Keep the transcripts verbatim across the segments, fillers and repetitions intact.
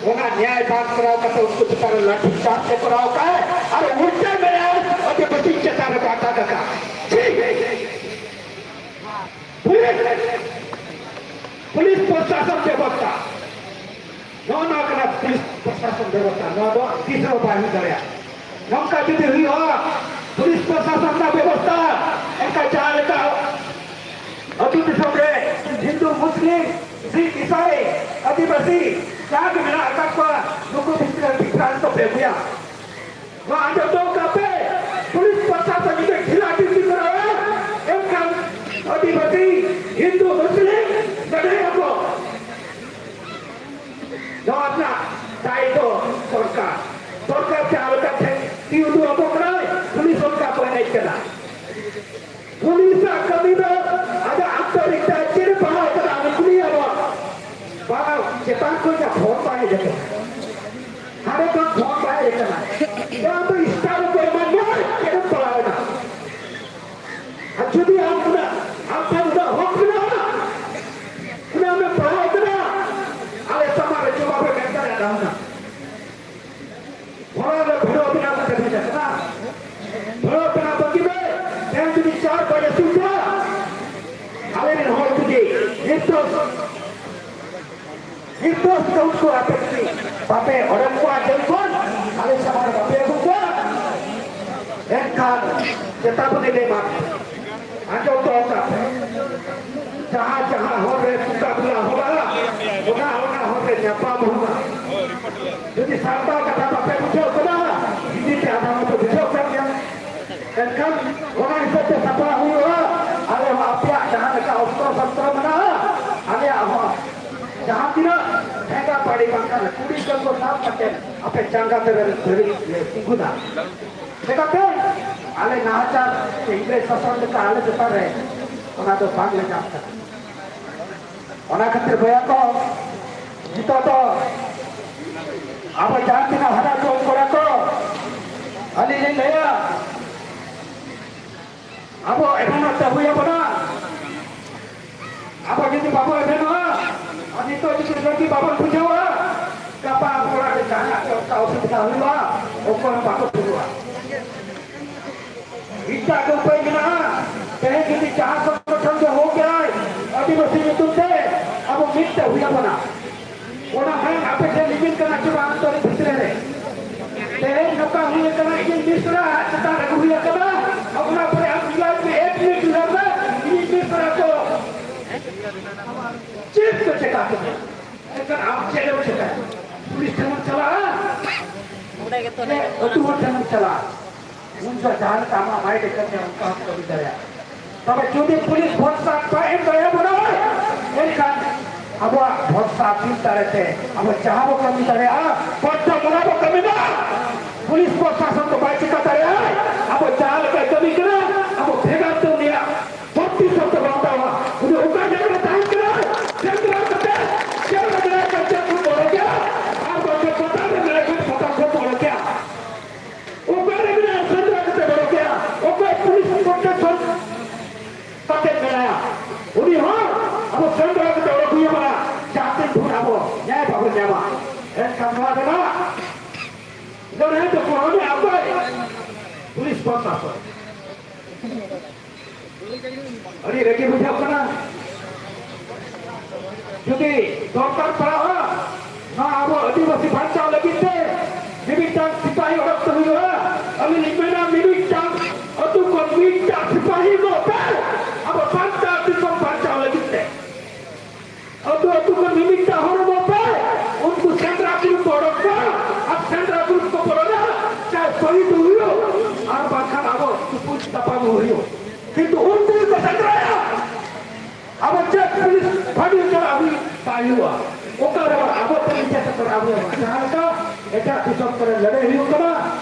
ᱚᱱᱟ ᱱᱮᱭᱟᱭ ᱵᱟᱝ ᱠᱚᱨᱟᱣ ᱠᱟᱛᱮ ᱩᱱᱠᱩ ᱪᱮᱛᱟᱱ ᱨᱮ ᱞᱟᱴᱷᱤ ᱪᱟᱨᱡᱽ ᱮ ᱠᱚᱨᱟᱣ ᱠᱟᱜᱼᱟ ᱟᱨ ᱩᱞᱴᱟᱹ ᱢᱮᱱᱟᱭᱟ ᱟᱹᱫᱤᱵᱟᱹᱥᱤ ᱪᱮᱛᱟᱱ ᱨᱮᱠᱚ ᱟᱴᱟᱠ ᱟᱠᱟᱫ᱾ ᱪᱷᱤ! ᱯᱩᱞᱤᱥ, ᱯᱩᱞᱤᱥ ᱯᱨᱚᱥᱟᱥᱚᱱ ᱵᱮᱵᱚᱥᱛᱷᱟ, ᱱᱚᱜᱼᱚ ᱱᱚᱣᱟ ᱠᱟᱱᱟ ᱯᱩᱞᱤᱥ ᱯᱨᱚᱥᱟᱥᱚᱱ ᱵᱮᱵᱚᱥᱛᱷᱟ᱾ ᱱᱚᱣᱟ ᱫᱚ ᱛᱤᱥ ᱦᱚᱸ ᱵᱟᱭ ᱦᱩᱭ ᱫᱟᱲᱮᱭᱟᱜᱼᱟ᱾ ᱱᱚᱝᱠᱟ ᱡᱩᱫᱤ ᱦᱩᱭᱩᱜᱼᱟ, ᱯᱩᱞᱤᱥ ᱯᱨᱚᱥᱟᱥᱚᱱ ᱨᱮᱱᱟᱜ ᱵᱮᱵᱚᱥᱛᱷᱟ, ᱮᱱᱠᱷᱟᱱ ᱡᱟᱦᱟᱸ ᱞᱮᱠᱟ ᱟᱹᱛᱩ ᱫᱤᱥᱚᱢ ᱨᱮ ᱦᱤᱱᱫᱩ, ᱢᱩᱥᱞᱤᱢ, ᱥᱤᱠᱷ, ᱤᱥᱟᱭ, ᱟᱹᱫᱤᱵᱟᱹᱥᱤ ᱡᱟᱦᱟᱸ ᱜᱮ ᱢᱮᱱᱟᱜ ᱟᱠᱟᱫ ᱠᱚᱣᱟ, ᱱᱩᱠᱩ ᱵᱷᱤᱛᱨᱤ ᱨᱮ ᱰᱤᱯᱷᱟᱨᱮᱱᱥ ᱫᱚ ᱯᱮ ᱟᱹᱜᱩᱭᱟ᱾ ᱱᱚᱣᱟ ᱟᱸᱡᱚᱢ ᱫᱚᱦᱚ ᱠᱟᱜ ᱯᱮ, ᱯᱩᱞᱤᱥ ᱯᱨᱚᱥᱟᱥᱚᱱ ᱡᱩᱫᱤ ᱰᱷᱤᱞᱟ ᱰᱷᱤᱞᱤ ᱠᱚᱨᱟᱣᱟ, ᱮᱱᱠᱷᱟᱱ ᱟᱹᱫᱤᱵᱟᱹᱥᱤ, ᱦᱤᱱᱫᱩ, ᱢᱩᱥᱞᱤᱢ ᱞᱟᱹᱲᱦᱟᱹᱭ ᱟᱠᱚ᱾ ᱱᱚᱣᱟ ᱨᱮᱱᱟᱜ ᱫᱟᱭ ᱫᱚ ᱥᱚᱨᱠᱟᱨ᱾ ᱥᱚᱨᱠᱟᱨ ᱡᱟᱦᱟᱸ ᱞᱮᱠᱟ ᱴᱷᱮᱱ ᱛᱤ ᱩᱫᱩᱜ ᱟᱵᱚ ᱠᱟᱱᱟᱭ, ᱯᱩᱞᱤᱥ ᱚᱱᱠᱟ ᱠᱚ ᱮᱱᱮᱡ ᱠᱟᱱᱟ᱾ ᱯᱩᱞᱤᱥᱟᱜ ᱠᱟᱹᱢᱤ ᱫᱚ ᱟᱡᱟᱜ ᱟᱱᱛᱚᱨᱤᱠ ᱛᱮ ᱪᱮᱫ ᱮ ᱯᱟᱲᱦᱟᱣ ᱠᱟᱱᱟ, ᱩᱱᱤ ᱠᱩᱞᱤᱭᱮᱭᱟ ᱵᱚᱱ᱾ ᱵᱟᱝᱟ, ᱪᱮᱛᱟᱱ ᱠᱷᱚᱱ ᱡᱟᱦᱟᱸ ᱯᱷᱳᱱ ᱵᱟᱭ ᱦᱮᱡ ᱟᱠᱟᱱᱟ, ᱦᱟᱸᱰᱮ ᱠᱷᱚᱱ ᱯᱷᱳᱱ ᱵᱟᱭ ᱦᱮᱡ ᱟᱠᱟᱱᱟ, ᱡᱟᱦᱟᱸ ᱫᱚ ᱥᱴᱟᱨ ᱠᱚ ᱮᱢᱟ ᱢᱮᱭᱟ, ᱪᱮᱫ ᱮᱢ ᱯᱟᱲᱦᱟᱣ ᱮᱱᱟ? ᱟᱨ ᱡᱩᱫᱤ ᱟᱢ ᱩᱱᱟᱹᱜ, ᱟᱢ ᱴᱷᱮᱱ ᱩᱱᱟᱹᱜ ᱦᱚᱠ ᱢᱮᱱᱟᱜᱼᱟ, ᱩᱱᱟᱹᱜ ᱮᱢ ᱯᱟᱲᱦᱟᱣ ᱠᱟᱱᱟ, ᱟᱞᱮ ᱥᱟᱢᱟᱝ ᱨᱮ ᱡᱚᱵᱟᱵ ᱮᱢ ᱮᱢ ᱫᱟᱲᱮᱭᱟᱜᱼᱟ ᱦᱩᱱᱟᱹᱝ᱾ ᱚᱱᱟ ᱫᱚ ᱵᱷᱤᱲᱟᱹᱣ ᱵᱮᱱᱟᱣ ᱠᱟᱛᱮ ᱵᱷᱮᱡᱟ ᱠᱟᱱᱟ᱾ ᱵᱷᱤᱲᱟᱹᱣ ᱵᱮᱱᱟᱣ ᱵᱟᱹᱜᱤ ᱢᱮ᱾ ᱛᱮᱦᱮᱧ ᱡᱩᱫᱤ ᱪᱟᱨ ᱵᱟᱡᱮ ᱥᱩᱨ ᱠᱚᱜᱼᱟ, ᱟᱞᱮ ᱨᱮᱱ ᱦᱚᱲ ᱡᱩᱫᱤ ᱱᱤᱨᱫᱳᱥ, ᱱᱤᱨᱫᱳᱥ ᱠᱚ ᱩᱱᱠᱩ ᱟᱯᱮ ᱡᱩᱫᱤ ᱵᱟᱯᱮ ᱚᱰᱚᱠ ᱠᱚᱣᱟ ᱡᱮᱞ ᱠᱷᱚᱱ, ᱟᱞᱮ ᱥᱟᱢᱟᱝ ᱨᱮ ᱵᱟᱯᱮ ᱟᱹᱜᱩ ᱠᱚᱣᱟ, ᱮᱱᱠᱷᱟᱱ ᱪᱮᱛᱟᱵᱚᱱᱤ ᱞᱮ ᱮᱢᱟ ᱯᱮ᱾ ᱟᱸᱡᱚᱢ ᱫᱚᱦᱚ ᱠᱟᱜ ᱯᱮ᱾ ᱡᱟᱦᱟᱸ ᱡᱟᱦᱟᱸ ᱦᱚᱨ ᱨᱮ ᱯᱩᱛᱟ ᱵᱩᱞᱟ ᱦᱚᱲᱟ, ᱚᱱᱟ ᱚᱱᱟ ᱦᱚᱨ ᱨᱮ ᱧᱟᱯᱟᱢ ᱦᱩᱭᱩᱜᱼᱟ᱾ ᱡᱩᱫᱤ ᱥᱟᱱᱛᱟᱲ ᱠᱟᱛᱷᱟ ᱵᱟᱯᱮ ᱵᱩᱡᱷᱟᱹᱣ ᱠᱟᱱᱟ, ᱦᱤᱱᱫᱤ ᱛᱮ ᱟᱫᱷᱟ ᱢᱟᱯᱮ ᱵᱩᱡᱷᱟᱹᱣ ᱠᱟᱱ ᱜᱮᱭᱟ᱾ ᱮᱱᱠᱷᱟᱱ ᱚᱱᱟ ᱦᱤᱥᱟᱹᱵ ᱛᱮ ᱥᱟᱯᱲᱟᱣ ᱦᱩᱭᱩᱜᱼᱟ᱾ ᱟᱞᱮ ᱦᱚᱸ ᱟᱯᱮᱭᱟᱜ ᱡᱟᱦᱟᱸ ᱞᱮᱠᱟ ᱚᱥᱛᱨᱚ ᱥᱚᱥᱛᱨᱚ ᱢᱮᱱᱟᱜᱼᱟ, ᱟᱞᱮᱭᱟᱜ ᱦᱚᱸ ᱡᱟᱦᱟᱸ ᱛᱤᱱᱟᱹᱜ ᱴᱷᱮᱸᱜᱟ ᱯᱟᱹᱲᱤ ᱵᱟᱝᱠᱷᱟᱱ ᱠᱩᱲᱤ ᱠᱚ ᱥᱟᱵ ᱠᱟᱛᱮ ᱟᱯᱮ ᱡᱟᱸᱜᱟ ᱛᱮ ᱞᱮ ᱛᱤᱸᱜᱩᱱᱟ᱾ ᱪᱮᱠᱟᱛᱮ ᱟᱞᱮ ᱱᱟᱦᱟᱪᱟᱨ ᱥᱮ ᱤᱝᱨᱮᱡᱽ ᱥᱟᱥᱚᱱ ᱞᱮᱠᱟ ᱟᱞᱮ ᱪᱮᱛᱟᱱ ᱨᱮ ᱚᱱᱟ ᱫᱚ ᱵᱟᱝ ᱞᱮ ᱧᱟᱢ ᱠᱟᱱᱟ᱾ ᱚᱱᱟ ᱠᱷᱟᱹᱛᱤᱨ ᱵᱚᱭᱦᱟ ᱠᱚ, ᱱᱤᱛᱚᱜ ᱫᱚ ᱟᱵᱚ ᱡᱟᱦᱟᱸ ᱛᱤᱱᱟᱹᱜ ᱦᱟᱨᱟ ᱡᱩᱣᱟᱹᱱ ᱠᱚᱲᱟ ᱠᱚ, ᱟᱹᱞᱤᱧ ᱞᱤᱧ ᱞᱟᱹᱭᱟ, ᱟᱵᱚ ᱮᱵᱷᱮᱱᱚᱜ ᱛᱮ ᱦᱩᱭ ᱟᱵᱚᱱᱟ᱾ ᱟᱵᱚ ᱡᱩᱫᱤ ᱵᱟᱵᱚ ᱮᱵᱷᱮᱱᱚᱜᱼᱟ, ᱟᱨ ᱱᱤᱛᱚᱜ ᱡᱩᱫᱤ ᱨᱟᱹᱜᱤ ᱵᱟᱵᱚᱱ ᱵᱩᱡᱷᱟᱹᱣᱟ, ᱜᱟᱯᱟ ᱚᱥᱩᱵᱤᱫᱷᱟ ᱦᱩᱭᱩᱜᱼᱟ, ᱚᱠᱚᱭ ᱦᱚᱸ ᱵᱟᱠᱚ ᱴᱷᱤᱠᱚᱜᱼᱟ᱾ ᱢᱤᱫᱴᱟᱝ ᱜᱮ ᱩᱯᱟᱹᱭ ᱢᱮᱱᱟᱜᱼᱟ, ᱛᱮᱦᱮᱧ ᱡᱩᱫᱤ ᱡᱟᱦᱟᱸ ᱥᱚᱝᱜᱚᱴᱷᱚᱱ ᱜᱮ ᱦᱩᱭ ᱠᱮᱫᱟᱭ ᱟᱹᱫᱤᱵᱟᱹᱥᱤ ᱧᱩᱛᱩᱢ ᱛᱮ, ᱟᱵᱚ ᱢᱤᱫ ᱛᱮ ᱦᱩᱭ ᱟᱵᱚᱱᱟ᱾ ᱚᱱᱟ ᱦᱚᱸ ᱟᱯᱮ ᱴᱷᱮᱱ ᱞᱤᱜᱤᱱ ᱠᱟᱱᱟ ᱪᱮ ᱵᱟᱝ ᱟᱱᱛᱚᱨᱤᱠ ᱵᱷᱤᱛᱨᱤ ᱨᱮ? ᱛᱮᱦᱮᱧ ᱱᱚᱝᱠᱟ ᱦᱩᱭ ᱟᱠᱟᱱᱟ, ᱤᱧ ᱢᱤᱥᱨᱟ ᱪᱮᱛᱟᱱ ᱨᱮ ᱦᱩᱭ ᱟᱠᱟᱱᱟ, ᱚᱱᱟ ᱯᱚᱨᱮ ᱟᱢ ᱡᱩᱣᱟᱹᱱ ᱢᱮ, ᱮᱠ ᱢᱤᱱᱤᱴ ᱡᱩᱣᱟᱹᱱ ᱢᱮ, ᱤᱧ ᱢᱤᱥᱨᱟ ᱠᱚ ᱪᱮᱫ ᱠᱚ ᱪᱮᱠᱟ ᱠᱮᱫᱟ? ᱮᱱᱠᱷᱟᱱ ᱟᱢ ᱪᱮᱫ ᱮᱢ ᱪᱮᱠᱟᱭᱟ? ᱯᱩᱞᱤᱥ ᱴᱷᱮᱱ ᱮᱢ ᱪᱟᱞᱟᱜᱼᱟ? ᱚᱸᱰᱮ ᱜᱮᱛᱚ ᱟᱹᱛᱩ ᱦᱚᱲ ᱴᱷᱮᱱ ᱮᱢ ᱪᱟᱞᱟᱜᱼᱟ? ᱩᱱ ᱡᱚᱦᱚᱜ ᱡᱟᱦᱟᱸ ᱞᱮᱠᱟ ᱟᱢᱟᱜ ᱢᱟᱭᱤᱱᱰ ᱮ ᱠᱟᱹᱢᱤᱭᱟ, ᱚᱱᱠᱟ ᱦᱚᱸ ᱠᱟᱹᱢᱤ ᱫᱟᱲᱮᱭᱟᱜᱼᱟ᱾ ᱛᱚᱵᱮ ᱡᱩᱫᱤ ᱯᱩᱞᱤᱥ ᱵᱷᱚᱨᱥᱟ ᱵᱟᱭ ᱮᱢ ᱫᱟᱲᱮᱭᱟᱵᱚᱱᱟ, ᱮᱱᱠᱷᱟᱱ ᱟᱵᱚᱣᱟᱜ ᱵᱷᱚᱨᱥᱟ ᱫᱤᱞ ᱫᱟᱲᱮ ᱛᱮ ᱟᱵᱚ ᱡᱟᱦᱟᱸ ᱵᱚ ᱠᱟᱹᱢᱤ ᱫᱟᱲᱮᱭᱟᱜᱼᱟ, ᱯᱨᱚᱛᱷᱚᱢ ᱚᱱᱟ ᱵᱚ ᱠᱟᱹᱢᱤ ᱢᱟ᱾ ᱯᱩᱞᱤᱥ ᱯᱨᱚᱥᱟᱥᱚᱱ ᱫᱚ ᱵᱟᱭ ᱪᱤᱠᱟ ᱫᱟᱲᱮᱭᱟᱜᱼᱟ᱾ ᱟᱵᱚ ᱡᱟᱦᱟᱸ ᱞᱮᱠᱟᱭ ᱠᱟᱹᱢᱤ ᱠᱟᱱᱟ, ᱟᱵᱚ ᱵᱷᱮᱜᱟᱨ ᱛᱮ ᱩᱱᱤᱭᱟᱜ ᱯᱨᱚᱛᱤᱥᱳᱫᱷ ᱵᱚ ᱦᱟᱛᱟᱣᱟ᱾ ᱩᱱᱤ ᱚᱠᱟ ᱡᱟᱭᱜᱟ ᱨᱮ ᱛᱟᱦᱮᱱ ᱠᱟᱱᱟ, ᱥᱮᱸᱫᱽᱨᱟ ᱠᱟᱛᱮ ᱡᱮᱞ ᱨᱮ ᱢᱮᱱᱟᱭ ᱠᱷᱟᱱ ᱡᱮᱞ ᱵᱚᱱ ᱵᱚᱞᱚ ᱠᱮᱭᱟ, ᱟᱨ ᱵᱟᱝᱠᱷᱟᱱ ᱯᱟᱛᱟ ᱨᱮ ᱢᱮᱱᱟᱭ ᱠᱷᱟᱱ ᱯᱟᱛᱟ ᱠᱷᱚᱱ ᱵᱚᱞᱚ ᱠᱮᱭᱟ᱾ ᱚᱠᱟᱨᱮ ᱢᱮᱱᱟᱭᱟ, ᱥᱮᱸᱫᱽᱨᱟ ᱠᱟᱛᱮ ᱵᱚᱞᱚ ᱠᱮᱭᱟ᱾ ᱚᱠᱚᱭ ᱯᱩᱞᱤᱥ ᱯᱨᱚᱥᱟᱥᱚᱱ ᱠᱟᱛᱮ ᱢᱮᱱᱟᱭᱟ, ᱩᱱᱤ ᱦᱚᱸ ᱟᱵᱚ ᱥᱮᱸᱫᱽᱨᱟ ᱠᱟᱛᱮ ᱚᱰᱚᱠ ᱦᱩᱭ ᱟᱵᱚᱱᱟ, ᱡᱟᱦᱟᱸ ᱛᱤᱱ ᱵᱷᱳᱨ ᱟᱵᱚ ᱧᱟᱭ ᱵᱟᱵᱚᱱ ᱧᱟᱢᱟ᱾ ᱮᱱᱠᱷᱟᱱ ᱱᱚᱣᱟ ᱨᱮᱱᱟᱜ ᱞᱟᱹᱲᱦᱟᱹᱭ ᱫᱚ ᱠᱚᱨᱟᱣ ᱢᱮ ᱚᱠᱚᱭ? ᱯᱩᱞᱤᱥ ᱯᱨᱚᱥᱟᱥᱚᱱ᱾ ᱟᱹᱰᱤ ᱨᱟᱹᱜᱤ ᱵᱩᱡᱷᱟᱹᱜ ᱠᱟᱱᱟ᱾ ᱡᱩᱫᱤ ᱫᱚᱨᱠᱟᱨ ᱯᱟᱲᱟᱜᱼᱟ, ᱱᱚᱣᱟ ᱟᱵᱚ ᱟᱹᱫᱤᱵᱟᱹᱥᱤ ᱵᱟᱧᱪᱟᱣ ᱞᱟᱹᱜᱤᱫ ᱛᱮ ᱢᱤᱢᱤᱫᱴᱟᱝ ᱥᱤᱯᱟᱦᱤ ᱚᱰᱚᱠ ᱛᱮ ᱦᱩᱭᱩᱜᱼᱟ᱾ ᱟᱹᱞᱤᱧ ᱞᱤᱧ ᱢᱮᱱᱟ, ᱢᱤᱢᱤᱫᱴᱟᱝ ᱟᱹᱛᱩ ᱠᱷᱚᱱ ᱢᱤᱫᱴᱟᱝ ᱥᱤᱯᱟᱦᱤ ᱮᱢᱚᱜ ᱯᱮ, ᱟᱵᱚ ᱥᱟᱱᱛᱟᱲ ᱫᱤᱥᱚᱢ ᱵᱟᱧᱪᱟᱣ ᱞᱟᱹᱜᱤᱫ ᱛᱮ᱾ ᱟᱹᱛᱩ ᱟᱹᱛᱩ ᱠᱷᱚᱱ ᱢᱤᱢᱤᱫᱴᱟᱝ ᱦᱚᱲ ᱮᱢᱚᱜ ᱯᱮ, ᱩᱱᱠᱩ ᱥᱮᱸᱫᱽᱨᱟ ᱜᱨᱩᱯ ᱠᱚ ᱚᱰᱚᱠ ᱠᱚᱣᱟ, ᱟᱨ ᱥᱮᱸᱫᱽᱨᱟ ᱜᱨᱩᱯ ᱠᱚ ᱵᱚᱞᱚᱱᱟ, ᱪᱟᱦᱮ ᱥᱚᱦᱤᱫ ᱦᱩᱭᱩᱜ, ᱟᱨ ᱵᱟᱝᱠᱷᱟᱱ ᱟᱵᱚ ᱛᱩᱯᱩᱡ ᱛᱟᱯᱟᱢ ᱦᱩᱭᱩᱜ᱾ ᱠᱤᱱᱛᱩ ᱩᱱᱠᱩ ᱜᱮᱠᱚ ᱥᱮᱸᱫᱽᱨᱟᱭᱟ᱾ ᱟᱵᱚ ᱪᱮᱫ ᱯᱩᱞᱤᱥ ᱵᱷᱟᱹᱜᱤ ᱩᱛᱟᱹᱨ ᱟᱹᱜᱩ ᱵᱟᱭ ᱦᱩᱭᱩᱜᱼᱟ᱾ ᱚᱠᱟ ᱨᱮ ᱟᱵᱚ ᱛᱮ ᱱᱤᱡᱮ ᱛᱮ ᱠᱚᱨᱟᱣ ᱦᱩᱭᱩᱜᱼᱟ᱾ ᱡᱟᱦᱟᱸ ᱞᱮᱠᱟ ᱮᱴᱟᱜ ᱫᱤᱥᱚᱢ ᱠᱚᱨᱮ ᱞᱟᱹᱲᱦᱟᱹᱭ ᱦᱩᱭᱩᱜ ᱠᱟᱱᱟ,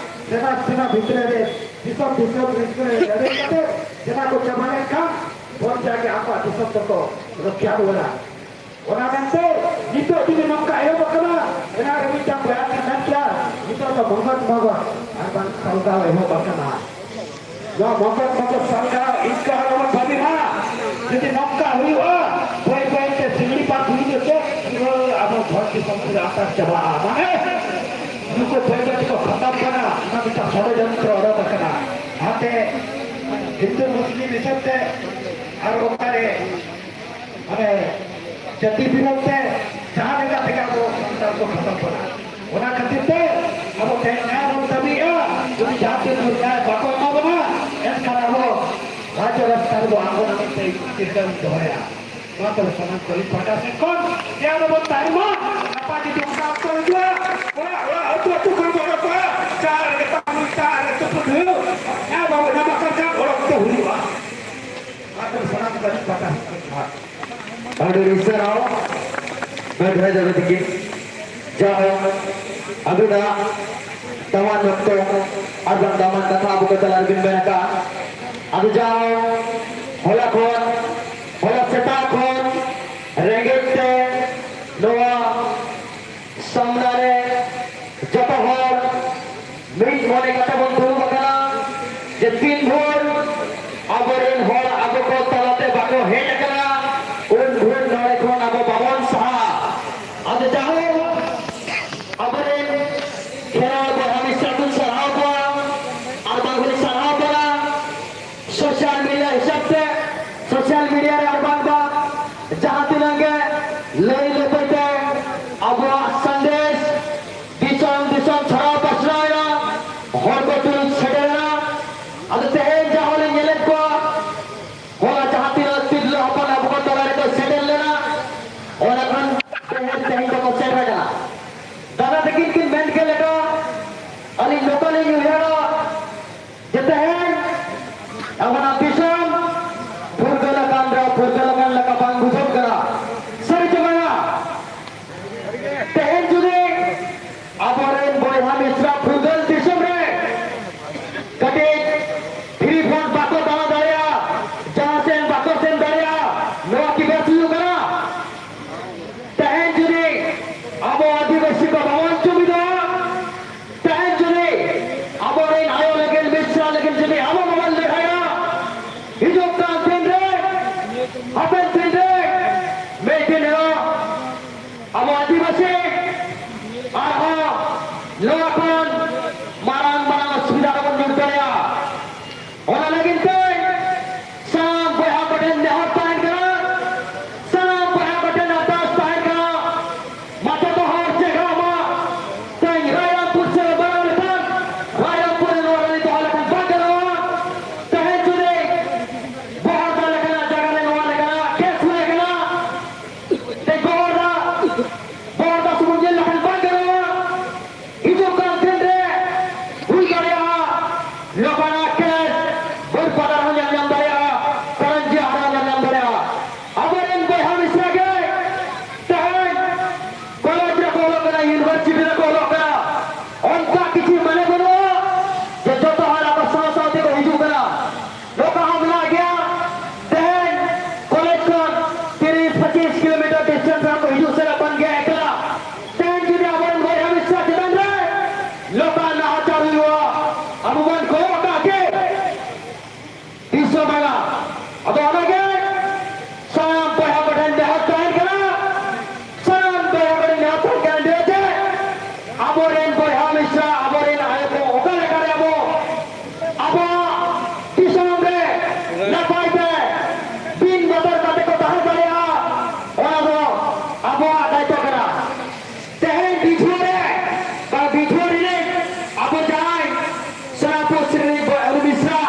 ᱥᱮᱱᱟ ᱥᱮᱱᱟ ᱵᱷᱤᱛᱨᱤ ᱨᱮ ᱫᱤᱥᱚᱢ ᱫᱤᱥᱚᱢ ᱵᱷᱤᱛᱨᱤ ᱨᱮ ᱞᱟᱹᱲᱦᱟᱹᱭ ᱠᱟᱛᱮ ᱥᱮᱱᱟ ᱠᱚ ᱪᱟᱵᱟ ᱞᱮᱱᱠᱷᱟᱱ ᱵᱚᱱ ᱡᱟᱜᱮ ᱟᱠᱚᱣᱟᱜ ᱫᱤᱥᱚᱢ ᱫᱚᱠᱚ ᱨᱚᱠᱷᱟ ᱨᱩᱣᱟᱹᱲᱟ᱾ ᱚᱱᱟ ᱢᱮᱱᱛᱮ ᱱᱤᱛᱚᱜ ᱡᱩᱫᱤ ᱱᱚᱝᱠᱟ ᱮᱦᱚᱵ ᱟᱠᱟᱱᱟ, ᱮᱱᱟᱝ ᱨᱮ ᱢᱤᱫᱴᱟᱝ ᱵᱚᱭᱦᱟ ᱠᱤᱱ ᱢᱮᱱ ᱠᱮᱭᱟ, ᱱᱤᱛᱚᱜ ᱫᱚ ᱢᱚᱜᱚᱡ ᱢᱚᱜᱚᱡ ᱟᱨ ᱵᱟᱝ ᱥᱟᱞᱜᱟᱣ ᱮᱦᱚᱵ ᱟᱠᱟᱱᱟ᱾ ᱱᱚᱣᱟ ᱢᱚᱜᱚᱡ ᱢᱚᱜᱚᱡ ᱥᱟᱞᱜᱟᱣ ᱤᱱᱠᱟᱹ ᱟᱞᱚᱵᱚᱱ ᱵᱷᱟᱹᱵᱤ ᱢᱟ᱾ ᱡᱩᱫᱤ ᱱᱚᱝᱠᱟ ᱦᱩᱭᱩᱜᱼᱟ, ᱵᱟᱹᱭ ᱵᱟᱹᱭ ᱛᱮ ᱥᱤᱢᱲᱤ ᱯᱟᱨᱠ ᱦᱩᱭᱩᱜ ᱛᱮ ᱯᱩᱨᱟᱹ ᱟᱵᱚ ᱵᱷᱚᱸᱡᱽ ᱫᱤᱥᱚᱢ ᱯᱩᱨᱟᱹ ᱟᱛᱟᱨ ᱪᱟᱵᱟᱜᱼᱟ᱾ ᱢᱟᱱᱮ ᱱᱩᱠᱩ ᱵᱟᱹᱭ ᱵᱟᱹᱭ ᱛᱮᱠᱚ ᱠᱷᱟᱛᱚᱢ ᱠᱟᱱᱟ, ᱚᱱᱟ ᱢᱤᱫᱴᱟᱝ ᱥᱚᱲᱚᱡᱚᱱᱛᱨᱚ ᱚᱰᱚᱠ ᱟᱠᱟᱱᱟ᱾ ᱚᱱᱟᱛᱮ ᱦᱤᱱᱫᱩ ᱢᱩᱥᱞᱤᱢ ᱦᱤᱥᱟᱹᱵ ᱛᱮ ᱟᱨ ᱚᱠᱟᱨᱮ ᱢᱟᱱᱮ ᱡᱟᱹᱛᱤ ᱵᱤᱨᱳᱫᱷ ᱛᱮ ᱡᱟᱦᱟᱸ ᱞᱮᱠᱟ ᱛᱮᱜᱮ ᱟᱵᱚ ᱥᱟᱱᱛᱟᱲ ᱠᱚ ᱠᱷᱟᱛᱚᱢ ᱵᱚᱱᱟ᱾ ᱚᱱᱟ ᱠᱷᱟᱹᱛᱤᱨ ᱛᱮ ᱟᱵᱚ ᱛᱮᱦᱮᱧ ᱱᱮᱭᱟᱭ ᱵᱚᱱ ᱫᱟᱹᱵᱤᱭᱮᱫᱼᱟ᱾ ᱡᱩᱫᱤ ᱡᱟᱦᱟᱸ ᱛᱤᱥ ᱱᱮᱭᱟᱭ ᱵᱟᱠᱚ ᱮᱢᱟ ᱵᱚᱱᱟ, ᱮᱱᱠᱷᱟᱱ ᱟᱵᱚ ᱨᱟᱡᱽ ᱨᱟᱥᱛᱟ ᱨᱮᱵᱚ ᱟᱬᱜᱚᱱᱟ ᱢᱮᱱᱛᱮ ᱪᱤᱱᱛᱟᱹ ᱵᱚᱱ ᱫᱚᱦᱚᱭᱟ᱾ ᱱᱚᱣᱟ ᱠᱚᱨᱮ ᱥᱟᱱᱟᱢ ᱠᱚ ᱟᱹᱞᱤᱧ ᱯᱟᱦᱴᱟ ᱥᱮᱫ ᱠᱷᱚᱱ ᱫᱮᱭᱟ ᱨᱮᱵᱚᱱ ᱛᱟᱦᱮᱱ ᱢᱟ᱾ ᱱᱟᱯᱟᱭ ᱡᱩᱫᱤ ᱚᱱᱠᱟ ᱚᱠᱛᱚ ᱦᱤᱡᱩᱜᱼᱟ, ᱚᱲᱟᱜ ᱚᱲᱟᱜ, ᱟᱹᱛᱩ ᱟᱹᱛᱩ ᱠᱷᱚᱱ ᱵᱚᱱ ᱚᱰᱚᱠᱚᱜᱼᱟ᱾ ᱪᱟ ᱨᱮᱜᱮ ᱛᱟᱵᱚᱱ, ᱪᱟ ᱨᱮᱜᱮ ᱛᱩᱯᱩᱫ ᱦᱩᱭᱩᱜ, ᱡᱟᱦᱟᱸ ᱵᱟᱵᱚ ᱧᱟᱢ ᱟᱠᱟᱫ ᱠᱷᱟᱱ ᱚᱰᱚᱠ ᱛᱮ ᱦᱩᱭᱩᱜᱼᱟ᱾ ᱚᱱᱟ ᱠᱚᱨᱮ ᱥᱟᱱᱟᱢ ᱠᱚ ᱟᱹᱞᱤᱧ ᱯᱟᱦᱴᱟ ᱥᱮᱫ ᱠᱷᱚᱱ ᱡᱚᱦᱟᱨ᱾ ᱟᱹᱰᱤ ᱟᱹᱰᱤ ᱥᱟᱨᱦᱟᱣ ᱢᱟᱹᱭ ᱵᱷᱟᱭ ᱫᱟᱫᱟ ᱛᱟᱹᱠᱤᱱ᱾ ᱡᱟᱦᱟᱸ ᱟᱹᱵᱤᱱᱟᱜ ᱫᱟᱢᱟᱱ ᱚᱠᱛᱚ ᱟᱨ ᱵᱟᱝ ᱫᱟᱢᱟᱱ ᱠᱟᱛᱷᱟ ᱟᱵᱚ ᱠᱚ ᱛᱟᱞᱟ ᱨᱮᱵᱤᱱ ᱢᱮᱱ ᱟᱠᱟᱫᱼᱟ᱾ ᱟᱫᱚ ᱡᱟᱦᱟᱸ ᱦᱚᱞᱟ ᱠᱷᱚᱱ, ᱦᱚᱞᱟ ᱥᱮᱛᱟᱜ ᱠᱷᱚᱱ ᱨᱮᱸᱜᱮᱡ ᱛᱮ ᱱᱚᱣᱟ ᱥᱟᱢᱱᱟ ᱨᱮ ᱡᱚᱛᱚ ᱦᱚᱲ ᱢᱤᱫ ᱢᱚᱱᱮ ᱠᱟᱛᱮ ᱵᱚᱱ ᱫᱩᱲᱩᱵ ᱟᱠᱟᱱᱟ ᱡᱮ ᱛᱤᱱ ᱵᱷᱳᱨ ᱟᱵᱚᱨᱮᱱ ᱦᱚᱲ ᱟᱵᱚ ᱠᱚ ᱛᱟᱞᱟᱛᱮ ᱵᱟᱠᱚ ᱦᱮᱡ ᱟᱠᱟᱱᱟ, ᱩᱱ ᱵᱷᱳᱨ ᱱᱚᱰᱮ ᱠᱷᱚᱱ ᱟᱵᱚ ᱵᱟᱵᱚᱱ ᱥᱟᱦᱟᱜᱼᱟ᱾ ᱟᱫᱚ ᱡᱟᱦᱟᱸ ᱟᱵᱚᱨᱮᱱ ᱠᱷᱮᱨᱣᱟᱲ ᱵᱚᱭᱦᱟ ᱢᱤᱥᱨᱟ ᱵᱚᱱ ᱥᱟᱨᱦᱟᱣ ᱠᱚᱣᱟ ᱟᱨ ᱵᱟᱝ ᱵᱚᱱ ᱥᱟᱨᱦᱟᱣ ᱠᱚᱣᱟ, social media ᱦᱤᱥᱟᱹᱵ ᱛᱮ, social media ᱨᱮ ᱟᱨ ᱵᱟᱝ ᱵᱟ ᱡᱟᱦᱟᱸ ᱛᱤᱱᱟᱹᱜ ᱜᱮ ᱞᱟᱹᱭ ᱞᱟᱹᱯᱟᱹᱭ ᱛᱮ ᱟᱵᱚᱣᱟᱜ ᱥᱟᱸᱫᱮᱥ ᱫᱤᱥᱚᱢ ᱫᱤᱥᱚᱢ ᱪᱷᱟᱲᱟᱣ ᱯᱟᱥᱱᱟᱣ ᱮᱱᱟ, ᱦᱚᱲ ᱠᱚ ᱛᱩᱞᱩᱡ ᱥᱮᱴᱮᱨ ᱮᱱᱟ᱾ ᱟᱫᱚ ᱛᱮᱦᱮᱧ ᱡᱟᱦᱟᱸ ᱞᱤᱧ ᱧᱮᱞᱮᱫ ᱠᱚᱣᱟ, ᱦᱚᱞᱟ ᱡᱟᱦᱟᱸ ᱛᱤᱱᱟᱹᱜ ᱛᱤᱨᱞᱟᱹ ᱦᱚᱯᱚᱱ ᱟᱵᱚ ᱠᱚ ᱛᱟᱞᱟ ᱨᱮᱠᱚ ᱥᱮᱴᱮᱨ ᱞᱮᱱᱟ, ᱚᱱᱟ ᱠᱷᱚᱱ ᱛᱮᱦᱮᱧ, ᱛᱮᱦᱮᱧ ᱫᱚᱠᱚ ᱥᱮᱴᱮᱨ ᱟᱠᱟᱱᱟ᱾ ᱫᱟᱫᱟ ᱛᱟᱹᱠᱤᱱ ᱠᱤᱱ ᱢᱮᱱ ᱠᱮᱫ ᱞᱮᱠᱟ, ᱟᱹᱞᱤᱧ ᱱᱚᱝᱠᱟ ᱞᱤᱧ ᱩᱭᱦᱟᱹᱨᱟ, ᱡᱮ ᱛᱮᱦᱮᱧ ᱟᱵᱚᱱᱟᱜ ᱫᱤᱥᱚᱢ ᱯᱷᱩᱨᱜᱟᱹᱞ ᱟᱠᱟᱱ ᱨᱮ ᱯᱷᱩᱨᱜᱟᱹᱞ ᱟᱠᱟᱱ ᱞᱮᱠᱟ ᱵᱟᱝ ᱵᱩᱡᱷᱟᱹᱜ ᱠᱟᱱᱟ᱾ ᱥᱟᱹᱨᱤ ᱪᱮ ᱵᱟᱝᱟ? ᱛᱮᱦᱮᱧ ᱡᱩᱫᱤ ᱟᱵᱚᱨᱮᱱ ᱵᱚᱭᱦᱟ ᱢᱤᱥᱨᱟ ᱯᱷᱩᱨᱜᱟᱹᱞ ᱫᱤᱥᱚᱢ ᱨᱮ ᱠᱟᱹᱴᱤᱡ free fund ᱵᱟᱠᱚ ᱫᱟᱬᱟ ᱫᱟᱲᱮᱭᱟᱜᱼᱟ, ᱡᱟᱦᱟᱸ ᱥᱮᱱ ᱵᱟᱠᱚ ᱥᱮᱱ ᱫᱟᱲᱮᱭᱟᱜᱼᱟ, ᱱᱚᱣᱟ ᱠᱤ ᱵᱮᱥ ᱦᱩᱭᱩᱜ ᱠᱟᱱᱟ? ᱛᱮᱦᱮᱧ ᱡᱩᱫᱤ ᱟᱵᱚ ᱟᱹᱫᱤᱵᱟᱹᱥᱤ ᱠᱚ ᱵᱟᱵᱚᱱ ᱡᱩᱢᱤᱫᱚᱜᱼᱟ, ᱛᱮᱦᱮᱧ ᱡᱩᱫᱤ ᱟᱵᱚᱨᱮᱱ ᱟᱭᱳ ᱞᱟᱹᱜᱤᱫ, ᱢᱤᱥᱨᱟ ᱞᱟᱹᱜᱤᱫ ᱡᱩᱫᱤ ᱟᱵᱚ ᱵᱟᱵᱚᱱ ᱞᱟᱹᱲᱦᱟᱹᱭᱟ, ᱤᱭᱩᱱᱤᱵᱷᱟᱨᱥᱤᱴᱤ ᱨᱮᱠᱚ ᱚᱞᱚᱜ ᱠᱟᱱᱟ, ᱚᱱᱠᱟ ᱠᱤᱪᱷᱩ ᱢᱟᱱᱮ ᱵᱟᱹᱱᱩᱜᱼᱟ ᱡᱮ ᱡᱚᱛᱚ ᱦᱚᱲ ᱟᱵᱚ ᱥᱟᱶ ᱥᱟᱶ ᱛᱮᱠᱚ ᱦᱤᱡᱩᱜ ᱠᱟᱱᱟ᱾ ᱱᱚᱝᱠᱟ ᱦᱚᱸ ᱢᱮᱱᱟᱜ ᱜᱮᱭᱟ, ᱛᱮᱦᱮᱧ ᱠᱚᱞᱮᱡᱽ ᱠᱷᱚᱱ ᱛᱤᱨᱤᱥ ᱯᱚᱸᱪᱤᱥ ᱠᱤᱞᱳᱢᱤᱴᱟᱨ ᱰᱤᱥᱴᱮᱱᱥ ᱨᱮᱦᱚᱸ ᱠᱚ ᱦᱤᱡᱩᱜ ᱥᱮᱱᱚᱜ ᱠᱟᱱ ᱜᱮᱭᱟ ᱮᱠᱞᱟ᱾ ᱛᱮᱦᱮᱧ ᱡᱩᱫᱤ ᱟᱵᱚᱨᱮᱱ ᱵᱚᱭᱦᱟ ᱢᱤᱥᱨᱟ ᱪᱮᱛᱟᱱ ᱨᱮ ᱱᱚᱝᱠᱟ ᱱᱟᱦᱟᱪᱟᱨ ᱦᱩᱭᱩᱜᱼᱟ, ᱟᱵᱚ ᱵᱚᱱ ᱠᱚᱭᱚᱜ ᱠᱟᱜ ᱜᱮ᱾ ᱛᱤᱥ ᱦᱚᱸ ᱵᱟᱝᱟ᱾ ᱟᱫᱚ ᱚᱱᱟᱜᱮ ᱥᱟᱱᱟᱢ ᱵᱚᱭᱦᱟ ᱠᱚᱴᱷᱮᱱ ᱱᱮᱦᱚᱨ ᱛᱟᱦᱮᱱ ᱠᱟᱱᱟ, ᱥᱟᱱᱟᱢ ᱵᱚᱭᱦᱟ ᱠᱚᱴᱷᱮᱱ ᱱᱮᱦᱚᱨ ᱛᱟᱦᱮᱱ ᱠᱟᱱᱟ ᱡᱮ ᱟᱵᱚᱨᱮᱱ ᱵᱚᱭᱦᱟ ᱢᱤᱥᱨᱟ, ᱟᱵᱚᱨᱮᱱ ᱟᱭᱳ ᱠᱚ ᱚᱠᱟ ᱞᱮᱠᱟᱨᱮ ᱟᱵᱚ ᱟᱵᱚᱣᱟᱜ ᱫᱤᱥᱚᱢ ᱨᱮ ᱱᱟᱯᱟᱭ ᱛᱮ ᱵᱤᱱ ᱵᱚᱛᱚᱨ ᱠᱟᱛᱮ ᱠᱚ ᱛᱟᱦᱮᱸ ᱫᱟᱲᱮᱭᱟᱜᱼᱟ, ᱚᱱᱟ ᱫᱚ ᱟᱵᱚᱣᱟᱜ ᱫᱟᱭᱤᱛᱛᱚ ᱠᱟᱱᱟ᱾ ᱛᱮᱦᱮᱧ ᱵᱤᱪᱷᱩᱣᱟᱹ ᱨᱮ ᱵᱟ ᱵᱤᱪᱷᱩᱣᱟᱹ ᱨᱤᱱᱤᱡ ᱟᱵᱚ ᱡᱟᱦᱟᱸᱭ ᱥᱮᱱᱟᱯᱩᱨ ᱥᱨᱤ ᱨᱤᱱᱤᱡ ᱵᱚᱭᱦᱟ ᱢᱤᱥᱨᱟ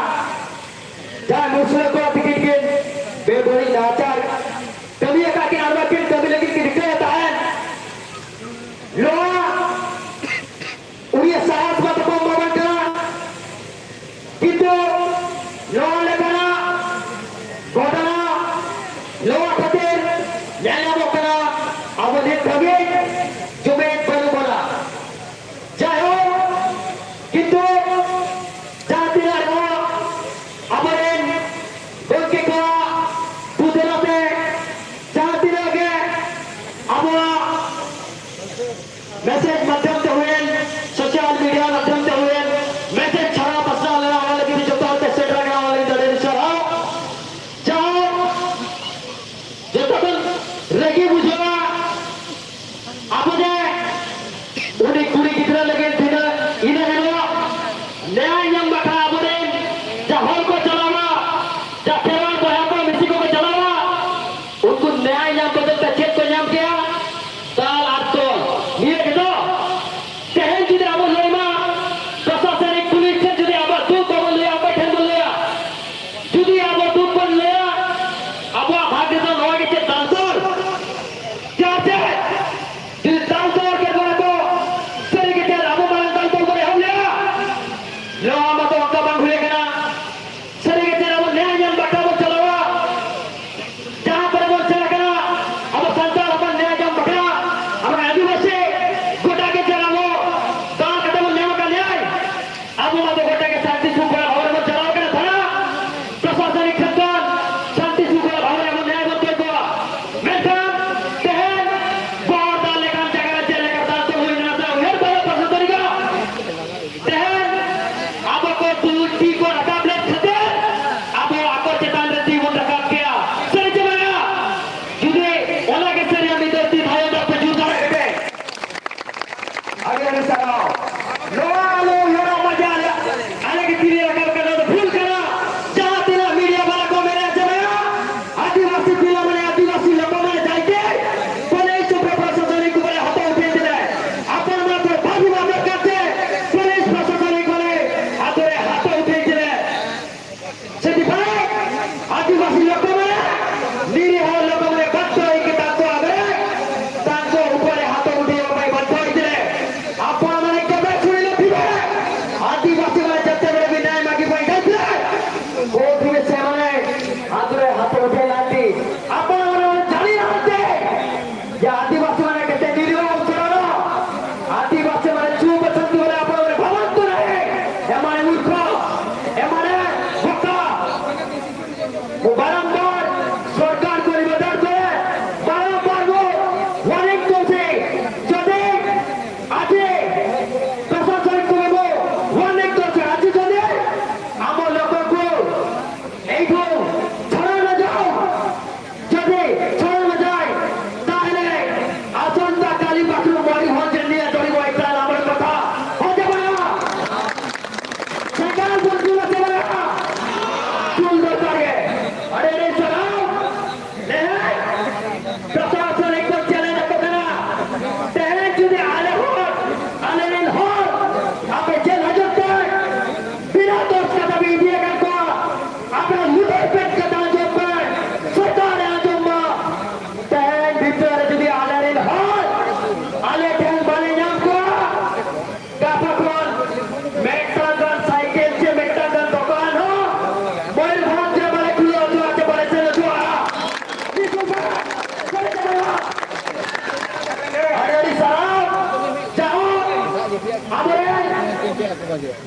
ᱡᱟᱦᱟᱸᱭ ᱢᱩᱥᱞᱟᱹ ᱠᱚ ᱛᱤᱠᱤᱱ ᱠᱤᱱ ᱵᱮᱵᱟᱹᱲᱤᱡ ᱱᱟᱦᱟᱪᱟᱨ ᱠᱟᱹᱢᱤ ᱟᱠᱟᱫ ᱠᱤᱱ ᱟᱨ ᱵᱟᱹᱠᱤᱱ ᱠᱟᱹᱢᱤ ᱞᱟᱹᱜᱤᱫ ᱠᱤᱱ ᱨᱤᱠᱟᱹᱭᱟ ᱛᱟᱦᱮᱸᱱ᱾ ᱱᱚᱣᱟ ᱩᱱᱤᱭᱟᱜ ᱥᱟᱦᱟᱥ ᱢᱟ ᱛᱚᱠᱚ ᱵᱟᱵᱚᱱ ᱠᱟᱱᱟ, ᱠᱤᱱᱛᱩ ᱱᱚᱣᱟ ᱞᱮᱠᱟᱱᱟᱜ ᱜᱷᱚᱴᱚᱱᱟ ᱱᱚᱣᱟ ᱠᱷᱟᱹᱛᱤᱨ ᱧᱮᱞ ᱧᱟᱢᱚᱜ ᱠᱟᱱᱟ ᱟᱵᱚ ᱱᱤᱛ ᱫᱷᱟᱹᱵᱤᱡ ᱡᱩᱢᱤᱫ ᱵᱟᱹᱱᱩᱜ ᱵᱚᱱᱟ᱾ ᱡᱟᱭᱦᱳᱠ, ᱠᱤᱱᱛᱩ ᱡᱟᱦᱟᱸ ᱛᱤᱱᱟᱹᱜ ᱨᱮᱦᱚᱸ ᱟᱵᱚᱨᱮᱱ ᱜᱚᱢᱠᱮ ᱠᱚᱣᱟᱜ ᱫᱩᱫᱮᱞᱟᱛᱮ ᱡᱟᱦᱟᱸ ᱛᱤᱱᱟᱹᱜ ᱜᱮ ᱟᱵᱚᱣᱟᱜ ᱢᱮᱥᱮᱡᱽ ᱢᱟᱫᱽᱫᱷᱚᱢ ᱛᱮ ᱦᱩᱭᱮᱱ, ᱥᱳᱥᱟᱞ ᱢᱤᱰᱤᱭᱟ ᱢᱟᱫᱽᱫᱷᱚᱢ ᱛᱮ ᱦᱩᱭᱮᱱ, ᱢᱮᱥᱮᱡᱽ ᱪᱷᱟᱲᱟ ᱯᱟᱥᱱᱟᱣ ᱞᱮᱱᱟ, ᱚᱱᱟ ᱞᱟᱹᱜᱤᱫ ᱡᱚᱛᱚ ᱦᱚᱲ ᱛᱮ ᱥᱮᱴᱮᱨ ᱟᱠᱟᱱᱟ, ᱚᱱᱟ ᱞᱟᱹᱜᱤᱫ ᱟᱹᱰᱤ ᱟᱹᱰᱤ ᱥᱟᱨᱦᱟᱣ᱾ ᱡᱟᱦᱟᱸ ᱡᱚᱛᱚ ᱠᱷᱚᱱ ᱨᱟᱹᱜᱤ ᱵᱩᱡᱷᱟᱹᱜᱼᱟ, ᱟᱵᱚ ᱡᱮ ᱩᱱᱤ ᱠᱩᱲᱤ ᱜᱤᱫᱽᱨᱟᱹ ᱞᱟᱹᱜᱤᱫ ᱛᱤᱱᱟᱹᱜ ᱤᱱᱟᱹ ᱦᱤᱞᱳᱜ ᱱᱮᱭᱟᱭ ᱧᱟᱢ ᱵᱟᱠᱷᱨᱟ ᱟᱵᱚᱨᱮᱱ ᱡᱟ ᱦᱚᱲ ᱠᱚ ᱪᱟᱞᱟᱣᱟ, ᱡᱟ ᱠᱷᱮᱨᱣᱟᱲ ᱵᱚᱭᱦᱟ ᱠᱚ ᱢᱤᱥᱤ ᱠᱚᱠᱚ ᱪᱟᱞᱟᱣᱟ, ᱩᱱᱠᱩ ᱱᱮᱭᱟᱭ ᱧᱟᱢ ᱵᱚᱫᱚᱞ ᱛᱮ ᱪᱮᱫ ᱠᱚ ᱧᱟᱢ ᱠᱮᱜᱼᱟ? ᱫᱟᱞ ᱟᱨ ᱛᱚᱞ᱾ ᱱᱤᱭᱟᱹ ᱜᱮᱛᱚ ᱛᱮᱦᱮᱧ ᱡᱩᱫᱤ ᱟᱵᱚ ᱞᱟᱹᱭ ᱢᱟ,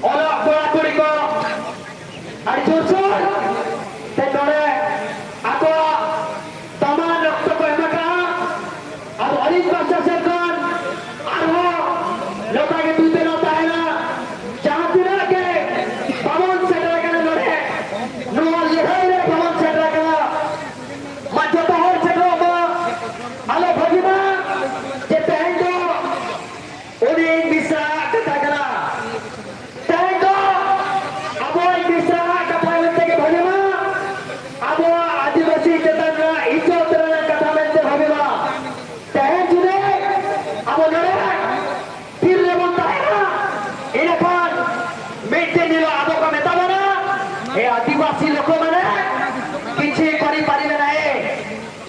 ᱚᱞᱚᱜ ᱠᱚᱲᱟ ᱠᱩᱲᱤ ᱠᱚ ᱟᱹᱰᱤ ᱡᱳᱨᱥᱳᱨ ᱛᱮ ᱱᱚᱰᱮ ᱟᱠᱚᱣᱟᱜ ᱫᱟᱢᱟᱱ ᱚᱠᱛᱚ ᱠᱚ ᱮᱢ ᱟᱠᱟᱫᱼᱟ᱾ ᱟᱫᱚ ᱟᱹᱞᱤᱧ ᱯᱟᱥᱴᱟ ᱥᱮᱫ ᱠᱷᱚᱱ ᱟᱨᱦᱚᱸ ᱱᱚᱝᱠᱟ ᱜᱮ ᱛᱩᱭᱛᱟᱹᱱᱟ ᱛᱟᱦᱮᱱᱟ, ᱡᱟᱦᱟᱸ ᱛᱤᱱᱟᱹᱜ ᱜᱮ ᱵᱟᱵᱚᱱ ᱥᱮᱴᱮᱨ ᱟᱠᱟᱱᱟ ᱱᱚᱰᱮ, ᱱᱚᱣᱟ ᱞᱟᱹᱲᱦᱟᱹᱭ ᱨᱮ ᱵᱟᱵᱚᱱ ᱥᱮᱴᱮᱨ ᱟᱠᱟᱱᱟ, ᱢᱟ ᱡᱚᱛᱚ ᱦᱚᱲ ᱥᱮᱴᱮᱨᱚᱜ ᱢᱟ᱾ ᱟᱞᱚ ᱵᱷᱟᱹᱜᱤ ᱢᱟ ᱡᱮ ᱛᱮᱦᱮᱧ ᱫᱚ ᱩᱱᱤ ᱢᱤᱥᱨᱟ ᱟᱜ ᱠᱟᱛᱷᱟ ᱠᱟᱱᱟ᱾ ᱛᱮᱦᱮᱧ ᱫᱚ ᱟᱵᱚᱣᱟᱜ ᱢᱤᱥᱨᱟ ᱟᱜ ᱠᱟᱛᱷᱟ ᱢᱮᱱᱛᱮ ᱜᱮ ᱵᱷᱟᱹᱜᱤ ᱢᱟ, ᱟᱵᱚᱣᱟᱜ ᱟᱹᱫᱤᱵᱟᱹᱥᱤ ᱪᱮᱛᱟᱱ ᱨᱮᱱᱟᱜ ᱤᱡᱽᱡᱚᱛ ᱨᱮᱱᱟᱜ ᱠᱟᱛᱷᱟ ᱢᱮᱱᱛᱮ ᱵᱷᱟᱹᱜᱤ ᱢᱟ᱾ ᱛᱮᱦᱮᱧ ᱡᱩᱫᱤ ᱟᱵᱚ ᱱᱚᱰᱮ ᱛᱷᱤᱨ ᱨᱮᱵᱚᱱ ᱛᱟᱦᱮᱱᱟ, ᱤᱱᱟᱹᱠᱷᱟᱱ ᱢᱤᱫ ᱫᱤᱱ ᱦᱤᱞᱳᱜ ᱟᱵᱚ ᱠᱚ ᱢᱮᱛᱟ ᱵᱚᱱᱟ, "ᱮ ᱟᱹᱫᱤᱵᱟᱹᱥᱤ ᱞᱳᱠᱚ ᱢᱟᱱᱮ ᱠᱤᱪᱷᱤ ᱯᱟᱨᱤ ᱯᱟᱨᱤ ᱢᱮᱱᱟᱭ,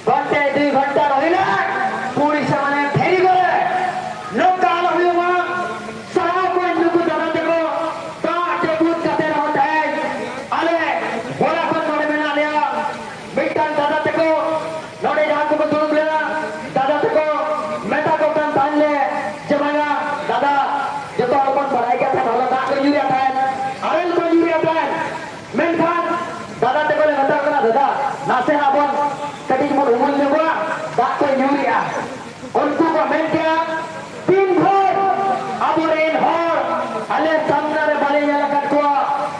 ᱜᱷᱚᱱᱴᱮ ᱫᱩᱭ ᱜᱷᱚᱱᱴᱟ ᱨᱚᱦᱤᱞᱮ ᱯᱩᱲᱤ ᱥᱟᱢᱟᱱᱮ ᱯᱷᱮᱨᱤ ᱜᱚᱞᱮ ᱱᱚᱝᱠᱟ ᱟᱞᱚ ᱦᱩᱭᱩᱜ ᱢᱟ᱾" ᱥᱟᱨᱦᱟᱣ ᱠᱚᱣᱟᱧ ᱱᱩᱠᱩ ᱫᱟᱫᱟ ᱛᱟᱠᱚ, ᱫᱟᱜ ᱡᱟᱹᱯᱩᱫ ᱠᱟᱛᱮ ᱨᱮᱦᱚᱸ ᱛᱮᱦᱮᱧ ᱟᱞᱮ ᱦᱚᱲᱟ ᱠᱷᱚᱱ ᱱᱚᱰᱮ ᱢᱮᱱᱟᱜ ᱞᱮᱭᱟ᱾ ᱢᱤᱫᱴᱟᱝ ᱫᱟᱫᱟ ᱛᱟᱠᱚ ᱱᱚᱰᱮ ᱡᱟᱦᱟᱸ ᱠᱚᱠᱚ ᱫᱩᱲᱩᱵ ᱞᱮᱱᱟ, ᱫᱟᱫᱟ ᱛᱟᱠᱚ ᱢᱮᱛᱟ ᱠᱚ ᱠᱟᱱ ᱛᱟᱦᱮᱸᱫ ᱞᱮ ᱡᱮ, "ᱵᱟᱝᱟ ᱫᱟᱫᱟ, ᱡᱚᱛᱚ ᱦᱚᱲ ᱵᱚᱱ ᱵᱟᱲᱟᱭ ᱜᱮᱭᱟ ᱛᱟᱦᱮᱸᱫ, ᱦᱚᱞᱟ ᱫᱟᱜ ᱠᱚ ᱧᱩᱭᱟ ᱛᱟᱦᱮᱸᱫ, ᱟᱨᱮᱞ ᱠᱚ ᱧᱩᱭᱟ ᱛᱟᱦᱮᱸᱫ, ᱢᱮᱱᱠᱷᱟᱱ ᱫᱟᱫᱟ ᱛᱟᱠᱚ ᱞᱮ ᱢᱮᱛᱟ ᱠᱚ ᱠᱟᱱᱟ, ᱫᱟᱫᱟ, ᱱᱟᱥᱮᱱᱟᱜ ᱵᱚᱱ ᱠᱟᱹᱴᱤᱡ ᱵᱚᱱ ᱩᱢᱩᱞ ᱧᱚᱜᱚᱜᱼᱟ, ᱫᱟᱜ ᱠᱚ ᱧᱩᱭᱟ᱾" ᱩᱱᱠᱩ ᱠᱚ ᱢᱮᱱ ᱠᱮᱜᱼᱟ, "ᱛᱤᱱ ᱵᱷᱳᱨ ᱟᱵᱚᱨᱮᱱ ᱦᱚᱲ ᱟᱞᱮ ᱥᱟᱢᱱᱟ ᱨᱮ ᱵᱟᱞᱮ ᱧᱮᱞ ᱟᱠᱟᱫ ᱠᱚᱣᱟ,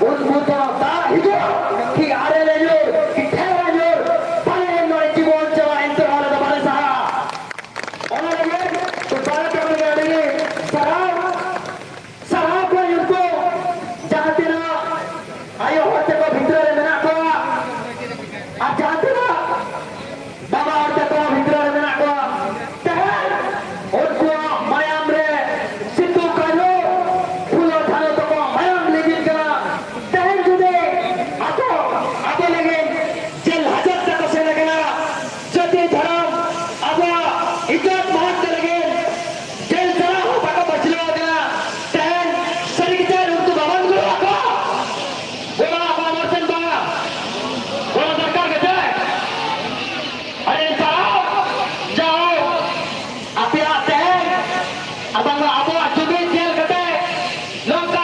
ᱩᱱᱠᱩ ᱫᱚ ᱫᱟᱜ ᱦᱤᱡᱩᱜ ᱠᱤ ᱟᱨᱮᱞ ᱧᱩᱨ ᱠᱤ ᱴᱷᱮᱨᱟ ᱧᱩᱨ, ᱵᱟᱞᱮ ᱱᱚᱰᱮ ᱡᱤᱵᱚᱱ ᱪᱟᱞᱟᱜ, ᱮᱱᱛᱮ ᱨᱮᱦᱚᱸ ᱟᱞᱮ ᱫᱚ ᱵᱟᱞᱮ ᱥᱟᱦᱟᱜᱼᱟ᱾" ᱚᱱᱟ ᱞᱟᱹᱜᱤᱫ ᱛᱮ ᱵᱟᱨᱮ ᱛᱮ ᱟᱹᱰᱤ ᱥᱟᱨᱦᱟᱣ, ᱥᱟᱨᱦᱟᱣ ᱠᱚᱣᱟᱧ ᱩᱱᱠᱩ ᱡᱟᱦᱟᱸ ᱛᱤᱱᱟᱹᱜ ᱟᱭᱳ ᱦᱚᱲ ᱛᱮᱠᱚ ᱵᱷᱤᱛᱨᱤ ᱨᱮ ᱢᱮᱱᱟᱜ ᱠᱚᱣᱟ ᱟᱨ ᱡᱟᱦᱟᱸ ᱛᱤᱱᱟᱹᱜ ᱵᱟᱵᱟ ᱦᱚᱲ ᱛᱮᱠᱚ ᱵᱷᱤᱛᱨᱤ ᱨᱮ ᱢᱮᱱᱟᱜ ᱠᱚᱣᱟ, ᱛᱮᱦᱮᱧ ᱩᱱᱠᱩᱣᱟᱜ ᱢᱟᱭᱟᱢ ᱨᱮ ᱥᱤᱫᱩ ᱠᱟᱹᱱᱦᱩ ᱯᱷᱩᱞᱳ ᱡᱷᱟᱱᱳ ᱛᱟᱠᱚᱣᱟᱜ ᱢᱟᱭᱟᱢ ᱞᱤᱸᱜᱤᱱ ᱠᱟᱱᱟ᱾ ᱛᱮᱦᱮᱧ ᱡᱩᱫᱤ ᱟᱠᱚ ᱟᱵᱚ ᱞᱟᱹᱜᱤᱫ ᱡᱮᱞ ᱦᱟᱡᱟᱛ ᱛᱮᱠᱚ ᱥᱮᱱ ᱟᱠᱟᱱᱟ, ᱡᱟᱹᱛᱤ ᱫᱷᱚᱨᱚᱢ ᱟᱵᱚᱣᱟᱜ ᱤᱡᱽᱡᱚᱛ ᱢᱟᱦᱟᱛ ᱞᱟᱹᱜᱤᱫ ᱡᱮᱞ ᱪᱟᱞᱟᱣ ᱦᱚᱸ ᱵᱟᱠᱚ ᱵᱟᱪᱷᱞᱟᱣ ᱟᱠᱟᱱᱟ᱾ ᱛᱮᱦᱮᱧ ᱥᱟᱹᱨᱤ ᱜᱮ ᱪᱮᱫ ᱩᱱᱠᱩ ᱵᱟᱵᱚᱱ ᱜᱚᱲᱚ ᱟᱠᱚᱣᱟ? ᱜᱚᱲᱚ ᱟᱠᱚ ᱟᱵᱚᱱ ᱥᱮ ᱵᱟᱝ? ᱜᱚᱲᱚ ᱫᱚᱨᱠᱟᱨ ᱜᱮ ᱪᱮ? ᱟᱨ ᱮᱱᱛᱮ ᱨᱮᱦᱚᱸ ᱡᱟᱦᱳᱠ, ᱟᱯᱮᱭᱟᱜ ᱛᱮᱦᱮᱧ ᱟᱨ ᱵᱟᱝᱢᱟ ᱟᱵᱚᱣᱟᱜ ᱡᱩᱢᱤᱫ ᱧᱮᱞ ᱠᱟᱛᱮ ᱱᱚᱝᱠᱟ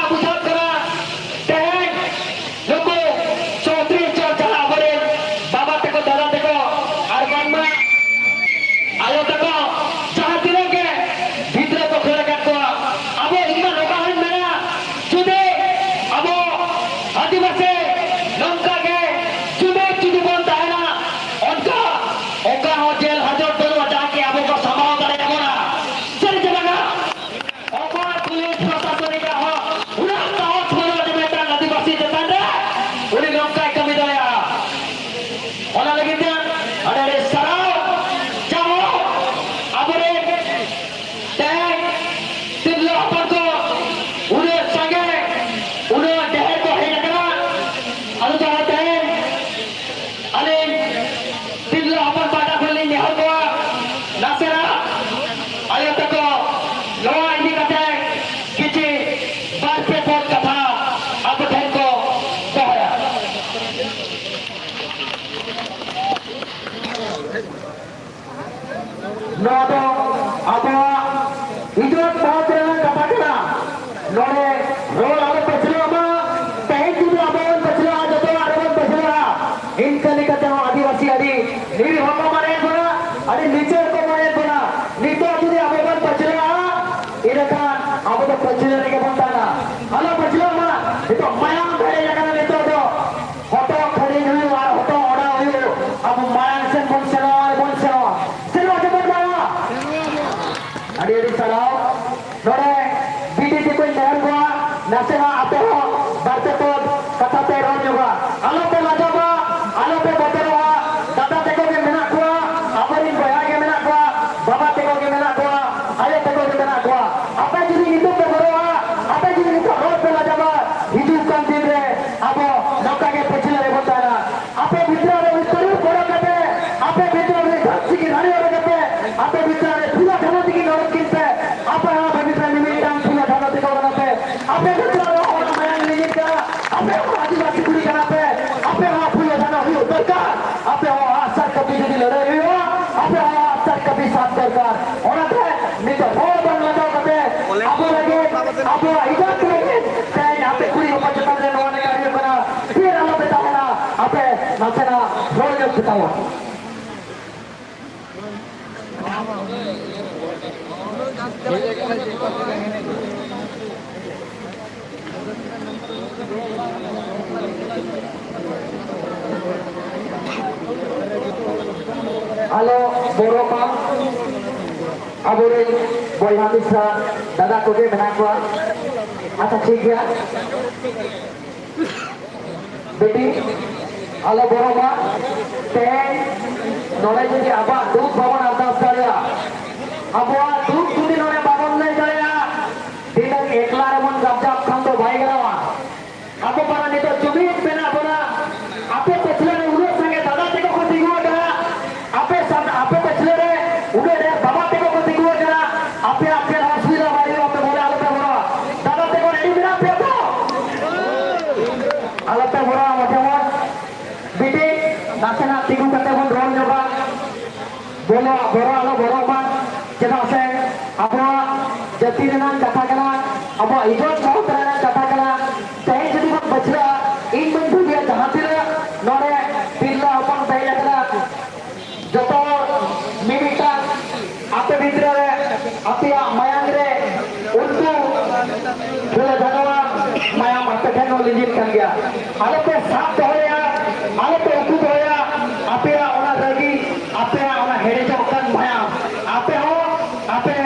ᱩᱱᱟᱹᱜ ᱥᱟᱦᱚᱥ ᱵᱟᱹᱱᱩᱜᱼᱟ ᱡᱮ ᱢᱤᱫᱴᱟᱝ ᱟᱹᱫᱤᱵᱟᱹᱥᱤ ᱪᱮᱛᱟᱱ ᱨᱮ ᱩᱱᱤ ᱱᱚᱝᱠᱟᱭ ᱠᱟᱹᱢᱤ ᱫᱟᱲᱮᱭᱟᱜᱼᱟ᱾ ᱚᱱᱟ ᱞᱟᱹᱜᱤᱫ ᱛᱮ ᱟᱹᱰᱤ ᱟᱹᱰᱤ ᱥᱟᱨᱦᱟᱣ᱾ ᱡᱟᱦᱟᱸ ᱟᱵᱚᱨᱮᱱ ᱛᱮᱦᱮᱧ ᱛᱤᱨᱞᱟᱹ ᱦᱚᱯᱚᱱ ᱠᱚ ᱩᱱᱟᱹᱜ ᱥᱟᱸᱜᱮ, ᱩᱱᱟᱹᱜ ᱰᱷᱮᱨ ᱠᱚ ᱦᱮᱡ ᱟᱠᱟᱱᱟ᱾ ᱟᱫᱚ ᱡᱟᱦᱟᱸ ᱛᱮᱦᱮᱧ ᱟᱹᱞᱤᱧ ᱛᱤᱨᱞᱟᱹ ᱦᱚᱯᱚᱱ ᱯᱟᱦᱴᱟ ᱠᱷᱚᱱ ᱞᱤᱧ ᱱᱮᱦᱚᱨ ᱠᱚᱣᱟ, ᱱᱟᱥᱮᱱᱟᱜ ᱟᱭᱳ ᱛᱟᱠᱚ ᱱᱚᱣᱟ ᱤᱫᱤ ᱠᱟᱛᱮ ᱠᱤᱪᱷᱤ ᱵᱟᱨ ᱯᱮ ᱯᱚᱫ ᱠᱟᱛᱷᱟ ᱟᱵᱚ ᱴᱷᱮᱱ ᱠᱚ ᱫᱚᱦᱚᱭᱟ᱾ ᱱᱚᱣᱟ ᱫᱚ ᱟᱵᱚᱣᱟᱜ ᱤᱡᱽᱡᱚᱛ ᱵᱟᱵᱚᱫ ᱨᱮᱱᱟᱜ ᱠᱟᱛᱷᱟ ᱠᱟᱱᱟ᱾ ᱱᱚᱰᱮ ᱨᱚᱲ ᱟᱞᱚ ᱯᱟᱹᱪᱷᱞᱟᱹᱜ ᱢᱟ᱾ ᱛᱮᱦᱮᱧ ᱡᱩᱫᱤ ᱟᱵᱚ ᱵᱚᱱ ᱯᱟᱹᱪᱷᱞᱟᱹᱜᱼᱟ, ᱡᱚᱛᱚᱣᱟᱜ ᱨᱮᱵᱚᱱ ᱯᱟᱹᱪᱷᱞᱟᱹᱜᱼᱟ, ᱤᱱᱠᱟᱹ ᱞᱮᱠᱟᱛᱮ ᱦᱚᱸ ᱟᱹᱫᱤᱵᱟᱹᱥᱤ ᱟᱹᱰᱤ ᱱᱤᱨᱤᱦᱚ ᱠᱚ ᱢᱟᱨᱮᱭᱮᱫ ᱵᱚᱱᱟ, ᱟᱹᱰᱤ ᱱᱤᱪᱟᱹᱲ ᱠᱚ ᱢᱟᱨᱮᱭᱮᱫ ᱵᱚᱱᱟ᱾ ᱱᱤᱛᱚᱜ ᱡᱩᱫᱤ ᱟᱵᱚ ᱵᱚᱱ ᱯᱟᱹᱪᱷᱞᱟᱹᱜᱼᱟ, ᱤᱱᱟᱹᱠᱷᱟᱱ ᱟᱵᱚ ᱫᱚ ᱯᱟᱹᱪᱷᱞᱟᱹ ᱨᱮᱜᱮ ᱵᱚᱱ ᱛᱟᱦᱮᱱᱟ᱾ ᱟᱞᱚ ᱯᱟᱹᱪᱷᱞᱟᱹᱜ ᱢᱟ᱾ ᱱᱤᱛᱚᱜ ᱢᱟᱭᱟᱢ ᱵᱷᱮᱲᱮᱡ ᱟᱠᱟᱱᱟ᱾ ᱱᱤᱛᱚᱜ ᱫᱚ ᱦᱚᱴᱚᱜ ᱠᱷᱟᱹᱲᱤᱧ ᱦᱩᱭᱩᱜ ᱟᱨ ᱦᱚᱴᱚᱜ ᱚᱰᱟᱣ ᱦᱩᱭᱩᱜ᱾ ᱟᱵᱚ ᱢᱟᱲᱟᱝ ᱥᱮᱱ ᱵᱚᱱ ᱥᱮᱱᱚᱜᱼᱟ, ᱵᱚᱱ ᱥᱮᱱᱚᱜᱼᱟ᱾ ᱥᱮᱱᱚᱜᱼᱟ ᱥᱮ ᱵᱚᱱ ᱵᱟᱝᱟ? ᱟᱹᱰᱤ ᱟᱹᱰᱤ ᱥᱟᱨᱦᱟᱣ᱾ ᱱᱚᱰᱮ ᱵᱤᱴᱤ ᱛᱮᱠᱚᱧ ᱱᱮᱦᱚᱨ ᱠᱚᱣᱟ, ᱱᱟᱥᱮᱱᱟᱜ ᱟᱯᱮ ᱦᱚᱸ ᱵᱟᱨ ᱯᱮ ᱯᱚᱫ ᱠᱟᱛᱷᱟ ᱯᱮ ᱨᱚᱲ ᱧᱚᱜᱟ᱾ ᱟᱞᱚ ᱯᱮ ᱞᱟᱡᱟᱣᱟ, ᱟᱞᱚ ᱯᱮ ᱵᱚᱛᱚᱨᱚᱜᱼᱟ᱾ ᱫᱟᱫᱟ ᱛᱮᱠᱚ ᱜᱮ ᱢᱮᱱᱟᱜ ᱠᱚᱣᱟ, ᱟᱵᱚᱨᱮᱱ ᱵᱚᱭᱦᱟ ᱜᱮ ᱢᱮᱱᱟᱜ ᱠᱚᱣᱟ, ᱵᱟᱵᱟ ᱛᱮᱠᱚ ᱜᱮ ᱢᱮᱱᱟᱜ ᱠᱚᱣᱟ, ᱟᱭᱳ ᱛᱮᱠᱚ ᱜᱮ ᱢᱮᱱᱟᱜ ᱠᱚᱣᱟ᱾ ᱟᱯᱮ ᱡᱩᱫᱤ ᱱᱤᱛᱚᱜ ᱯᱮ ᱵᱚᱛᱚᱨᱚᱜᱼᱟ, ᱟᱯᱮ ᱡᱩᱫᱤ ᱱᱤᱛᱚᱜ ᱨᱚᱲ ᱯᱮ ᱞᱟᱡᱟᱣᱟ, ᱦᱤᱡᱩᱜ ᱠᱟᱱ ᱫᱤᱱ ᱨᱮ ᱟᱵᱚ ᱱᱚᱝᱠᱟ ᱜᱮ ᱯᱟᱹᱪᱷᱞᱟᱹ ᱨᱮᱵᱚᱱ ᱛᱟᱦᱮᱱᱟ᱾ ᱟᱯᱮ ᱵᱷᱤᱛᱨᱤ ᱨᱮ ᱩᱛᱛᱚᱨᱤ ᱯᱚᱨᱚ ᱠᱟᱛᱮ, ᱟᱯᱮ ᱵᱷᱤᱛᱨᱤ ᱨᱮ ᱫᱷᱟᱹᱨᱛᱤ ᱜᱮ ᱫᱷᱟᱹᱨᱤ ᱚᱰᱚᱠ ᱠᱟᱛᱮ, ᱟᱯᱮ ᱵᱷᱤᱛᱨᱤ ᱨᱮ ᱯᱷᱩᱞᱟ ᱡᱷᱟᱱᱚ ᱛᱮᱜᱮ ᱱᱚᱰᱚᱠ ᱠᱤᱱ ᱯᱮ᱾ ᱟᱯᱮ ᱦᱚᱸ ᱟᱯᱮ ᱵᱷᱤᱛᱨᱤ ᱨᱮ ᱢᱤᱢᱤᱫᱴᱟᱝ ᱯᱷᱩᱞᱟ ᱡᱷᱟᱱᱚ ᱛᱮᱠᱚ ᱠᱟᱱᱟ ᱯᱮ᱾ ᱟᱯᱮ ᱵᱷᱤᱛᱨᱤ ᱨᱮ ᱦᱚᱲ ᱢᱟᱭᱟᱝ ᱞᱤᱸᱜᱤᱱ ᱠᱟᱱᱟ᱾ ᱟᱯᱮ ᱦᱚᱸ ᱟᱹᱫᱤᱵᱟᱹᱥᱤ ᱠᱩᱲᱤ ᱠᱟᱱᱟ ᱯᱮ᱾ ᱟᱯᱮ ᱦᱚᱸ ᱯᱷᱩᱞᱟ ᱡᱷᱟᱱᱚ ᱦᱩᱭᱩᱜ ᱫᱚᱨᱠᱟᱨ᱾ ᱟᱯᱮ ᱦᱚᱸ ᱟᱜᱼᱥᱟᱨ ᱠᱟᱹᱯᱤ ᱡᱩᱫᱤ ᱞᱟᱹᱲᱦᱟᱹᱭ ᱦᱩᱭᱩᱜᱼᱟ, ᱟᱯᱮ ᱦᱚᱸ ᱟᱜᱼᱥᱟᱨ ᱠᱟᱹᱯᱤ ᱥᱟᱵ ᱫᱚᱨᱠᱟᱨ᱾ ᱚᱱᱟᱛᱮ ᱱᱤᱛᱚᱜ ᱦᱚᱲ ᱵᱟᱝ ᱞᱟᱡᱟᱣ ᱠᱟᱛᱮ ᱟᱵᱚ ᱞᱟᱹᱜᱤᱫ ᱟᱵᱚᱣᱟᱜ ᱤᱡᱽᱡᱚᱛ ᱞᱟᱹᱜᱤᱫ ᱛᱮᱦᱮᱧ ᱟᱯᱮ ᱠᱩᱲᱤ ᱦᱚᱯᱚᱱ ᱪᱮᱛᱟᱱ ᱨᱮ ᱱᱚᱣᱟ ᱱᱮᱭᱟᱣ ᱦᱩᱭᱩᱜ ᱠᱟᱱᱟ᱾ ᱯᱷᱤᱨ ᱟᱞᱚ ᱯᱮ ᱛᱟᱦᱮᱱᱟ, ᱟᱯᱮ ᱱᱟᱥᱮᱱᱟᱜ ᱨᱚᱲ ᱧᱚᱜ ᱯᱮ ᱛᱟᱵᱚᱱ᱾ ᱟᱞᱚ ᱵᱚᱨᱚᱜ ᱢᱟ, ᱟᱵᱚᱨᱮᱱ ᱵᱚᱭᱦᱟ ᱢᱤᱥᱨᱟ ᱫᱟᱫᱟ ᱠᱚᱜᱮ ᱢᱮᱱᱟᱜ ᱠᱚᱣᱟ᱾ ᱟᱪᱪᱷᱟ, ᱴᱷᱤᱠ ᱜᱮᱭᱟ᱾ ᱵᱤᱴᱤ, ᱟᱞᱚ ᱵᱚᱨᱚᱢᱟ᱾ ᱛᱮᱦᱮᱧ ᱱᱚᱰᱮ ᱡᱩᱫᱤ ᱟᱵᱚᱣᱟᱜ ᱫᱩᱠ ᱵᱟᱵᱚᱱ ᱟᱨᱫᱟᱥ ᱫᱟᱲᱮᱭᱟᱜᱼᱟ, ᱟᱵᱚᱣᱟᱜ ᱫᱩᱠ ᱡᱩᱫᱤ ᱱᱚᱰᱮ ᱵᱟᱵᱚᱱ ᱞᱟᱹᱭ ᱫᱟᱲᱮᱭᱟᱜᱼᱟ, ᱫᱷᱤᱱᱟᱹᱝ ᱮᱠᱞᱟ ᱨᱮᱵᱚᱱ ᱜᱟᱵᱡᱟᱜ ᱠᱷᱟᱱ ᱫᱚ ᱵᱟᱭ ᱜᱟᱱᱚᱜᱼᱟ᱾ ᱟᱵᱚ ᱯᱟᱲᱟ ᱱᱤᱛᱚᱜ ᱡᱩᱢᱤᱫ ᱢᱮᱱᱟᱜ ᱵᱚᱱᱟ᱾ ᱟᱯᱮ ᱯᱟᱹᱪᱷᱞᱟᱹ ᱨᱮ ᱩᱱᱟᱹᱜ ᱥᱟᱸᱜᱮ ᱫᱟᱫᱟ ᱛᱮᱠᱚ ᱠᱚ ᱛᱤᱸᱜᱩ ᱟᱠᱟᱱᱟ, ᱟᱯᱮ ᱥᱟᱱ-, ᱟᱯᱮ ᱯᱟᱹᱪᱷᱞᱟᱹ ᱨᱮ ᱩᱱᱟᱹᱜ ᱰᱷᱮᱨ ᱵᱟᱵᱟ ᱛᱮᱠᱚ ᱠᱚ ᱛᱤᱸᱜᱩ ᱟᱠᱟᱱᱟ᱾ ᱟᱯᱮᱭᱟᱜ ᱪᱮᱫ ᱦᱚᱸ ᱚᱥᱩᱵᱤᱫᱷᱟ ᱵᱟᱭ ᱦᱩᱭᱩᱜᱼᱟ, ᱟᱯᱮ ᱵᱚᱞᱮ ᱟᱞᱚᱯᱮ ᱵᱚᱨᱚᱜᱼᱟ᱾ ᱫᱟᱫᱟ ᱛᱮᱠᱚ ᱨᱮᱰᱤ ᱢᱮᱱᱟᱜ ᱯᱮᱭᱟ ᱛᱚ? ᱟᱞᱚᱯᱮ ᱵᱚᱨᱚᱜᱼᱟ, ᱢᱚᱴᱷᱮ ᱢᱚᱴ᱾ ᱵᱤᱴᱤ, ᱱᱟᱥᱮᱱᱟᱜ ᱛᱤᱸᱜᱩ ᱠᱟᱛᱮ ᱵᱚᱱ ᱨᱚᱲ ᱧᱚᱜᱟ᱾ ᱵᱚᱞᱚ, ᱵᱚᱨᱚ ᱟᱞᱚ ᱵᱚᱨᱚᱜ ᱢᱟ, ᱪᱮᱫᱟᱜ ᱥᱮ ᱟᱵᱚᱣᱟᱜ ᱡᱟᱹᱛᱤ ᱨᱮᱱᱟᱜ ᱠᱟᱛᱷᱟ ᱠᱟᱱᱟ, ᱟᱵᱚᱣᱟᱜ ᱤᱡᱽᱡᱚᱛ ᱢᱚᱦᱚᱛ ᱨᱮᱱᱟᱜ ᱠᱟᱛᱷᱟ ᱠᱟᱱᱟ᱾ ᱛᱮᱦᱮᱧ ᱡᱩᱫᱤ ᱵᱚᱱ ᱯᱟᱹᱪᱷᱞᱟᱹᱜᱼᱟ, ᱤᱧ ᱵᱟᱹᱧ ᱵᱷᱟᱹᱵᱤᱭᱟ ᱡᱟᱦᱟᱸ ᱛᱤᱱᱟᱹᱜ ᱱᱚᱰᱮ ᱛᱤᱨᱞᱟᱹ ᱦᱚᱯᱚᱱ ᱠᱚ ᱦᱮᱡ ᱟᱠᱟᱱᱟ, ᱡᱚᱛᱚ ᱦᱚᱲ ᱢᱤᱢᱤᱫᱴᱟᱝ ᱟᱯᱮ ᱵᱷᱤᱛᱨᱤ ᱨᱮ, ᱟᱯᱮᱭᱟᱜ ᱢᱟᱭᱟᱝ ᱨᱮ ᱩᱱᱠᱩ ᱯᱷᱩᱞᱟᱹ ᱡᱷᱟᱱᱚᱣᱟᱜ ᱢᱟᱭᱟᱢ ᱟᱯᱮ ᱴᱷᱮᱱ ᱦᱚᱸ ᱞᱤᱸᱡᱤᱱ ᱠᱟᱱ ᱜᱮᱭᱟ᱾ ᱟᱞᱚᱯᱮ ᱥᱟᱵ ᱫᱚᱦᱚᱭᱟ, ᱟᱞᱚᱯᱮ ᱩᱠᱩ ᱫᱚᱦᱚᱭᱟ ᱟᱯᱮᱭᱟᱜ ᱚᱱᱟ ᱨᱟᱹᱜᱤ, ᱟᱯᱮᱭᱟᱜ ᱚᱱᱟ ᱦᱮᱰᱮᱡᱚᱜ ᱠᱟᱱ ᱢᱟᱭᱟᱢ᱾ ᱟᱯᱮ ᱦᱚᱸ ᱟᱯᱮ,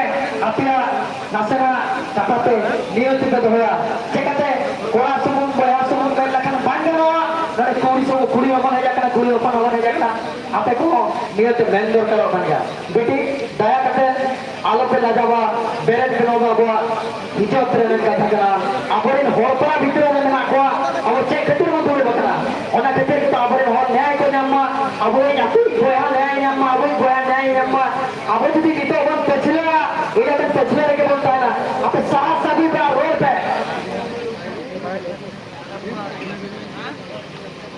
ᱟᱯᱮᱭᱟᱜ ᱱᱟᱥᱮᱱᱟᱜ ᱠᱟᱛᱷᱟ ᱯᱮ ᱱᱤᱭᱚᱢ ᱛᱮᱯᱮ ᱫᱚᱦᱚᱭᱟ᱾ ᱪᱮᱠᱟᱛᱮ ᱠᱚᱲᱟ ᱥᱩᱢᱩᱝ, ᱵᱚᱭᱦᱟ ᱥᱩᱢᱩᱝ ᱢᱮᱱ ᱞᱮᱠᱷᱟᱱ ᱵᱟᱝ ᱜᱟᱱᱚᱜᱼᱟ᱾ ᱱᱚᱰᱮ ᱠᱩᱲᱤ ᱥᱩᱢᱩᱝ, ᱠᱩᱲᱤ ᱦᱚᱯᱚᱱ ᱦᱮᱡ ᱟᱠᱟᱱᱟ, ᱠᱩᱲᱤ ᱦᱚᱯᱚᱱ ᱦᱚᱯᱚᱱ ᱦᱮᱡ ᱟᱠᱟᱱᱟ᱾ ᱟᱯᱮ ᱠᱚᱦᱚᱸ ᱱᱤᱭᱟᱹᱛᱮ ᱢᱮᱱ ᱫᱚᱨᱠᱟᱨᱚᱜ ᱠᱟᱱ ᱜᱮᱭᱟ᱾ ᱵᱤᱴᱤ, ᱫᱟᱭᱟ ᱠᱟᱛᱮ ᱟᱞᱚᱯᱮ ᱞᱟᱡᱟᱣᱟ, ᱵᱮᱨᱮᱫ ᱯᱮ, ᱱᱚᱣᱟ ᱫᱚ ᱟᱵᱚᱣᱟᱜ ᱤᱡᱽᱡᱚᱛ ᱨᱮᱱᱟᱜ ᱠᱟᱛᱷᱟ ᱠᱟᱱᱟ᱾ ᱟᱵᱚᱨᱮᱱ ᱦᱚᱲ ᱯᱟᱲᱟ ᱵᱷᱤᱛᱨᱤ ᱨᱮ ᱢᱮᱱᱟᱜ ᱠᱚᱣᱟ, ᱟᱵᱚ ᱪᱮᱫ ᱠᱷᱟᱹᱛᱤᱨ ᱵᱚᱱ ᱫᱩᱲᱩᱵ ᱟᱠᱟᱱᱟ? ᱚᱱᱟ ᱠᱷᱟᱹᱛᱤᱨ ᱜᱮᱛᱚ ᱟᱵᱚᱨᱮᱱ ᱦᱚᱲ ᱧᱟᱭ ᱠᱚ ᱧᱟᱢ ᱢᱟ, ᱟᱵᱚᱨᱮᱱ ᱟᱹᱛᱩ ᱵᱚᱭᱦᱟ ᱧᱟᱭ ᱧᱟᱢ ᱢᱟ, ᱟᱵᱚᱨᱮᱱ ᱵᱚᱭᱦᱟ ᱧᱟᱭ ᱧᱟᱢ ᱢᱟ᱾ ᱟᱵᱚ ᱡᱩᱫᱤ ᱱᱤᱛᱚᱜ ᱵᱚᱱ ᱯᱟᱹᱪᱷᱞᱟᱹᱜᱼᱟ, ᱤᱱᱟᱹ ᱠᱷᱟᱱ ᱯᱟᱹᱪᱷᱞᱟᱹ ᱨᱮᱜᱮ ᱵᱚᱱ ᱛᱟᱦᱮᱱᱟ᱾ ᱟᱯᱮ ᱥᱟᱦᱟ ᱥᱟᱹᱜᱩᱭ ᱯᱮ ᱟᱨ ᱨᱚᱲ ᱯᱮ᱾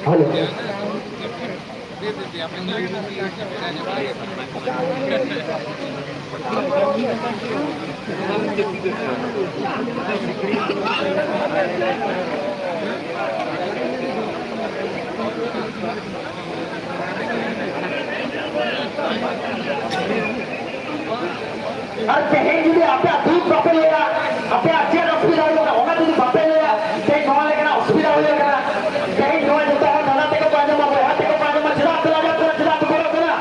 ᱦᱮᱞᱳ᱾ ᱟᱨ ᱛᱮᱦᱮᱧ ᱡᱩᱫᱤ ᱟᱯᱮᱭᱟᱜ ᱫᱩᱠ ᱵᱟᱯᱮ ᱞᱟᱹᱭᱟ, ᱟᱯᱮᱭᱟᱜ ᱪᱮᱫ ᱚᱥᱩᱵᱤᱫᱷᱟ ᱦᱩᱭᱩᱜ ᱠᱟᱱᱟ, ᱚᱱᱟ ᱡᱩᱫᱤ ᱵᱟᱯᱮ ᱞᱟᱹᱭᱟ, ᱛᱮᱦᱮᱧ ᱱᱚᱣᱟ ᱞᱮᱠᱟᱱᱟᱜ ᱚᱥᱩᱵᱤᱫᱷᱟ ᱦᱩᱭᱩᱜ ᱠᱟᱱᱟ, ᱛᱮᱦᱮᱧ ᱱᱚᱣᱟ ᱡᱚᱛᱚ ᱦᱚᱲ ᱫᱟᱫᱟ ᱛᱮᱠᱚ ᱠᱚ ᱟᱸᱡᱚᱢᱟ, ᱵᱚᱭᱦᱟ ᱛᱮᱠᱚ ᱠᱚ ᱟᱸᱡᱚᱢᱟ, ᱪᱮᱫᱟᱜ ᱯᱮ ᱞᱟᱡᱟᱜ ᱠᱟᱱᱟ, ᱪᱮᱫᱟᱜ ᱯᱮ ᱵᱚᱨᱚᱜ ᱠᱟᱱᱟ?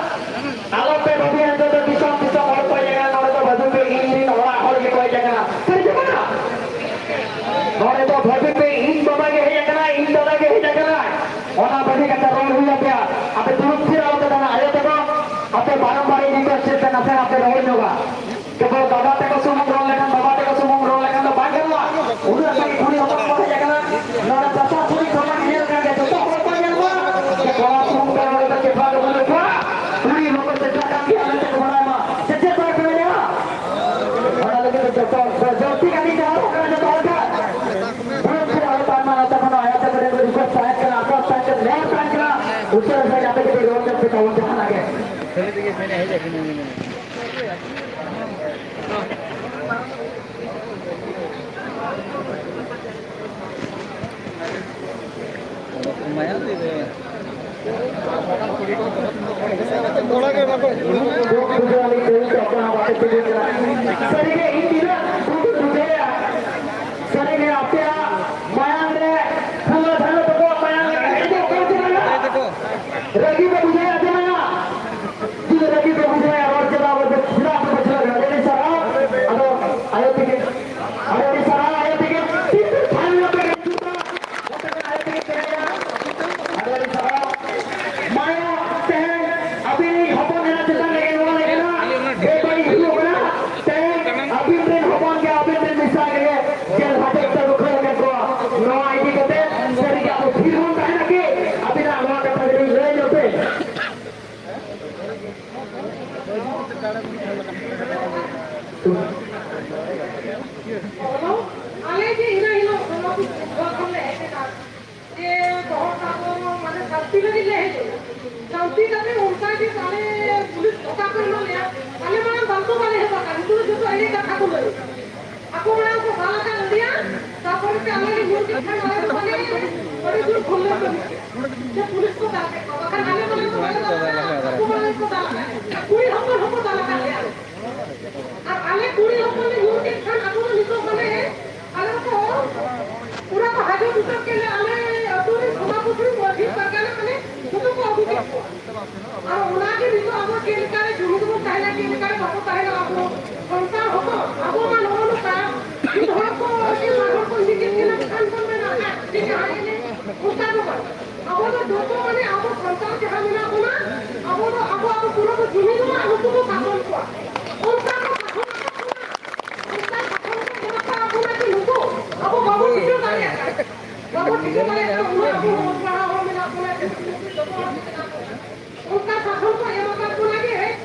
ᱟᱞᱚᱯᱮ ᱵᱷᱟᱹᱵᱤᱭᱟ ᱱᱤᱛᱚᱜ ᱫᱚ ᱫᱤᱥᱚᱢ, ᱫᱤᱥᱚᱢ ᱦᱚᱲ ᱠᱚ ᱦᱮᱡ ᱟᱠᱟᱱᱟ, ᱱᱚᱰᱮ ᱫᱚ ᱵᱟᱹᱵᱩ ᱯᱮ ᱤᱧ ᱨᱮᱱ ᱚᱲᱟᱜ ᱦᱚᱲ ᱜᱮᱠᱚ ᱦᱮᱡ ᱟᱠᱟᱱᱟ᱾ ᱥᱟᱹᱨᱤ ᱥᱮ ᱵᱟᱝᱟ? ᱱᱚᱰᱮ ᱫᱚ ᱵᱷᱟᱹᱵᱤ ᱯᱮ, ᱤᱧ ᱵᱟᱵᱟ ᱜᱮ ᱦᱮᱡ ᱟᱠᱟᱱᱟᱭ, ᱤᱧ ᱫᱟᱫᱟ ᱜᱮ ᱦᱮᱡ ᱟᱠᱟᱱᱟᱭ᱾ ᱚᱱᱟ ᱵᱷᱟᱹᱵᱤ ᱠᱟᱛᱮ ᱨᱚᱲ ᱦᱩᱭ ᱟᱯᱮᱭᱟ᱾ ᱟᱯᱮ ᱫᱩᱲᱩᱵ ᱛᱷᱤᱨ ᱟᱞᱚ ᱯᱮ ᱛᱟᱦᱮᱱᱟ᱾ ᱟᱭᱳ ᱛᱟᱠᱚ, ᱟᱯᱮ ᱵᱟᱨᱚᱢᱵᱟᱨ ᱤᱧ request ᱮᱫ ᱯᱮ, ᱱᱟᱥᱮ ᱱᱟᱥᱮ ᱨᱚᱲ ᱧᱚᱜᱟ᱾ ᱠᱮᱵᱚᱞ ᱵᱟᱵᱟ ᱛᱟᱠᱚ ᱥᱩᱢᱩᱝ ᱨᱚᱲ ᱞᱮᱠᱷᱟᱱ, ᱵᱟᱵᱟ ᱛᱟᱠᱚ ᱥᱩᱢᱩᱝ ᱨᱚᱲ ᱞᱮᱠᱷᱟᱱ ᱫᱚ ᱵᱟᱝ ᱜᱟᱱᱚᱜᱼᱟ᱾ ᱩᱱᱟᱹᱜ ᱥᱟᱸᱜᱮ ᱠᱩᱲᱤ ᱦᱚᱯᱚᱱ ᱠᱚ ᱦᱮᱡ ᱟᱠᱟᱱᱟ᱾ ᱱᱚᱰᱮ ᱯᱨᱚᱥᱟᱥᱚᱱᱤᱠ ᱦᱚᱲ ᱧᱮᱞ ᱠᱟᱱ ᱜᱮᱭᱟ, ᱡᱚᱛᱚ ᱦᱚᱲ ᱠᱚ ᱧᱮᱞ ᱢᱟ ᱡᱮ ᱠᱚᱲᱟ ᱥᱩᱢᱩᱝ ᱛᱮ ᱱᱚᱰᱮ ᱫᱚ ᱪᱮᱴᱷᱟ ᱫᱚ ᱵᱟᱹᱱᱩᱜ ᱠᱚᱣᱟ, ᱠᱩᱲᱤ ᱦᱚᱸᱠᱚ ᱪᱮᱴᱷᱟ ᱠᱟᱱ ᱜᱮᱭᱟ, ᱢᱮᱱᱛᱮ ᱠᱚ ᱵᱟᱲᱟᱭ ᱢᱟ᱾ ᱥᱮ ᱪᱮᱫ ᱵᱟᱭ ᱢᱮᱱᱟ? ᱚᱱᱟ ᱞᱟᱹᱜᱤᱫ ᱛᱮ ᱡᱚᱛᱚ ᱡᱟᱹᱥᱛᱤ ᱠᱟᱹᱢᱤ ᱪᱟᱞᱟᱣ ᱠᱟᱱᱟ ᱡᱚᱛᱚ ᱦᱚᱲ ᱴᱷᱮᱱ᱾ ᱵᱩᱡᱽ ᱠᱮᱫᱟ ᱦᱚᱭᱛᱳ ᱟᱭᱢᱟ ᱜᱟᱛᱮ ᱠᱷᱚᱱ ᱟᱭᱟᱜ ᱛᱮ ᱢᱤᱫᱴᱮᱱ request ᱛᱟᱦᱮᱸ ᱠᱟᱱᱟ, ᱟᱨᱫᱟᱥ ᱛᱟᱦᱮᱸ ᱠᱟᱱᱟ, ᱱᱮᱦᱚᱨ ᱛᱟᱦᱮᱸ ᱠᱟᱱᱟ, ᱩᱥᱟᱹᱨᱟ ᱥᱟᱺᱦᱤᱡ ᱟᱯᱮ ᱠᱟᱹᱴᱤᱡ ᱨᱚᱲ ᱧᱚᱜ ᱯᱮ ᱛᱟᱵᱚᱱ ᱡᱟᱦᱟᱱᱟᱜ ᱜᱮ᱾ ᱥᱟᱹᱨᱤᱜᱮ ᱤᱧ ᱛᱤᱱᱟᱹᱜ ᱫᱩᱠ ᱤᱧ ᱵᱩᱡᱷᱟᱹᱣᱟ᱾ ᱥᱟᱹᱨᱤᱜᱮ ᱟᱯᱮᱭᱟᱜ ᱢᱟᱭᱟᱝ ᱨᱮ ᱯᱷᱩᱞᱳ ᱡᱷᱟᱱᱳ ᱛᱟᱠᱚᱣᱟᱜ ᱢᱟᱭᱟᱝ ᱨᱮ ᱦᱤᱡᱩᱜ ᱠᱟᱱ ᱛᱟᱵᱚᱱᱟ᱾ ᱨᱟᱹᱜᱤ ᱯᱮ ᱵᱩᱡᱷᱟᱹᱣᱟ ᱪᱮ ᱵᱟᱝᱟ? ᱡᱩᱫᱤ ᱨᱟᱹᱜᱤ ᱯᱮ ᱵᱩᱡᱷᱟᱹᱣᱟ, ᱨᱚᱲ ᱪᱮᱫᱟᱜ ᱵᱟᱯᱮ, ᱪᱮᱫᱟᱜ ᱵᱟᱯᱮ ᱵᱩᱡᱷᱟᱹᱣᱟ? ᱟᱹᱰᱤ ᱟᱹᱰᱤ ᱥᱟᱨᱦᱟᱣ᱾ ᱟᱫᱚ ᱟᱭᱳ ᱛᱤᱠᱤᱱ, ᱟᱫᱚ ᱟᱹᱰᱤ ᱥᱟᱨᱦᱟᱣ ᱟᱭᱳ ᱛᱤᱠᱤᱱ᱾ ᱛᱤᱱ ᱫᱤᱱ ᱛᱷᱟᱱ ᱨᱮᱯᱮ ᱦᱤᱡᱩᱜᱼᱟ? ᱟᱯᱮ ᱫᱚ ᱟᱭᱳ ᱛᱤᱠᱤᱱ ᱯᱮ ᱞᱟᱹᱭᱟ᱾ ᱟᱹᱰᱤ ᱟᱹᱰᱤ ᱥᱟᱨᱦᱟᱣ᱾ ᱢᱟᱭᱟ ᱛᱮᱦᱮᱧ ᱟᱹᱵᱤᱱᱤᱡ ᱦᱚᱯᱚᱱ ᱮᱨᱟ ᱪᱮᱛᱟᱱ ᱨᱮᱜᱮ ᱱᱚᱣᱟ ᱞᱮᱠᱟᱱᱟᱜ ᱵᱮᱵᱟᱹᱲᱤᱡ ᱦᱩᱭᱩᱜ ᱠᱟᱱᱟ᱾ ᱛᱮᱦᱮᱧ ᱟᱹᱵᱤᱱ ᱨᱮᱱ ᱦᱚᱯᱚᱱ ᱜᱮ ᱟᱹᱵᱤᱱ ᱨᱮᱱ ᱢᱤᱥᱨᱟ ᱜᱮ ᱡᱮᱞ ᱦᱟᱡᱚᱛ ᱛᱮ ᱨᱩᱠᱷᱟᱹᱭ ᱟᱠᱟᱫ ᱠᱚᱣᱟ᱾ ᱱᱚᱣᱟ ᱤᱫᱤ ᱠᱟᱛᱮ ᱥᱟᱹᱨᱤᱜᱮ ᱟᱵᱚ ᱛᱷᱤᱨ ᱵᱚᱱ ᱛᱟᱦᱮᱱᱟ ᱠᱤ? ᱟᱹᱵᱤᱱᱟᱜ ᱱᱚᱣᱟ ᱠᱟᱛᱷᱟ ᱠᱟᱹᱴᱤᱡ ᱞᱟᱹᱭ ᱧᱚᱜ ᱯᱮ᱾ ᱟᱞᱮ ᱡᱮ ᱤᱱᱟᱹ ᱦᱤᱞᱳᱜ ᱵᱚᱞᱚ ᱠᱷᱚᱱ ᱞᱮ ᱦᱮᱡ ᱮᱱᱟ, ᱡᱮ ᱵᱚᱦᱚᱜ ᱥᱟᱵ ᱫᱚ ᱢᱟᱱᱮ ᱥᱟᱹᱱᱛᱤ ᱞᱟᱹᱜᱤᱫ ᱞᱮ ᱦᱮᱡ ᱮᱱᱟ᱾ ᱥᱟᱹᱱᱛᱤ ᱠᱟᱛᱮ ᱚᱱᱠᱟ ᱜᱮ ᱟᱞᱮ ᱯᱩᱞᱤᱥ ᱫᱷᱳᱠᱟ ᱠᱚ ᱮᱢᱟᱜ ᱞᱮᱭᱟ᱾ ᱟᱞᱮ ᱢᱟᱲᱟᱝ ᱵᱟᱝᱠᱚ ᱵᱟᱞᱮ ᱦᱮᱡ ᱟᱠᱟᱱ, ᱩᱱᱠᱩ ᱫᱚ ᱡᱚᱛᱚ ᱮᱲᱮ ᱠᱟᱛᱷᱟ ᱠᱚ ᱞᱟᱹᱭ᱾ ᱟᱠᱚ ᱢᱟᱲᱟᱝ ᱠᱚ ᱫᱟᱞ ᱟᱠᱟᱫ ᱞᱮᱭᱟ, ᱛᱟᱨᱯᱚᱨᱮ ᱛᱮ ᱟᱞᱮ ᱞᱮ ᱧᱩᱨ ᱠᱮᱫ ᱠᱷᱟᱱ ᱟᱞᱮ ᱫᱚ ᱢᱟᱱᱮ ᱟᱹᱰᱤ ᱡᱳᱨ ᱠᱷᱩᱞᱟᱹᱣ ᱠᱟᱹᱢᱤ ᱠᱮᱫᱟ᱾ ᱡᱮ ᱯᱩᱞᱤᱥ ᱠᱚ ᱫᱟᱞ ᱠᱮᱫ ᱠᱚᱣᱟ, ᱵᱟᱠᱷᱟᱱ ᱟᱞᱮ ᱫᱚ ᱟᱞᱮ ᱫᱚ ᱵᱟᱞᱮ ᱫᱟᱞ ᱟᱠᱟᱫ, ᱟᱠᱚ ᱢᱟᱲᱟᱝ ᱠᱚ ᱫᱟᱞ ᱟᱠᱟᱫ ᱞᱮᱭᱟ᱾ ᱠᱩᱲᱤ ᱦᱚᱯᱚᱱ ᱦᱚᱸᱠᱚ ᱫᱟᱞ ᱟᱠᱟᱫ ᱞᱮᱭᱟ᱾ ᱟᱨ ᱟᱞᱮ ᱠᱩᱲᱤ ᱦᱚᱯᱚᱱ ᱞᱮ ᱧᱩᱨ ᱠᱮᱫ ᱠᱷᱟᱱ ᱟᱠᱚ ᱫᱚ ᱱᱤᱛᱚᱜ ᱢᱟᱱᱮ ᱟᱞᱮ ᱫᱚᱠᱚ ᱯᱩᱨᱟᱹ ᱠᱚ ᱦᱟᱡᱚᱢ ᱩᱛᱟᱹᱨ ᱠᱮᱫ ᱞᱮᱭᱟ᱾ ᱟᱞᱮ ᱟᱹᱛᱩ ᱨᱮᱱ ᱥᱚᱵᱷᱟᱯᱚᱛᱤ, ᱢᱟᱹᱡᱷᱤ, ᱯᱟᱨᱜᱟᱱᱟ ᱢᱟᱱᱮ ᱡᱚᱛᱚ ᱠᱚ ᱟᱹᱜᱩ ᱠᱮᱫ ᱠᱚᱣᱟ᱾ ᱟᱨ ᱚᱱᱟᱜᱮ ᱱᱤᱛᱚᱜ ᱟᱵᱚ ᱪᱮᱫ ᱞᱮᱠᱟᱨᱮ ᱡᱩᱢᱤᱫ ᱵᱚᱱ ᱛᱟᱦᱮᱱᱟ, ᱪᱮᱫ ᱞᱮᱠᱟᱨᱮ ᱵᱟᱵᱚ ᱛᱟᱦᱮᱱᱟ, ᱟᱵᱚ ᱥᱟᱱᱛᱟᱲ ᱦᱚᱯᱚᱱ, ᱟᱵᱚ ᱢᱟ ᱱᱚᱜᱼᱚ ᱱᱚᱝᱠᱟ ᱢᱤᱫ ᱦᱚᱲ ᱠᱚ ᱥᱮ ᱵᱟᱨ ᱦᱚᱲ ᱠᱚ ᱤᱫᱤ ᱠᱮᱫ ᱩᱱᱤ ᱫᱚ ᱦᱟᱸᱜ ᱱᱩᱠᱩ ᱠᱚ ᱥᱟᱥᱚᱱ ᱠᱚᱣᱟ᱾ ᱚᱱᱠᱟ ᱠᱚ ᱥᱟᱥᱚᱱ ᱟᱠᱟᱫ ᱵᱚᱱᱟ, ᱚᱱᱠᱟ ᱥᱟᱥᱚᱱ ᱠᱚ ᱮᱢ ᱟᱠᱟᱫ ᱵᱚᱱᱟ ᱡᱮ ᱱᱩᱠᱩ ᱟᱵᱚ ᱵᱟᱵᱚ ᱴᱷᱤᱠᱟᱹ ᱫᱟᱲᱮᱭᱟᱜ ᱠᱟᱱᱟ᱾ ᱵᱟᱵᱚ ᱴᱷᱤᱠᱟᱹ ᱫᱟᱲᱮᱭᱟᱜ ᱠᱟᱱᱟ, ᱩᱱᱟᱹᱜ ᱟᱵᱚ ᱦᱚᱲ ᱯᱟᱲᱦᱟᱣ ᱦᱚᱲ ᱢᱮᱱᱟᱜ ᱵᱚᱱᱟ, ᱡᱟᱹᱥᱛᱤ ᱡᱟᱹᱥᱛᱤ ᱡᱚᱛᱚ ᱦᱚᱲ ᱢᱮᱱᱟᱜ ᱵᱚᱱᱟ᱾ ᱚᱱᱠᱟ ᱥᱟᱥᱚᱱ ᱠᱚ ᱮᱢ ᱟᱠᱟᱫ ᱵᱚᱱᱟ ᱡᱮ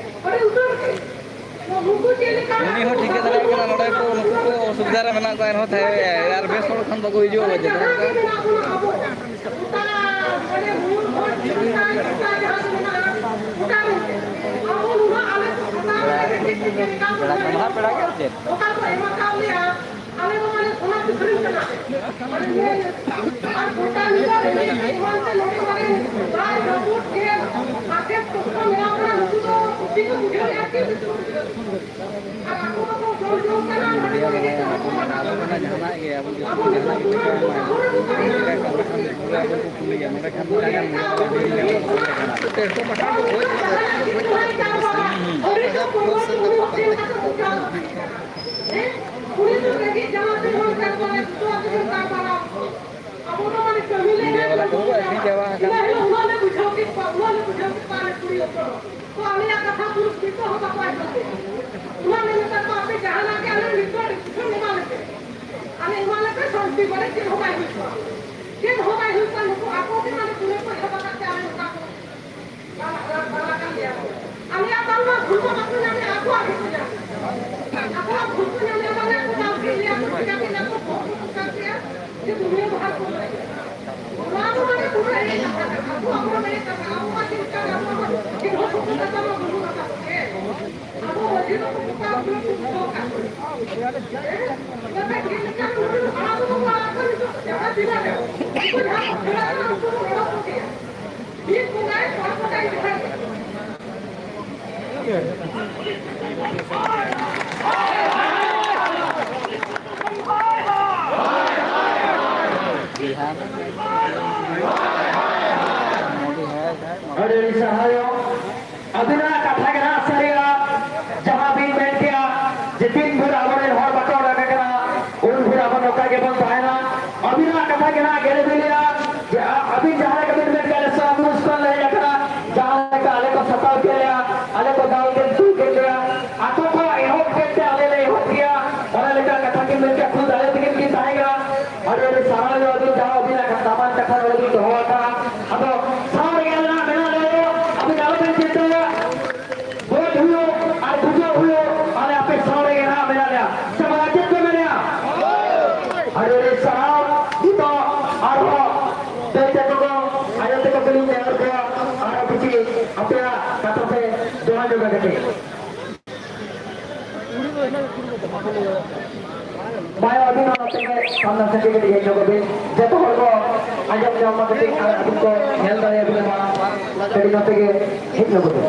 ᱟᱹᱰᱤ ᱩᱛᱟᱹᱨ ᱜᱮ᱾ ᱩᱱᱤ ᱦᱚᱸ ᱴᱷᱤᱠᱟᱹ ᱫᱟᱲᱮᱭᱟᱜ ᱠᱟᱱᱟ, ᱱᱚᱰᱮ ᱠᱚ ᱱᱩᱠᱩ ᱠᱚ ᱚᱥᱩᱵᱤᱫᱷᱟ ᱨᱮ ᱢᱮᱱᱟᱜ ᱠᱚᱣᱟ, ᱮᱱᱦᱚᱸ ᱛᱟᱦᱮᱸ ᱟᱨ ᱵᱮᱥ ᱦᱚᱲ ᱠᱷᱟᱱ ᱵᱟᱠᱚ ᱦᱤᱡᱩᱜᱼᱟ ᱪᱮᱫ ᱞᱮᱠᱟ? ᱯᱮᱲᱟ ᱠᱚ ᱢᱟ ᱯᱮᱲᱟ ᱜᱮ ᱟᱨ ᱪᱮᱫ᱾ ᱢᱤᱰᱤᱭᱟ ᱵᱟᱞᱟ ᱟᱵᱚ ᱢᱟ ᱡᱟᱦᱟᱱᱟᱜ ᱜᱮ, ᱟᱵᱚ ᱡᱟᱹᱥᱛᱤ ᱡᱟᱦᱟᱱᱟᱜ ᱜᱮ ᱢᱮᱛᱟᱭ ᱢᱟ, ᱟᱵᱚ ᱠᱚ ᱠᱩᱞᱤᱭᱟ, ᱱᱚᱰᱮ ᱠᱷᱟᱱ ᱫᱚ ᱡᱟᱦᱟᱸ ᱢᱤᱰᱤᱭᱟ ᱵᱟᱞᱟ ᱵᱟᱹᱧ ᱧᱟᱢᱟ, ᱱᱚᱰᱮ ᱠᱷᱟᱱ ᱫᱚ᱾ ᱦᱩᱸ, ᱦᱩᱸ᱾ ᱟᱵᱚ ᱫᱚ ᱢᱟᱱᱮ ᱠᱟᱹᱢᱤ ᱞᱮᱠᱟ ᱢᱤᱰᱤᱭᱟ ᱵᱟᱞᱟ ᱠᱚᱫᱚ ᱠᱚ ᱟᱹᱠᱷᱨᱤᱧ ᱪᱟᱵᱟ ᱟᱠᱟᱫ᱾ ᱤᱱᱟᱹ ᱦᱤᱞᱳᱜ ᱩᱱᱟᱹᱜ ᱞᱮ ᱵᱩᱡᱷᱟᱹᱣ ᱠᱮᱫ ᱠᱚᱣᱟ, ᱩᱱᱟᱹᱜ ᱞᱮ ᱵᱩᱡᱷᱟᱹᱣ ᱠᱮᱫ ᱠᱚᱣᱟ ᱟᱞᱮ ᱠᱩᱲᱤ ᱦᱚᱯᱚᱱ᱾ ᱛᱚ ᱟᱞᱮᱭᱟᱜ ᱠᱟᱛᱷᱟ ᱯᱩᱨᱟᱹ ᱱᱤᱛᱚᱜ ᱦᱚᱸ ᱵᱟᱠᱚ ᱟᱸᱡᱚᱢ ᱞᱮᱫᱟ᱾ ᱩᱱᱟᱹᱜ ᱞᱮ ᱢᱮᱛᱟ ᱠᱚᱣᱟ, "ᱟᱯᱮ ᱡᱟᱦᱟᱱᱟᱜ ᱜᱮ ᱟᱞᱮ ᱱᱤᱛᱚᱜ decision ᱮᱢᱟ ᱞᱮᱯᱮ᱾ ᱟᱞᱮ ᱮᱢᱟ ᱞᱮᱯᱮ, ᱥᱟᱱᱛᱤ ᱵᱟᱲᱮ ᱪᱮᱫ ᱦᱚᱸ ᱵᱟᱭ ᱦᱩᱭ ᱠᱚᱜᱼᱟ᱾ ᱪᱮᱫ ᱦᱚᱸ ᱵᱟᱭ ᱦᱩᱭ ᱠᱚᱜᱼᱟ, ᱱᱩᱠᱩ ᱟᱠᱚ ᱜᱮ ᱢᱟᱱᱮ ᱯᱩᱨᱟᱹ ᱠᱚ ᱮᱦᱚᱵ ᱟᱠᱟᱫ ᱛᱮ ᱟᱞᱮ ᱱᱚᱝᱠᱟ ᱠᱚ ᱵᱟᱲᱟ, ᱵᱟᱲᱟ, ᱵᱟᱲᱟ ᱠᱟᱱ ᱜᱮᱭᱟ ᱠᱚ᱾ ᱟᱞᱮᱭᱟᱜ ᱵᱟᱝᱢᱟ ᱵᱷᱩᱞ ᱫᱚ ᱵᱟᱠᱚ ᱧᱟᱢᱮᱫ, ᱟᱠᱚᱣᱟᱜ ᱜᱮᱠᱚ ᱧᱟᱢᱮᱫ᱾ ᱟᱠᱚᱣᱟᱜ ᱵᱷᱩᱞ ᱠᱚ ᱧᱟᱢᱮᱫ, ᱢᱟᱱᱮ ᱠᱚ ᱵᱟᱝ ᱴᱷᱤᱠ ᱜᱮᱭᱟ, ᱠᱚ ᱪᱤᱠᱟ ᱠᱮᱫᱟ ᱠᱚ, ᱵᱷᱳᱴ ᱠᱚ ᱪᱤᱠᱟ ᱠᱮᱫᱟ, ᱡᱮ ᱫᱩᱱᱤᱭᱟᱹ ᱵᱟᱦᱟᱨ ᱠᱚ ᱞᱟᱹᱭ᱾ ᱱᱚᱣᱟ ᱫᱚ ᱢᱟᱱᱮ ᱯᱩᱨᱟᱹ ᱮᱲᱮ ᱠᱟᱛᱷᱟ ᱠᱟᱱᱟ᱾ ᱟᱵᱚᱣᱟᱜ ᱢᱟ ᱮᱲᱮ ᱠᱟᱛᱷᱟ, ᱟᱵᱚᱣᱟᱜ ᱪᱮᱫ ᱞᱮᱠᱟ ᱜᱟᱱᱚᱜᱼᱟ? ᱪᱮᱫ ᱦᱚᱸ ᱥᱩᱵᱤᱫᱷᱟ ᱫᱚ ᱵᱟᱹᱱᱩᱜ ᱟᱠᱟᱫ ᱜᱮ᱾ ᱟᱵᱚ ᱢᱟᱹᱡᱷᱤ ᱵᱟᱵᱟ ᱠᱚ ᱵᱟᱝ ᱵᱚᱱ ᱵᱩᱡᱷᱟᱹᱣ ᱟᱠᱟᱫ ᱠᱚᱣᱟ᱾ ᱦᱮᱸ? ᱢᱮᱱᱠᱷᱟᱱ ᱪᱮᱫ ᱞᱮᱠᱟ ᱨᱮ ᱩᱱᱠᱩ ᱟᱲᱟᱜ ᱫᱚᱵᱚᱱ ᱟᱲᱟᱜ ᱠᱚᱣᱟ ᱱᱤᱛᱚᱜ ᱡᱟᱦᱟᱸ ᱛᱤᱱᱟᱹᱜ ᱨᱮ᱾ ᱩᱱᱠᱩ ᱡᱟᱦᱟᱸ ᱠᱚ ᱯᱷᱮᱨᱟᱜ ᱠᱟᱱᱟ, ᱩᱱᱠᱩ ᱵᱚᱱ ᱮᱦᱚᱵ ᱠᱚᱜᱮᱭᱟ᱾ ᱢᱤᱫ ᱵᱚᱸᱜᱟᱭ ᱯᱟᱨ ᱵᱚᱸᱜᱟᱭ ᱡᱟᱦᱟᱸᱭ ᱜᱮ᱾ ᱵᱤᱦᱟᱨ, ᱢᱳᱫᱤ ᱦᱮ, ᱢᱳᱫᱤ᱾ ᱟᱹᱰᱤ ᱟᱹᱰᱤ ᱥᱟᱨᱦᱟᱣ᱾ ᱟᱹᱵᱤᱱᱟᱜ ᱠᱟᱛᱷᱟ ᱜᱮ ᱱᱟᱜ ᱥᱟᱹᱨᱤᱜᱼᱟ, ᱡᱟᱦᱟᱸ ᱵᱤᱱ ᱢᱮᱱ ᱠᱮᱜᱼᱟ ᱡᱮ ᱛᱤᱱ ᱵᱷᱳᱨ ᱟᱵᱚᱨᱮᱱ ᱦᱚᱲ ᱵᱟᱠᱚ ᱚᱰᱚᱠ ᱟᱠᱟᱱᱟ, ᱩᱱ ᱵᱷᱳᱨ ᱟᱵᱚ ᱱᱚᱝᱠᱟ ᱜᱮᱵᱚᱱ ᱛᱟᱦᱮᱱᱟ᱾ ᱟᱹᱵᱤᱱᱟᱜ ᱠᱟᱛᱷᱟ ᱜᱮ ᱱᱟᱜ ᱜᱮᱞᱮ ᱵᱤᱞᱤᱜᱼᱟ ᱡᱮ ᱟ-, ᱟᱹᱵᱤᱱ ᱡᱟᱦᱟᱸ ᱞᱮᱠᱟ ᱵᱤᱱ ᱢᱮᱱ ᱠᱮᱜᱼᱟ, ᱥᱟᱱᱟᱢ ᱢᱩᱥᱠᱤᱞ ᱞᱮ ᱦᱮᱡ ᱟᱠᱟᱱᱟ, ᱡᱟᱦᱟᱸ ᱞᱮᱠᱟ ᱟᱞᱮ ᱠᱚ ᱥᱟᱛᱟᱣ ᱠᱮᱫ ᱞᱮᱭᱟ, ᱟᱞᱮ ᱠᱟᱹᱴᱤᱡ᱾ ᱢᱟᱭ ᱟᱹᱵᱤᱱ ᱦᱚᱸ ᱱᱚᱛᱮ ᱜᱮ ᱥᱟᱢᱱᱟ ᱥᱮᱫ ᱜᱮ ᱠᱟᱹᱴᱤᱡ ᱦᱮᱡ ᱧᱚᱜᱚᱜ ᱵᱤᱱ᱾ ᱡᱚᱛᱚ ᱦᱚᱲ ᱠᱚ ᱟᱸᱡᱚᱢ ᱧᱟᱢ ᱢᱟ ᱠᱟᱹᱴᱤᱡ, ᱟᱨ ᱟᱹᱵᱤᱱ ᱠᱚ ᱧᱮᱞ ᱫᱟᱲᱮᱭᱟᱵᱤᱱ ᱢᱟ᱾ ᱠᱟᱹᱴᱤᱡ ᱱᱚᱛᱮ ᱜᱮ ᱦᱮᱡ ᱧᱚᱜᱚᱜ ᱵᱤᱱ᱾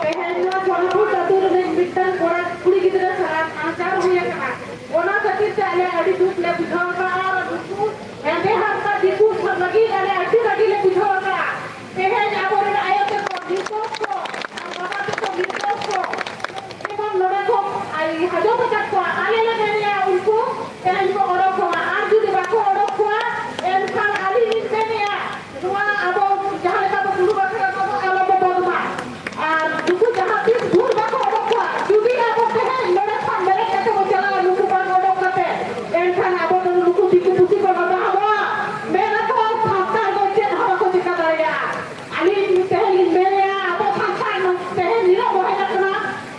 ᱛᱮᱦᱮᱧ ᱱᱚᱣᱟ ᱥᱚᱨᱚᱱᱯᱩᱨ ᱟᱹᱛᱩ ᱨᱤᱱᱤᱡ ᱢᱤᱫᱴᱟᱝ ᱠᱚᱲᱟ ᱠᱩᱲᱤ ᱜᱤᱫᱽᱨᱟᱹ ᱥᱟᱞᱟᱜ ᱱᱟᱦᱟᱪᱟᱨ ᱦᱩᱭ ᱟᱠᱟᱱᱟ᱾ ᱚᱱᱟ ᱠᱷᱟᱹᱛᱤᱨ ᱛᱮ ᱟᱞᱮ ᱟᱹᱰᱤ ᱫᱩᱠ ᱞᱮ ᱵᱩᱡᱷᱟᱹᱣ ᱮᱫᱟ ᱟᱨ ᱱᱩᱠᱩ ᱦᱮᱸᱫᱮ ᱦᱟᱨᱛᱟ ᱫᱤᱠᱩ ᱞᱟᱹᱜᱤᱫ ᱟᱞᱮ ᱟᱹᱰᱤ ᱨᱟᱹᱜᱤ ᱞᱮ ᱵᱩᱡᱷᱟᱹᱣ ᱮᱫᱟ᱾ ᱛᱮᱦᱮᱧ ᱟᱵᱚᱨᱮᱱ ᱟᱭᱳ ᱛᱮᱠᱚ ᱱᱤᱨᱫᱳᱥ ᱠᱚ ᱟᱨ ᱵᱟᱵᱟ ᱛᱮᱠᱚ ᱱᱤᱨᱫᱳᱥ ᱠᱚ ᱡᱮᱢᱚᱱ ᱱᱚᱰᱮ ᱠᱷᱚᱱ ᱟᱭ-, ᱦᱟᱡᱚᱢ ᱟᱠᱟᱫ ᱠᱚᱣᱟ, ᱟᱞᱮ ᱞᱮ ᱢᱮᱱᱮᱜᱼᱟ ᱩᱱᱠᱩ ᱛᱮᱦᱮᱧ ᱠᱚ ᱚᱰᱚᱠᱚᱜᱼᱟ᱾ ᱟᱨ ᱡᱩᱫᱤ ᱵᱟᱠᱚ ᱚᱰᱚᱠ ᱠᱚᱣᱟ, ᱮᱱᱠᱷᱟᱱ ᱟᱹᱞᱤᱧ ᱞᱤᱧ ᱢᱮᱱᱮᱜᱼᱟ, ᱱᱚᱣᱟ ᱟᱵᱚ ᱡᱟᱦᱟᱸ ᱞᱮᱠᱟ ᱵᱚ ᱫᱩᱲᱩᱵ ᱟᱠᱟᱱᱟ, ᱱᱚᱣᱟ ᱫᱚ ᱟᱞᱚ ᱵᱚ ᱵᱚᱱᱫ ᱢᱟ᱾ ᱟᱨ ᱱᱩᱠᱩ ᱡᱟᱦᱟᱸ ᱛᱤᱥ ᱵᱷᱳᱨ ᱵᱟᱠᱚ ᱚᱰᱚᱠ ᱠᱚᱣᱟ, ᱡᱩᱫᱤ ᱟᱵᱚ ᱛᱮᱦᱮᱧ ᱱᱚᱰᱮ ᱠᱷᱚᱱ ᱵᱮᱨᱮᱫ ᱠᱟᱛᱮ ᱵᱚ ᱪᱟᱞᱟᱜᱼᱟ, ᱱᱩᱠᱩ ᱵᱟᱝ ᱚᱰᱚᱠ ᱠᱟᱛᱮ, ᱮᱱᱠᱷᱟᱱ ᱟᱵᱚ ᱫᱚ ᱱᱩᱠᱩ ᱫᱤᱠᱩ ᱯᱩᱥᱤ ᱠᱚ ᱞᱟᱸᱫᱟ ᱟᱵᱚᱣᱟ, ᱢᱮᱱ ᱟᱠᱚ ᱥᱟᱱᱛᱟᱲ ᱫᱚ ᱪᱮᱫ ᱦᱚᱸ ᱵᱟᱠᱚ ᱪᱤᱠᱟ ᱫᱟᱲᱮᱭᱟᱜᱼᱟ᱾ ᱟᱹᱞᱤᱧ ᱛᱮᱦᱮᱧ ᱞᱤᱧ ᱢᱮᱱᱮᱜᱼᱟ, ᱟᱵᱚ ᱥᱟᱱᱛᱟᱲ ᱛᱮᱦᱮᱧ ᱱᱤᱱᱟᱹᱜ ᱵᱚ ᱦᱮᱡ ᱟᱠᱟᱱᱟ,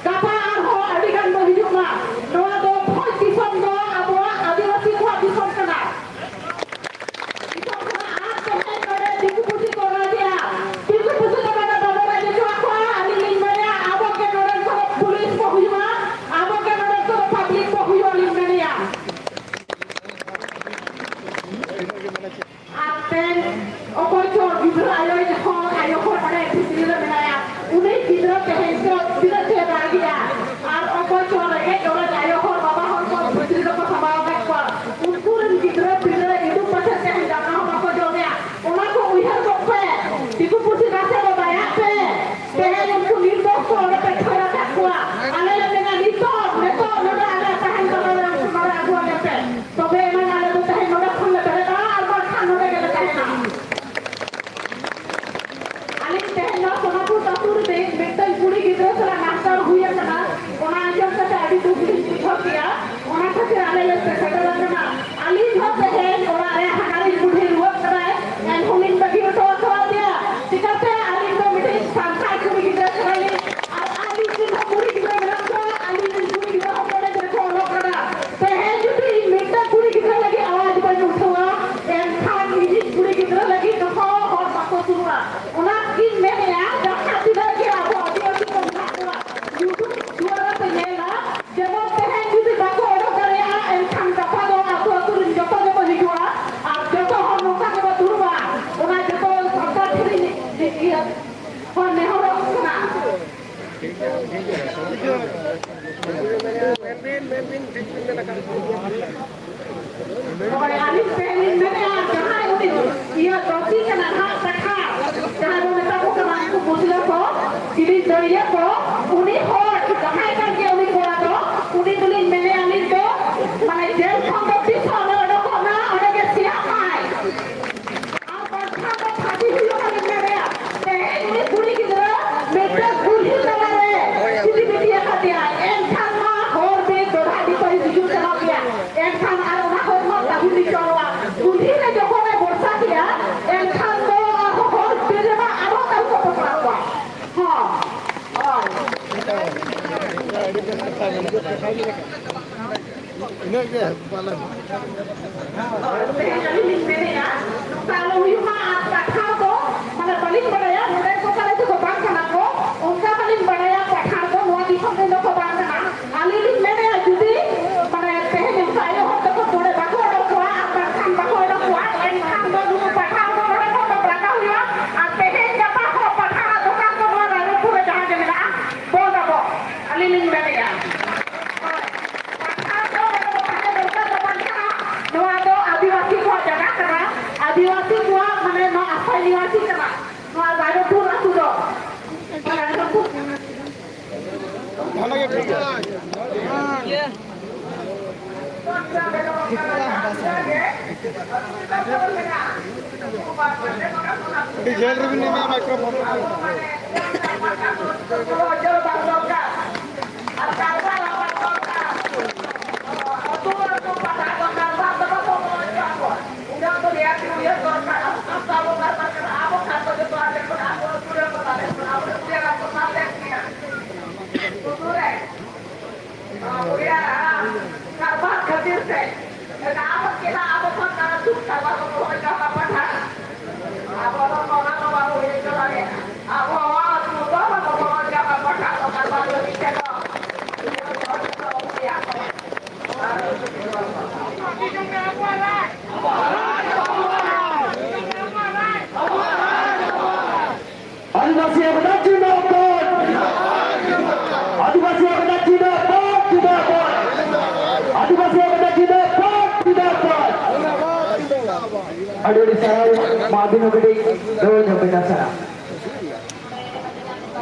ᱜᱟᱯᱟ ᱟᱨᱦᱚᱸ ᱟᱹᱰᱤ ᱜᱟᱱ ᱵᱚ ᱦᱤᱡᱩᱜ ᱢᱟ᱾ ᱦᱳᱭ, ᱟᱹᱞᱤᱧ ᱛᱮᱦᱮᱧ ᱞᱤᱧ ᱢᱮᱱᱮᱫᱼᱟ, ᱡᱟᱦᱟᱸᱭ ᱩᱱᱤ ᱤᱭᱟᱹ ᱫᱚᱥᱤ ᱠᱟᱱᱟ ᱱᱟᱦᱟᱜ ᱠᱟᱛᱷᱟ, ᱡᱟᱦᱟᱸᱭ ᱵᱚᱱ ᱢᱮᱛᱟ ᱠᱚ ᱠᱟᱱᱟ ᱩᱱᱠᱩ ᱢᱩᱥᱞᱟᱹ ᱠᱚ, ᱡᱤᱞᱤᱧ ᱫᱟᱹᱨᱭᱟᱹ ᱠᱚ, ᱩᱱᱤ ᱦᱚᱲ ᱡᱟᱦᱟᱸᱭ ᱠᱟᱱ ᱜᱮ ᱩᱱᱤ ᱠᱚᱲᱟ ᱫᱚ, ᱩᱱᱤ ᱫᱚᱞᱤᱧ ᱢᱮᱱᱮᱫᱼᱟ ᱟᱹᱞᱤᱧ ᱫᱚ, ᱢᱟᱱᱮ ᱡᱮᱞ ᱠᱷᱚᱱ ᱫᱚ ᱛᱤᱥ ᱦᱚᱸ ᱟᱞᱚ ᱚᱰᱚᱠᱚᱜ ᱢᱟ, ᱚᱸᱰᱮ ᱜᱮ ᱥᱮᱭᱟᱜ ᱢᱟᱭ᱾ ᱟᱨ ᱵᱟᱝᱠᱷᱟᱱ ᱫᱚ ᱯᱷᱟᱹᱥᱤ ᱦᱩᱭᱩᱜ ᱠᱟᱱᱟ ᱢᱮᱱᱮᱭᱟ᱾ ᱛᱮᱦᱮᱧ ᱩᱱᱤ ᱠᱩᱲᱤ ᱜᱤᱫᱽᱨᱟᱹ ᱢᱤᱫᱴᱟᱝ ᱠᱩᱞᱦᱤ ᱛᱟᱞᱟᱨᱮ ᱡᱩᱫᱤ ᱵᱤᱴᱤ ᱟᱠᱟᱫᱮᱭᱟ, ᱮᱱᱠᱷᱟᱱ ᱢᱟ ᱦᱚᱨ ᱵᱤᱨ ᱫᱚᱰᱷᱟ ᱟᱹᱰᱤ ᱠᱚ ᱦᱤᱡᱩᱜ ᱥᱮᱱᱚᱜ ᱜᱮᱭᱟ᱾ ᱮᱱᱠᱷᱟᱱ ᱟᱨ ᱚᱱᱟ ᱦᱚᱨ ᱢᱟ ᱛᱟᱹᱦᱩ ᱞᱤᱪᱚᱲᱚᱜᱼᱟ᱾ ᱠᱩᱞᱦᱤ ᱨᱮ ᱡᱚᱠᱷᱚᱱᱮ ᱵᱚᱨᱥᱟ ᱠᱮᱜᱼᱟ, ᱮᱱᱠᱷᱟᱱ ᱫᱚ ᱟᱨᱦᱚᱸ ᱦᱚᱨ ᱵᱤᱨ ᱨᱮᱢᱟ ᱟᱨᱦᱚᱸ ᱛᱟᱹᱦᱩ ᱠᱚ ᱯᱚᱥᱲᱟ ᱠᱚᱣᱟ᱾ ᱦᱚᱸ᱾ ᱦᱳᱭ᱾ ᱤᱱᱟᱹᱜ ᱜᱮ ᱯᱟᱞᱮᱱ᱾ ᱛᱮᱦᱮᱧ ᱟᱹᱞᱤᱧ ᱞᱤᱧ ᱢᱮᱱᱮᱫᱼᱟ, ᱱᱚᱝᱠᱟ ᱟᱞᱚ ᱦᱩᱭᱩᱜ ᱢᱟ᱾ ᱟᱨ ᱯᱟᱴᱷᱟᱲ ᱫᱚ, ᱢᱟᱱᱮ, ᱵᱟᱹᱞᱤᱧ ᱵᱟᱲᱟᱭᱟ, ᱱᱚᱰᱮ ᱠᱚ ᱛᱟᱞᱮ ᱛᱮᱠᱚ ᱵᱟᱝ ᱠᱟᱱᱟ ᱠᱚ, ᱚᱱᱠᱟ ᱵᱟᱹᱞᱤᱧ ᱵᱟᱲᱟᱭᱟ᱾ ᱯᱟᱴᱷᱟᱲ ᱫᱚ ᱱᱚᱣᱟ ᱫᱤᱥᱚᱢ ᱨᱮᱱ ᱫᱚᱠᱚ ᱵᱟᱝ ᱠᱟᱱᱟ᱾ ᱟᱹᱞᱤᱧ ᱞᱤᱧ ᱢᱮᱱᱮᱫᱼᱟ, ᱡᱩᱫᱤ, ᱢᱟᱱᱮ, ᱛᱮᱦᱮᱧ ᱩᱱᱠᱩ ᱟᱭᱳ ᱦᱚᱲ ᱛᱟᱠᱚ ᱱᱚᱰᱮ ᱵᱟᱠᱚ ᱚᱰᱚᱠ ᱠᱚᱣᱟ ᱟᱨ ᱵᱟᱝᱠᱷᱟᱱ ᱵᱟᱠᱚ ᱚᱰᱚᱠ ᱠᱚᱣᱟ, ᱮᱱᱠᱷᱟᱱ ᱫᱚ ᱱᱩᱠᱩ ᱯᱟᱴᱷᱟᱲ ᱫᱚ ᱱᱚᱰᱮ ᱠᱷᱚᱱ ᱫᱚ ᱨᱟᱠᱟᱵ ᱦᱩᱭᱩᱜᱼᱟ᱾ ᱟᱨ ᱛᱮᱦᱮᱧ ᱜᱟᱯᱟ ᱦᱚᱸ ᱯᱟᱴᱷᱟᱲᱟᱜ ᱫᱚᱠᱟᱱ ᱫᱚ ᱱᱚᱣᱟ ᱨᱟᱭᱨᱚᱝᱯᱩᱨ ᱨᱮ ᱡᱟᱦᱟᱸ ᱜᱮ ᱢᱮᱱᱟᱜᱼᱟ, ᱵᱚᱱᱫ ᱟᱵᱚ᱾ ᱟᱹᱞᱤᱧ ᱞᱤᱧ ᱢᱮᱱᱮᱫᱼᱟ᱾ ᱯᱟᱴᱷᱟᱲ ᱫᱚ ᱱᱚᱰᱮ ᱫᱚ ᱛᱟᱦᱮᱸ ᱫᱚᱨᱠᱟᱨ ᱫᱚ ᱵᱟᱝ ᱠᱟᱱᱟ᱾ ᱱᱚᱣᱟ ᱫᱚ ᱟᱹᱫᱤᱵᱟᱹᱥᱤ ᱠᱚᱣᱟᱜ ᱡᱟᱭᱜᱟ ᱠᱟᱱᱟ᱾ ᱟᱹᱫᱤᱵᱟᱹᱥᱤ ᱠᱚᱣᱟᱜ, ᱢᱟᱱᱮ, ᱱᱚᱣᱟ ᱟᱥᱛᱷᱟᱭᱤ ᱱᱤᱵᱟᱥᱤ ᱠᱟᱱᱟ᱾ ᱱᱚᱣᱟ ᱨᱟᱭᱨᱚᱝᱯᱩᱨ ᱟᱹᱛᱩ ᱫᱚ᱾ ᱚᱱᱟ ᱜᱮ ᱴᱷᱤᱠ ᱜᱮᱭᱟ᱾ ᱟᱹᱰᱤ ᱡᱷᱟᱹᱞ ᱨᱮᱵᱤᱱ ᱮᱢᱟ ᱢᱟᱭᱠᱨᱳᱯᱷᱳᱱ᱾ ᱠᱟᱨᱵᱟᱨ ᱠᱷᱟᱹᱛᱤᱨ ᱛᱮ ᱮᱴᱟᱜ ᱠᱚ ᱪᱮᱫᱟᱜ ᱟᱵᱚ ᱥᱟᱱᱛᱟᱲ ᱟᱹᱛᱩ ᱠᱟᱨᱵᱟᱨ ᱠᱚ ᱵᱚᱲᱚ ᱡᱟᱦᱟᱸ ᱯᱟᱴᱷᱟ, ᱟᱵᱚ ᱫᱚ ᱚᱱᱟ ᱫᱚ ᱵᱟᱵᱚ ᱦᱤᱲᱤᱧ ᱫᱟᱲᱮᱭᱟᱜᱼᱟ᱾ ᱟᱵᱚ ᱱᱚᱣᱟ ᱟᱹᱛᱩ ᱫᱚ ᱵᱟᱵᱚ ᱵᱚᱲᱚ ᱡᱟᱦᱟᱸ ᱯᱟᱴᱷᱟ ᱫᱚ ᱠᱟᱨᱵᱟᱨ ᱞᱟᱹᱜᱤᱫ ᱛᱮᱫᱚ ᱟᱹᱫᱤᱵᱟᱹᱥᱤ ᱮᱠᱫᱚᱢ ᱡᱤᱱᱫᱟᱵᱟᱫ᱾ ᱟᱹᱫᱤᱵᱟᱹᱥᱤ ᱮᱠᱫᱚᱢ ᱡᱤᱱᱫᱟᱵᱟᱫ, ᱡᱤᱱᱫᱟᱵᱟᱫ᱾ ᱟᱹᱫᱤᱵᱟᱹᱥᱤ ᱟᱹᱰᱤ ᱟᱹᱰᱤ ᱥᱟᱨᱦᱟᱣ᱾ ᱢᱟ ᱟᱹᱵᱤᱱ ᱦᱚᱸ ᱠᱟᱹᱴᱤᱡ ᱫᱚᱦᱚᱭ ᱧᱚᱜ ᱵᱤᱱ ᱟᱥᱲᱟ᱾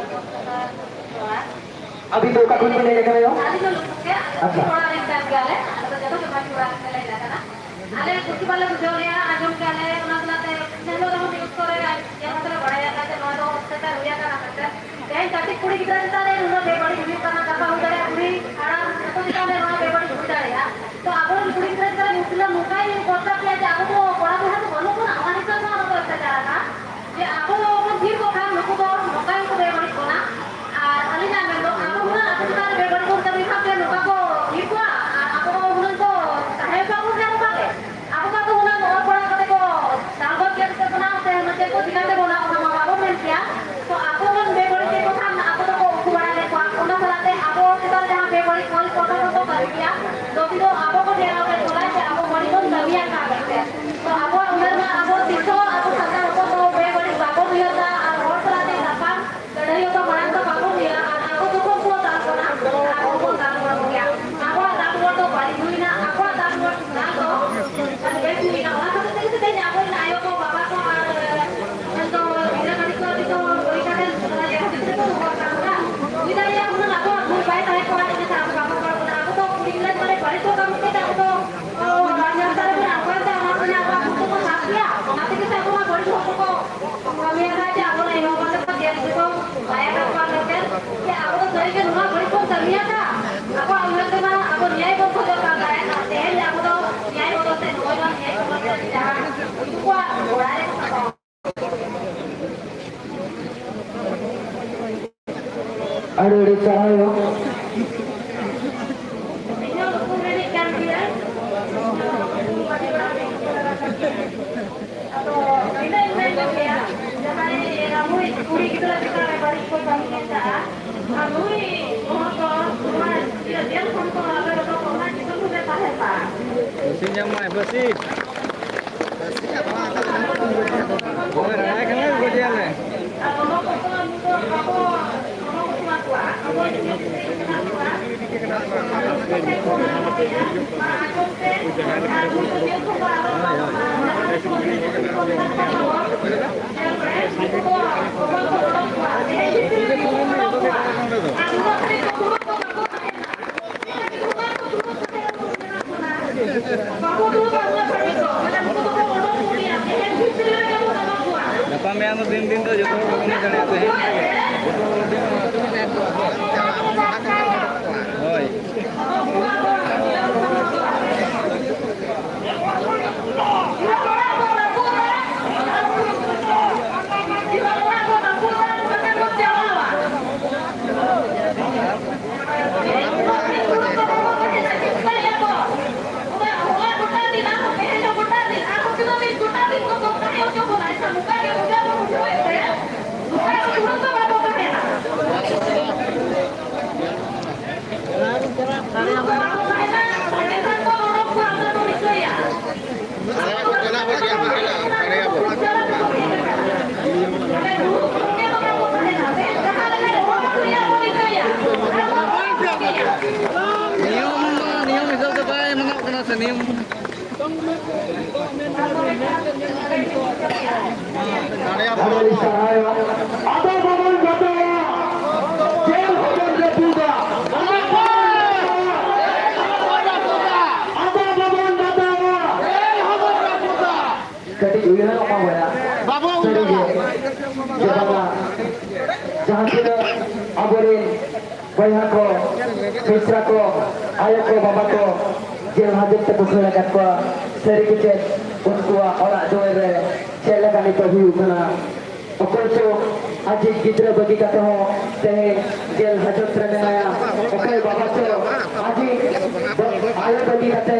ᱟᱹᱵᱤᱱ ᱫᱚ ᱚᱠᱟ ᱠᱷᱚᱱ ᱵᱤᱱ ᱦᱮᱡ ᱟᱠᱟᱱᱟ ᱭᱳ? ᱟᱪᱪᱷᱟ᱾ ᱟᱞᱮ ᱠᱩᱥᱤ ᱵᱟᱞᱮ ᱵᱩᱡᱷᱟᱹᱣ ᱞᱮᱜᱼᱟ, ᱟᱸᱡᱚᱢ ᱠᱮᱜᱼᱟ ᱞᱮ, ᱚᱱᱟ ᱥᱟᱞᱟᱜ ᱛᱮ ᱯᱤᱪᱷᱞᱟᱹ ᱦᱤᱞᱳᱜ ᱨᱮᱦᱚᱸ news ᱠᱚᱨᱮ ᱧᱮᱞ ᱠᱟᱛᱮ ᱞᱮ ᱵᱟᱲᱟᱭᱟ ᱡᱮ ᱱᱚᱣᱟ ᱫᱚ ᱚᱛᱛᱟᱪᱟᱨ ᱦᱩᱭ ᱟᱠᱟᱱᱟ ᱢᱮᱱᱛᱮ᱾ ᱛᱮᱦᱮᱧ ᱠᱟᱹᱴᱤᱡ ᱠᱩᱲᱤ ᱜᱤᱫᱽᱨᱟᱹ ᱪᱮᱛᱟᱱ ᱨᱮ ᱱᱩᱱᱟᱹᱜ ᱵᱮᱵᱟᱹᱲᱤᱡ ᱦᱩᱭᱩᱜ ᱠᱟᱱᱟ, ᱜᱟᱯᱟ ᱦᱩᱭ ᱫᱟᱲᱮᱭᱟᱜᱼᱟ ᱵᱩᱲᱦᱤ ᱦᱟᱲᱟᱢ ᱡᱚᱛᱚ ᱪᱮᱛᱟᱱ ᱨᱮ ᱱᱚᱣᱟ ᱵᱮᱵᱟᱹᱲᱤᱡ ᱦᱩᱭ ᱫᱟᱲᱮᱭᱟᱜᱼᱟ᱾ ᱛᱚ ᱟᱵᱚᱨᱮᱱ ᱠᱩᱲᱤ ᱜᱤᱫᱽᱨᱟᱹ ᱪᱮᱛᱟᱱ ᱨᱮ ᱢᱩᱥᱞᱟᱹ ᱱᱚᱝᱠᱟᱭ ᱫᱚᱨᱠᱟᱨ ᱠᱮᱭᱟ ᱡᱮ ᱟᱵᱚ ᱫᱚ ᱠᱚᱲᱟ ᱵᱚᱭᱦᱟ ᱫᱚ ᱵᱟᱹᱱᱩᱜ ᱵᱚᱱᱟ, ᱚᱱᱟ ᱦᱤᱥᱟᱹᱵ ᱛᱮ ᱚᱱᱟ ᱫᱚ ᱚᱛᱛᱟᱪᱟᱨ ᱟᱠᱟᱱ᱾ ᱡᱮ ᱟᱵᱚ ᱵᱚᱱ ᱛᱷᱤᱨ ᱠᱚᱜ ᱠᱷᱟᱱ ᱱᱩᱠᱩ ᱫᱚ ᱱᱚᱝᱠᱟ ᱜᱮᱠᱚ ᱵᱮᱵᱟᱹᱲᱤᱡ ᱵᱚᱱᱟ᱾ ᱟᱨ ᱟᱹᱞᱤᱧᱟᱜ ᱢᱮᱱ ᱫᱚ ᱟᱵᱚ ᱦᱩᱱᱟᱹᱝ ᱟᱵᱚ ᱪᱮᱛᱟᱱ ᱨᱮ ᱵᱮᱵᱟᱹᱲᱤᱡ ᱵᱚᱱ ᱠᱟᱹᱢᱤ ᱠᱷᱟᱱ ᱥᱮ ᱱᱚᱝᱠᱟ ᱠᱚ ᱛᱷᱤᱨ ᱠᱚᱣᱟ ᱟᱨ ᱟᱵᱚ ᱦᱩᱱᱟᱹᱝ ᱠᱚ ᱛᱟᱦᱮᱸ ᱦᱚᱪᱚ ᱟᱵᱚᱱ ᱜᱮᱭᱟ ᱱᱚᱝᱠᱟ ᱜᱮ᱾ ᱟᱵᱚ ᱢᱟ ᱫᱚ ᱦᱩᱱᱟᱹᱝ ᱚᱞ ᱯᱟᱲᱦᱟᱣ ᱠᱟᱛᱮ ᱠᱚ ᱫᱟᱞ ᱜᱚᱡ ᱠᱮᱫ ᱵᱚᱱᱟ ᱥᱮ ᱢᱟᱪᱮᱫ ᱠᱚ ᱪᱤᱠᱟᱹ ᱠᱮᱫ ᱵᱚᱱᱟ ᱚᱱᱟ ᱢᱟ ᱵᱟᱵᱚᱱ ᱢᱮᱱ ᱠᱮᱭᱟ᱾ ᱛᱚ ᱟᱵᱚ ᱵᱚᱱ ᱵᱮᱵᱟᱹᱲᱤᱡ ᱠᱮᱫ ᱠᱚ ᱠᱷᱟᱱ ᱟᱵᱚ ᱫᱚᱠᱚ ᱩᱠᱩ ᱵᱟᱲᱟ ᱞᱮᱫ ᱠᱚᱣᱟ᱾ ᱚᱱᱟ ᱥᱟᱞᱟᱜ ᱛᱮ ᱟᱵᱚ ᱪᱮᱛᱟᱱ ᱡᱟᱦᱟᱸ ᱵᱮᱵᱟᱹᱲᱤᱡ ᱚᱞ ᱯᱚᱴᱚᱢ ᱠᱚ ᱠᱟᱹᱢᱤ ᱠᱮᱭᱟ, ᱫᱚᱥᱤ ᱫᱚ ᱟᱵᱚ ᱠᱚ ᱴᱷᱮᱱ ᱟᱵᱚ ᱵᱚᱱᱟ ᱡᱮ ᱟᱵᱚ ᱵᱟᱹᱲᱤᱡ ᱵᱚᱱ ᱠᱟᱹᱢᱤᱭᱟ ᱠᱟᱱ ᱢᱮᱱᱛᱮ᱾ ᱛᱚ ᱟᱵᱚᱣᱟᱜ ᱩᱢᱮᱨ ᱢᱟ ᱟᱵᱚ ᱛᱤᱥ ᱦᱚᱸ ᱟᱵᱚ ᱥᱟᱱᱛᱟᱲ ᱦᱚᱯᱚᱱ ᱫᱚ ᱵᱮᱵᱟᱹᱲᱤᱡ ᱵᱟᱵᱚᱱ ᱩᱭᱦᱟᱹᱨ ᱫᱟ ᱟᱨ ᱦᱚᱲ ᱥᱟᱞᱟᱜ ᱛᱮ ᱛᱟᱯᱟᱢ ᱞᱟᱹᱲᱦᱟᱹᱭ ᱦᱚᱸ ᱢᱟᱲᱟᱝ ᱫᱚ ᱵᱟᱵᱚᱱ ᱩᱭᱦᱟᱹᱨᱟ ᱟᱨ ᱟᱵᱚ ᱡᱚᱠᱷᱚᱱ ᱠᱚ ᱫᱟᱞ ᱵᱚᱱᱟ, ᱟᱵᱚ ᱵᱚᱱ ᱫᱟᱞ ᱵᱚᱱ ᱜᱮᱭᱟ᱾ ᱟᱵᱚᱣᱟᱜ ᱫᱟᱞ ᱨᱩᱣᱟᱹᱲ ᱫᱚ ᱵᱟᱹᱲᱤᱡ ᱦᱩᱭᱱᱟ, ᱟᱵᱚᱣᱟᱜ ᱫᱟᱞ ᱨᱩᱣᱟᱹᱲ ᱫᱟᱞ ᱫᱚ ᱢᱟᱱᱮ ᱵᱮᱥ ᱦᱩᱭᱱᱟ᱾ ᱚᱱᱟ ᱠᱷᱟᱹᱛᱤᱨ ᱛᱮᱜᱮ ᱛᱮᱦᱮᱧ ᱟᱵᱚᱨᱮᱱ ᱟᱭᱳ ᱠᱚ, ᱵᱟᱵᱟ ᱠᱚ ᱟᱨ ᱢᱮᱱᱫᱚ ᱜᱤᱫᱽᱨᱟᱹ ᱠᱟᱹᱴᱤᱡ ᱠᱚ ᱟᱹᱰᱤ ᱠᱚ ᱯᱚᱨᱤᱠᱠᱷᱟ ᱴᱷᱮᱱ ᱡᱟᱦᱟᱸ ᱜᱤᱫᱽᱨᱟᱹ ᱠᱚ ᱨᱩᱣᱟᱹᱲ ᱠᱟᱱ ᱠᱟᱱᱟ, ᱦᱩᱭ ᱫᱟᱲᱮᱭᱟᱜᱼᱟ ᱦᱩᱱᱟᱹᱝ ᱟᱵᱚᱣᱟᱜ ᱵᱷᱩᱞ ᱵᱟᱭ ᱛᱟᱦᱮᱸ ᱠᱚᱜᱼᱟ, ᱤᱱᱟᱹ ᱠᱷᱟᱱ ᱟᱵᱚ ᱵᱟᱵᱚ ᱨᱚᱲ ᱠᱟᱱᱟ᱾ ᱟᱵᱚ ᱫᱚ ᱠᱩᱲᱤ ᱜᱤᱫᱽᱨᱟᱹ ᱢᱟᱱᱮ ᱵᱟᱹᱲᱤᱡ ᱠᱚ ᱠᱟᱹᱢᱤ ᱠᱮᱫᱟ, ᱟᱵᱚ ᱫᱚ ᱚ, ᱨᱟᱡᱽ ᱨᱟᱥᱛᱟ ᱨᱮᱵᱚᱱ ᱟᱬᱜᱚᱭᱮᱱ ᱛᱮ ᱚᱱᱟ ᱠᱚᱨᱮᱱᱟᱜ ᱟᱵᱚᱣᱟᱜ ᱵᱷᱩᱞ ᱫᱚᱵᱚᱱ ᱥᱟᱵ ᱜᱮᱭᱟ᱾ ᱚᱱᱟ ᱛᱮᱜᱮ ᱥᱮ ᱟᱵᱚ ᱢᱟ ᱵᱟᱹᱲᱤᱡ ᱦᱚᱲ ᱠᱚᱠᱚ ᱠᱟᱹᱢᱤᱭᱟᱫᱟ ᱡᱮ ᱟᱵᱚ ᱨᱮᱱ ᱟᱭᱳ ᱵᱟᱵᱟ ᱛᱟᱠᱚ ᱡᱮᱞ ᱨᱮᱠᱚ ᱵᱟᱭ ᱟᱠᱟᱫ ᱠᱚᱣᱟ ᱢᱮᱱᱛᱮ᱾ ᱡᱮ ᱟᱵᱚ ᱫᱚ ᱥᱟᱹᱨᱤᱜᱮ ᱱᱚᱣᱟ ᱵᱟᱹᱲᱤᱡ ᱵᱚᱱ ᱠᱟᱹᱢᱤᱭᱟᱫᱟ᱾ ᱟᱵᱚᱣᱟᱜ ᱩᱭᱦᱟᱹᱨ ᱛᱮᱢᱟ ᱟᱵᱚ ᱱᱮᱭᱟᱭ ᱵᱚᱱ ᱠᱷᱚᱡᱚᱜ ᱠᱟᱱ ᱛᱟᱦᱮᱸᱫ᱾ ᱟᱨ ᱛᱮᱦᱮᱧ ᱟᱵᱚ ᱫᱚ ᱱᱮᱭᱟᱭ ᱵᱚᱫᱚᱞ ᱛᱮ ᱱᱚᱜᱼᱚᱭ ᱱᱚᱣᱟ ᱱᱮᱭᱟᱭ ᱵᱚᱫᱚᱞ ᱛᱮ ᱡᱟᱦᱟᱸ ᱩᱱᱠᱩᱣᱟᱜ ᱜᱚᱲᱟ ᱨᱮ ᱟᱹᱰᱤ ᱟᱹᱰᱤ ᱥᱟᱨᱦᱟᱣ᱾ ᱟᱫᱚ ᱤᱱᱟᱹ ᱤᱱᱟᱹ ᱧᱚᱜ ᱜᱮᱭᱟ, ᱡᱟᱦᱟᱸᱭ ᱱᱩᱭ ᱠᱩᱲᱤ ᱜᱤᱫᱽᱨᱟᱹ ᱪᱮᱛᱟᱱ ᱨᱮ ᱵᱟᱹᱲᱤᱡ ᱠᱚ ᱠᱟᱹᱢᱤ ᱠᱮᱫᱟ, ᱟᱨ ᱱᱩᱭ ᱦᱚᱲ ᱫᱚ ᱱᱚᱣᱟ ᱡᱮᱞ ᱠᱷᱚᱱ ᱠᱚ ᱟᱞᱮ ᱫᱚ ᱚᱱᱟ ᱧᱩᱛᱩᱢ ᱞᱮ ᱛᱟᱦᱮᱸᱱᱟ᱾ ᱵᱟᱹᱥᱤ ᱧᱟᱢ ᱢᱟᱭ, ᱵᱟᱹᱥᱤ᱾ ᱦᱳᱭ, ᱨᱟᱲᱟᱭ ᱠᱟᱱᱟ, ᱜᱚᱡᱮᱭᱟᱞᱮ᱾ ᱟᱨ ᱚᱱᱟ ᱠᱚᱫᱚ ᱱᱤᱛᱚᱜ ᱵᱟᱠᱚ ᱦᱚᱲᱢᱚ ᱠᱚ ᱮᱢᱟ ᱠᱚᱣᱟ, ᱟᱵᱚ ᱡᱩᱫᱤ ᱠᱚ ᱮᱢᱟ ᱠᱚᱣᱟ, ᱟᱫᱚ ᱪᱮᱫ ᱠᱚ ᱮᱢᱟ ᱠᱚᱣᱟ? ᱢᱟ ᱟᱸᱡᱚᱢ ᱯᱮ, ᱟᱨ ᱩᱱᱠᱩ ᱡᱩᱫᱤ ᱠᱚ ᱟᱨᱚ ᱦᱳᱭ᱾ ᱱᱤᱭᱚᱢ, ᱱᱤᱭᱚᱢ ᱦᱤᱥᱟᱹᱵ ᱛᱮ ᱵᱟᱭ ᱢᱟᱱᱟᱣ ᱠᱟᱱᱟ ᱥᱮ ᱱᱤᱭᱚᱢ? ᱟᱹᱰᱤ ᱥᱟᱨᱦᱟᱣ᱾ ᱟᱫᱚ ᱵᱟᱵᱚᱱ ᱵᱟᱛᱟᱣᱟ, ᱡᱮᱞ ᱦᱚᱵᱚᱱ ᱨᱟᱹᱯᱩᱫᱟ᱾ ᱟᱫᱚ ᱵᱟᱵᱚᱱ ᱵᱟᱛᱟᱣᱟ᱾ ᱠᱟᱹᱴᱤᱡ ᱩᱭᱦᱟᱹᱨᱚᱜ ᱢᱟ ᱵᱚᱭᱦᱟ᱾ ᱵᱟᱵᱚ ᱥᱟᱹᱨᱤᱜᱮ, ᱩᱭᱦᱟᱹᱨᱟ᱾ ᱡᱮ ᱵᱟᱝᱟ, ᱡᱟᱦᱟᱸ ᱛᱤᱱᱟᱹᱜ ᱟᱵᱚᱨᱮᱱ ᱵᱚᱭᱦᱟ ᱠᱚ, ᱢᱤᱥᱨᱟ ᱠᱚ, ᱟᱭᱳ ᱠᱚ, ᱵᱟᱵᱟ ᱠᱚ, ᱡᱮᱞ ᱦᱟᱡᱚᱛ ᱛᱮᱠᱚ ᱠᱷᱟᱹᱲ ᱟᱠᱟᱫ ᱠᱚᱣᱟ᱾ ᱥᱟᱹᱨᱤ ᱜᱮ ᱪᱮᱫ ᱩᱱᱠᱩᱣᱟᱜ ᱚᱲᱟᱜ ᱫᱩᱣᱟᱹᱨ ᱨᱮ ᱪᱮᱫ ᱞᱮᱠᱟ ᱱᱤᱛᱚᱜ ᱦᱩᱭᱩᱜ ᱠᱟᱱᱟ? ᱚᱠᱚᱭ ᱪᱚ ᱟᱡᱤᱡ ᱜᱤᱫᱽᱨᱟᱹ ᱵᱟᱹᱜᱤ ᱠᱟᱛᱮ ᱦᱚᱸ ᱛᱮᱦᱮᱧ ᱡᱮᱞ ᱦᱟᱡᱚᱛ ᱨᱮ ᱢᱮᱱᱟᱭᱟ᱾ ᱚᱠᱚᱭ ᱵᱟᱵᱟ ᱪᱚ ᱟᱡᱤᱡ ᱟᱭᱳ ᱵᱟᱹᱜᱤ ᱠᱟᱛᱮ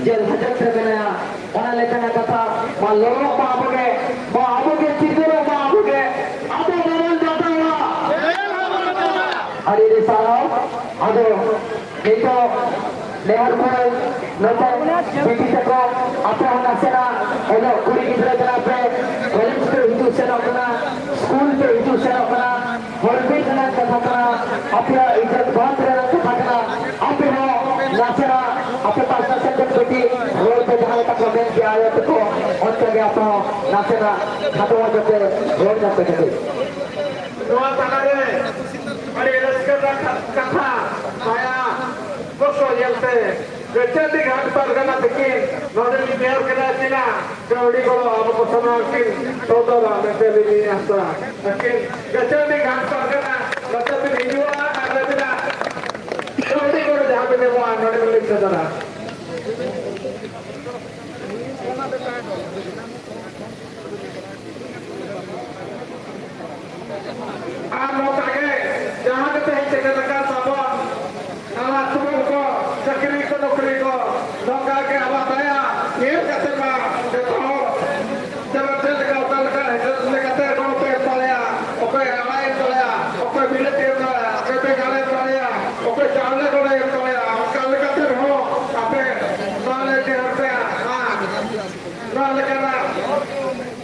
ᱡᱮᱞ ᱦᱟᱡᱚᱛ ᱨᱮ ᱢᱮᱱᱟᱭᱟ᱾ ᱚᱱᱟ ᱞᱮᱠᱟᱱᱟᱜ ᱠᱟᱛᱷᱟ ᱢᱟ ᱞᱚᱲᱚᱜ ᱢᱟ ᱟᱵᱚᱜᱮ, ᱢᱟ ᱟᱵᱚᱜᱮ ᱪᱤᱨᱜᱟᱹᱞᱚᱜ ᱢᱟ ᱟᱵᱚᱜᱮ, ᱟᱵᱚ ᱵᱟᱵᱚᱱ ᱵᱟᱛᱟᱣᱟ᱾ ᱟᱹᱰᱤ ᱟᱹᱰᱤ ᱥᱟᱨᱦᱟᱣ᱾ ᱟᱫᱚ ᱱᱤᱛᱚᱜ ᱱᱮᱦᱚᱨ ᱠᱚ ᱱᱚᱛᱮ ᱵᱤᱴᱤ ᱛᱟᱠᱚ, ᱟᱯᱮ ᱦᱚᱸ ᱱᱟᱥᱮᱱᱟᱜ ᱚᱞᱚᱜ ᱠᱩᱲᱤ ᱜᱤᱫᱽᱨᱟᱹ ᱠᱟᱱᱟ ᱯᱮ, ᱠᱚᱞᱮᱡᱽ ᱯᱮ ᱦᱤᱡᱩᱜ ᱥᱮᱱᱚᱜ ᱠᱟᱱᱟ, ᱥᱠᱩᱞ ᱯᱮ ᱦᱤᱡᱩᱜ ᱥᱮᱱᱚᱜ ᱠᱟᱱᱟ, ᱦᱚᱲ ᱵᱤᱨ ᱨᱮᱱᱟᱜ ᱠᱟᱛᱷᱟ ᱠᱟᱱᱟ, ᱟᱯᱮᱭᱟᱜ ᱤᱡᱽᱡᱚᱛ ᱵᱟᱸᱫᱷ ᱨᱮᱱᱟᱜ ᱠᱟᱛᱷᱟ ᱠᱟᱱᱟ᱾ ᱟᱯᱮ ᱦᱚᱸ ᱱᱟᱥᱮᱱᱟᱜ ᱟᱯᱮ ᱯᱟᱥᱴᱟ ᱥᱮᱫ ᱠᱷᱚᱱ ᱠᱟᱹᱴᱤᱡ ᱨᱚᱲ ᱯᱮ, ᱡᱟᱦᱟᱸ ᱞᱮᱠᱟ ᱠᱚ ᱢᱮᱱ ᱠᱮᱜᱼᱟ ᱟᱭᱳ ᱛᱟᱠᱚ, ᱚᱱᱠᱟ ᱜᱮ ᱟᱯᱮ ᱦᱚᱸ ᱱᱟᱥᱮᱱᱟᱜ ᱠᱷᱟᱴᱚ ᱢᱟᱪᱷᱟ ᱛᱮ ᱨᱚᱲ ᱧᱚᱜ ᱯᱮ ᱠᱟᱹᱴᱤᱡ᱾ ᱱᱚᱣᱟ ᱛᱟᱞᱟᱨᱮ ᱟᱹᱰᱤ ᱨᱟᱹᱥᱠᱟᱹ ᱨᱮᱱᱟᱜ ᱠᱟᱛᱷᱟ, ᱵᱟᱭᱟ ᱵᱚᱥᱚ ᱧᱮᱞᱛᱮ ᱪᱟᱹᱱᱰᱤ ᱜᱷᱟᱴ ᱯᱟᱨᱜᱟᱱᱟ ᱛᱟᱹᱠᱤᱱ ᱱᱚᱰᱮ ᱞᱤᱧ ᱱᱮᱦᱚᱨ ᱠᱟᱱᱟ ᱪᱮᱫᱟᱜ ᱠᱟᱹᱣᱰᱤ ᱜᱚᱲᱚ ᱟᱵᱚ ᱠᱚ ᱥᱟᱱᱟᱢ ᱠᱤᱱ ᱥᱚᱫᱚᱨᱟ ᱢᱮᱱᱛᱮ ᱟᱹᱞᱤᱧ ᱞᱤᱧ ᱟᱥᱟ᱾ ᱟᱹᱠᱤᱱ ᱜᱟᱹᱪᱷᱟᱹᱲᱤ ᱜᱷᱟᱴ ᱯᱟᱨᱜᱟᱱᱟ ᱱᱚᱛᱮ ᱵᱤᱱ ᱦᱤᱡᱩᱜᱼᱟ ᱟᱨ ᱟᱹᱵᱤᱱᱟᱜ ᱠᱟᱹᱣᱰᱤ ᱜᱚᱲᱚ ᱡᱟᱦᱟᱸ ᱵᱤᱱ ᱮᱢᱚᱜᱼᱟ ᱱᱚᱰᱮ ᱵᱤᱱ ᱞᱟᱹᱭ ᱥᱚᱫᱚᱨᱟ᱾ ᱟᱨ ᱱᱚᱝᱠᱟ ᱜᱮ ᱡᱟᱦᱟᱸ ᱜᱮ ᱛᱮᱦᱮᱧ ᱥᱮᱴᱮᱨ ᱟᱠᱟᱱ ᱛᱟᱵᱚᱱ ᱱᱟᱞᱦᱟ ᱛᱩᱢᱟᱹᱞ ᱠᱚ, ᱪᱟᱹᱠᱨᱤ ᱠᱚ, ᱱᱚᱠᱨᱤ ᱠᱚ, ᱱᱚᱝᱠᱟ ᱜᱮ ᱟᱵᱚᱣᱟᱜ ᱫᱟᱭᱟ ᱧᱮᱞ ᱠᱟᱛᱮ ᱢᱟ ᱡᱚᱛᱚ ᱦᱚᱲ ᱡᱮᱢᱚᱱ ᱪᱮᱫ ᱞᱮᱠᱟ ᱚᱠᱟ ᱞᱮᱠᱟ ᱦᱤᱥᱟᱹᱵ ᱞᱮᱠᱟᱛᱮ ᱜᱚᱲᱚ ᱯᱮ ᱮᱢ ᱫᱟᱲᱮᱭᱟᱜᱼᱟ, ᱚᱠᱚᱭ ᱟᱲᱟᱜ ᱮ ᱮᱢ ᱫᱟᱲᱮᱭᱟᱜᱼᱟ, ᱚᱠᱚᱭ ᱵᱤᱞᱟᱹᱛᱤ ᱮᱢ ᱫᱟᱲᱮᱭᱟᱜᱼᱟ, ᱚᱠᱚᱭ ᱵᱮᱸᱜᱟᱲ ᱮᱢ ᱫᱟᱲᱮᱭᱟᱜᱼᱟ, ᱚᱠᱚᱭ ᱪᱟᱣᱞᱮ ᱜᱚᱲᱚᱭ ᱮᱢ ᱫᱟᱲᱮᱭᱟᱜᱼᱟ, ᱚᱱᱠᱟ ᱞᱮᱠᱟᱛᱮ ᱨᱮᱦᱚᱸ ᱟᱯᱮ ᱱᱚᱣᱟ ᱞᱮ ᱱᱮᱦᱚᱨ ᱯᱮᱭᱟ᱾ ᱟᱨ ᱱᱚᱣᱟ ᱞᱮᱠᱟᱱᱟᱜ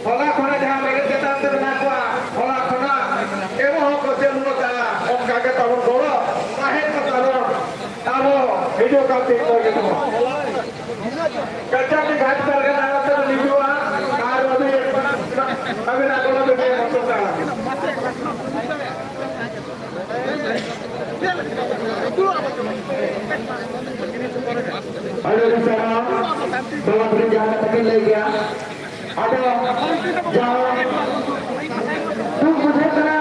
ᱦᱚᱞᱟ ᱠᱷᱚᱱᱟᱜ ᱡᱟᱦᱟᱸ ᱵᱮᱨᱮᱫ ᱪᱮᱛᱟᱱ ᱛᱮ ᱢᱮᱱᱟᱜ ᱠᱚᱣᱟ, ᱦᱚᱞᱟ ᱠᱷᱚᱱᱟᱜ ᱮᱢᱚᱜ ᱦᱚᱸᱠᱚ ᱪᱟᱹᱞᱩ ᱟᱠᱟᱫᱼᱟ᱾ ᱚᱱᱠᱟ ᱜᱮ ᱛᱟᱵᱚᱱ ᱜᱚᱲᱚ ᱛᱟᱦᱮᱱ ᱢᱟ ᱛᱟᱵᱚᱱ᱾ ᱟᱨᱦᱚᱸ ᱦᱤᱡᱩᱜ ᱠᱟᱱ ᱫᱤᱱ ᱠᱚᱨᱮ ᱜᱮ ᱛᱟᱵᱚᱱ ᱠᱟᱪᱟ ᱜᱮ ᱜᱷᱟᱴ ᱯᱟᱨᱜᱟᱱᱟ ᱟᱛᱳ ᱨᱮ ᱦᱤᱡᱩᱜᱼᱟ᱾ ᱟᱨ ᱟᱹᱵᱤᱱ, ᱟᱹᱵᱤᱱᱟᱜ ᱜᱚᱲᱚ ᱫᱚ ᱵᱮᱱ ᱟᱥᱚᱜ ᱠᱟᱱᱟ᱾ ᱟᱹᱰᱤ ᱟᱹᱰᱤ ᱥᱟᱨᱦᱟᱣ᱾ ᱵᱟᱵᱟ ᱛᱟᱹᱠᱤᱱ ᱡᱟᱦᱟᱸ ᱠᱟᱛᱷᱟ ᱠᱤᱱ ᱞᱟᱹᱭ ᱠᱮᱜᱼᱟ, ᱟᱫᱚ ᱡᱟᱦᱟᱸ ᱫᱩᱠ ᱵᱩᱡᱷᱟᱹᱜ ᱠᱟᱱᱟ,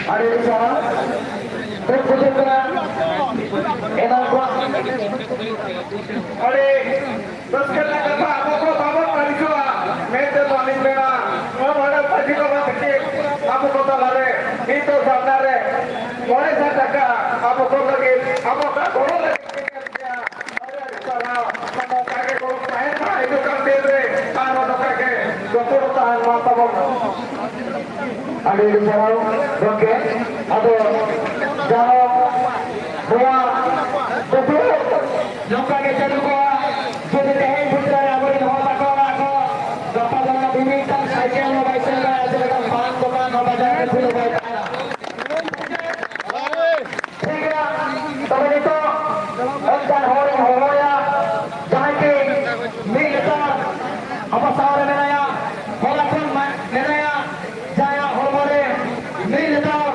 ᱟᱹᱰᱤ ᱟᱹᱰᱤ ᱥᱟᱨᱦᱟᱣ᱾ ᱫᱩᱠ ᱵᱩᱡᱷᱟᱹᱜ ᱠᱟᱱᱟ, ᱮᱱᱟᱝ ᱠᱷᱚᱱ ᱟᱹᱰᱤ ᱨᱟᱹᱥᱠᱟᱹ ᱨᱮᱱᱟᱜ ᱠᱟᱛᱷᱟ, ᱟᱵᱚ ᱠᱚ ᱵᱟᱵᱚᱱ ᱟᱹᱲᱤᱥᱚᱜᱼᱟ ᱢᱮᱱᱛᱮ ᱱᱚᱣᱟ ᱞᱤᱧ ᱢᱮᱱᱟ᱾ ᱱᱚᱣᱟ ᱢᱟᱹᱡᱷᱤ ᱵᱟᱵᱟ ᱛᱟᱹᱠᱤᱱ ᱟᱵᱚ ᱠᱚ ᱛᱟᱞᱟᱨᱮ ᱱᱤᱛᱚᱜ ᱥᱟᱢᱱᱟ ᱨᱮ ᱢᱚᱬᱮ ᱥᱟᱭ ᱴᱟᱠᱟ ᱟᱵᱚ ᱠᱚ ᱞᱟᱹᱜᱤᱫ, ᱟᱵᱚ ᱠᱚ ᱜᱚᱲᱚ ᱞᱟᱹᱜᱤᱫ ᱛᱮ ᱟᱹᱰᱤ ᱟᱹᱰᱤ ᱥᱟᱨᱦᱟᱣ᱾ ᱱᱚᱝᱠᱟ ᱜᱮ ᱜᱚᱲᱚ ᱛᱟᱦᱮᱱ ᱢᱟ ᱦᱤᱡᱩᱜ ᱠᱟᱱ ᱫᱤᱱ ᱨᱮ, ᱟᱨ ᱱᱚᱝᱠᱟ ᱜᱮ ᱡᱚᱯᱚᱲ ᱛᱟᱦᱮᱱ ᱢᱟ ᱛᱟᱵᱚᱱ᱾ ᱟᱹᱰᱤ ᱟᱹᱰᱤ ᱥᱟᱨᱦᱟᱣ ᱜᱚᱢᱠᱮ᱾ ᱟᱫᱚ ᱡᱟᱦᱟᱸ ᱱᱚᱣᱟ ᱫᱩᱯᱲᱩᱵ ᱱᱚᱝᱠᱟ ᱜᱮ ᱪᱟᱹᱞᱩ ᱠᱚᱜᱼᱟ᱾ ᱡᱩᱫᱤ ᱛᱮᱦᱮᱧ ᱵᱷᱤᱛᱨᱤ ᱨᱮ ᱟᱵᱚᱨᱮᱱ ᱦᱚᱲ ᱵᱟᱠᱚ ᱚᱲᱟᱜ ᱠᱚ, ᱜᱟᱯᱟ ᱫᱚ ᱢᱤᱢᱤᱫᱴᱟᱝ ᱥᱟᱭᱠᱮᱞ ᱦᱚᱸ ᱵᱟᱭ ᱥᱮᱱ ᱫᱟᱲᱮᱭᱟᱜᱼᱟ, ᱪᱮᱫ ᱞᱮᱠᱟ ᱯᱟᱱ ᱫᱚᱠᱟᱱ ᱦᱚᱸ ᱵᱟᱡᱟᱨ ᱨᱮ ᱠᱷᱩᱞᱟᱹᱣ ᱵᱟᱭ ᱛᱟᱦᱮᱱᱟ᱾ ᱴᱷᱤᱠ ᱜᱮᱭᱟ, ᱛᱚᱵᱮ ᱱᱤᱛᱚᱜ ᱚᱱᱠᱟᱱ ᱦᱚᱲᱤᱧ ᱦᱚᱦᱚᱭᱟ, ᱡᱟᱦᱟᱸᱭ ᱠᱤ ᱢᱤᱫ ᱞᱮᱛᱟᱲ ᱟᱵᱚ ᱥᱟᱶ ᱨᱮ ᱢᱮᱱᱟᱭᱟ, ᱦᱚᱞᱟ ᱠᱷᱚᱱ ᱢᱟ-, ᱢᱮᱱᱟᱭᱟ, ᱡᱟᱦᱟᱸᱭᱟᱜ ᱦᱚᱲᱢᱚ ᱨᱮ ᱢᱤᱫ ᱞᱮᱛᱟᱲ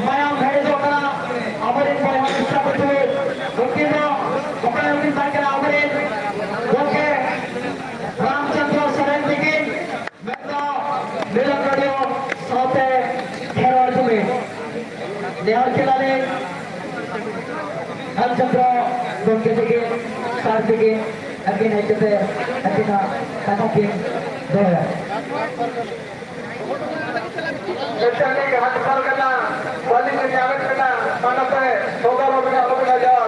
ᱢᱟᱭᱟᱢ ᱜᱷᱟᱹᱲᱤ ᱱᱮᱦᱚᱨ ᱠᱮᱫᱟᱞᱤᱧ ᱟᱞ ᱪᱚᱠᱨᱚ ᱜᱚᱢᱠᱮ ᱛᱤᱠᱤᱱ ᱥᱟᱨ ᱛᱤᱠᱤᱱ ᱟᱹᱠᱤᱱ ᱦᱮᱡ ᱠᱟᱛᱮ ᱟᱹᱠᱤᱱᱟᱜ ᱠᱟᱛᱷᱟ ᱠᱤᱱ ᱫᱚᱦᱚᱭᱟ᱾ ᱢᱤᱫᱴᱟᱝ ᱜᱮ ᱦᱟᱛ ᱯᱷᱟᱞ ᱠᱟᱱᱟ, ᱵᱟᱹᱞᱤᱧ ᱧᱟᱢᱮᱫ ᱠᱟᱱᱟ, ᱚᱱᱟᱛᱮ ᱥᱚᱫᱚᱨ ᱟᱵᱤᱱᱟ ᱟᱞᱚᱵᱤᱱ ᱞᱟᱡᱟᱣᱟ᱾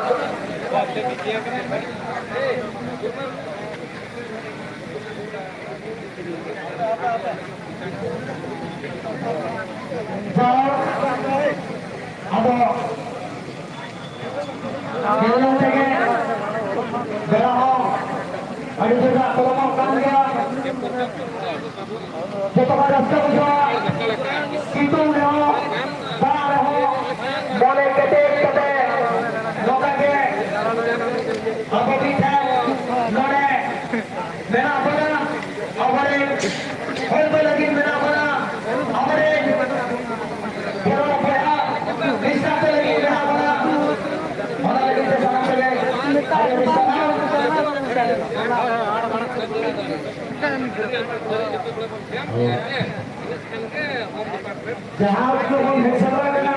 ᱡᱟᱦᱳᱠ, ᱟᱫᱚ ᱧᱮᱞ ᱧᱮᱞ ᱛᱮᱜᱮ ᱵᱮᱲᱟ ᱦᱚᱸ ᱟᱹᱰᱤ ᱡᱳᱨ ᱨᱟᱜ ᱯᱚᱞᱚᱢᱚᱜ ᱠᱟᱱ ᱜᱮᱭᱟ᱾ ᱡᱚᱛᱚ ᱠᱷᱚᱱ ᱨᱟᱹᱥᱠᱟᱹ ᱵᱩᱡᱷᱟᱹᱜᱼᱟ, ᱥᱤᱛᱩᱝ ᱨᱮᱦᱚᱸ, ᱫᱟᱜ ᱨᱮᱦᱚᱸ, ᱢᱚᱱᱮ ᱠᱮᱴᱮᱡ ᱠᱟᱛᱮ ᱱᱚᱝᱠᱟ ᱜᱮ ᱟᱵᱚ ᱢᱤᱫ ᱴᱷᱮᱱ ᱱᱚᱰᱮ ᱢᱮᱱᱟᱜ ᱵᱚᱱᱟ, ᱟᱵᱚᱨᱮᱱ ᱦᱚᱲ ᱠᱚ ᱞᱟᱹᱜᱤᱫ ᱢᱮᱱᱟᱜ ᱵᱚᱱᱟ, ᱟᱵᱚᱨᱮᱱ ᱯᱮᱲᱟ ᱵᱚᱭᱦᱟ ᱢᱤᱥᱨᱟ ᱠᱚ ᱞᱟᱹᱜᱤᱫ ᱢᱮᱱᱟᱜ ᱵᱚᱱᱟ᱾ ᱚᱱᱟ ᱞᱟᱹᱜᱤᱫ ᱛᱮ ᱥᱟᱱᱟᱢ ᱠᱚᱜᱮ ᱟᱹᱰᱤ ᱟᱹᱰᱤ ᱥᱟᱨᱦᱟᱣ᱾ ᱡᱟᱦᱟᱸ ᱩᱛᱟᱹᱨ ᱵᱚᱱ ᱦᱮᱡ ᱥᱮᱴᱮᱨ ᱟᱠᱟᱱᱟ,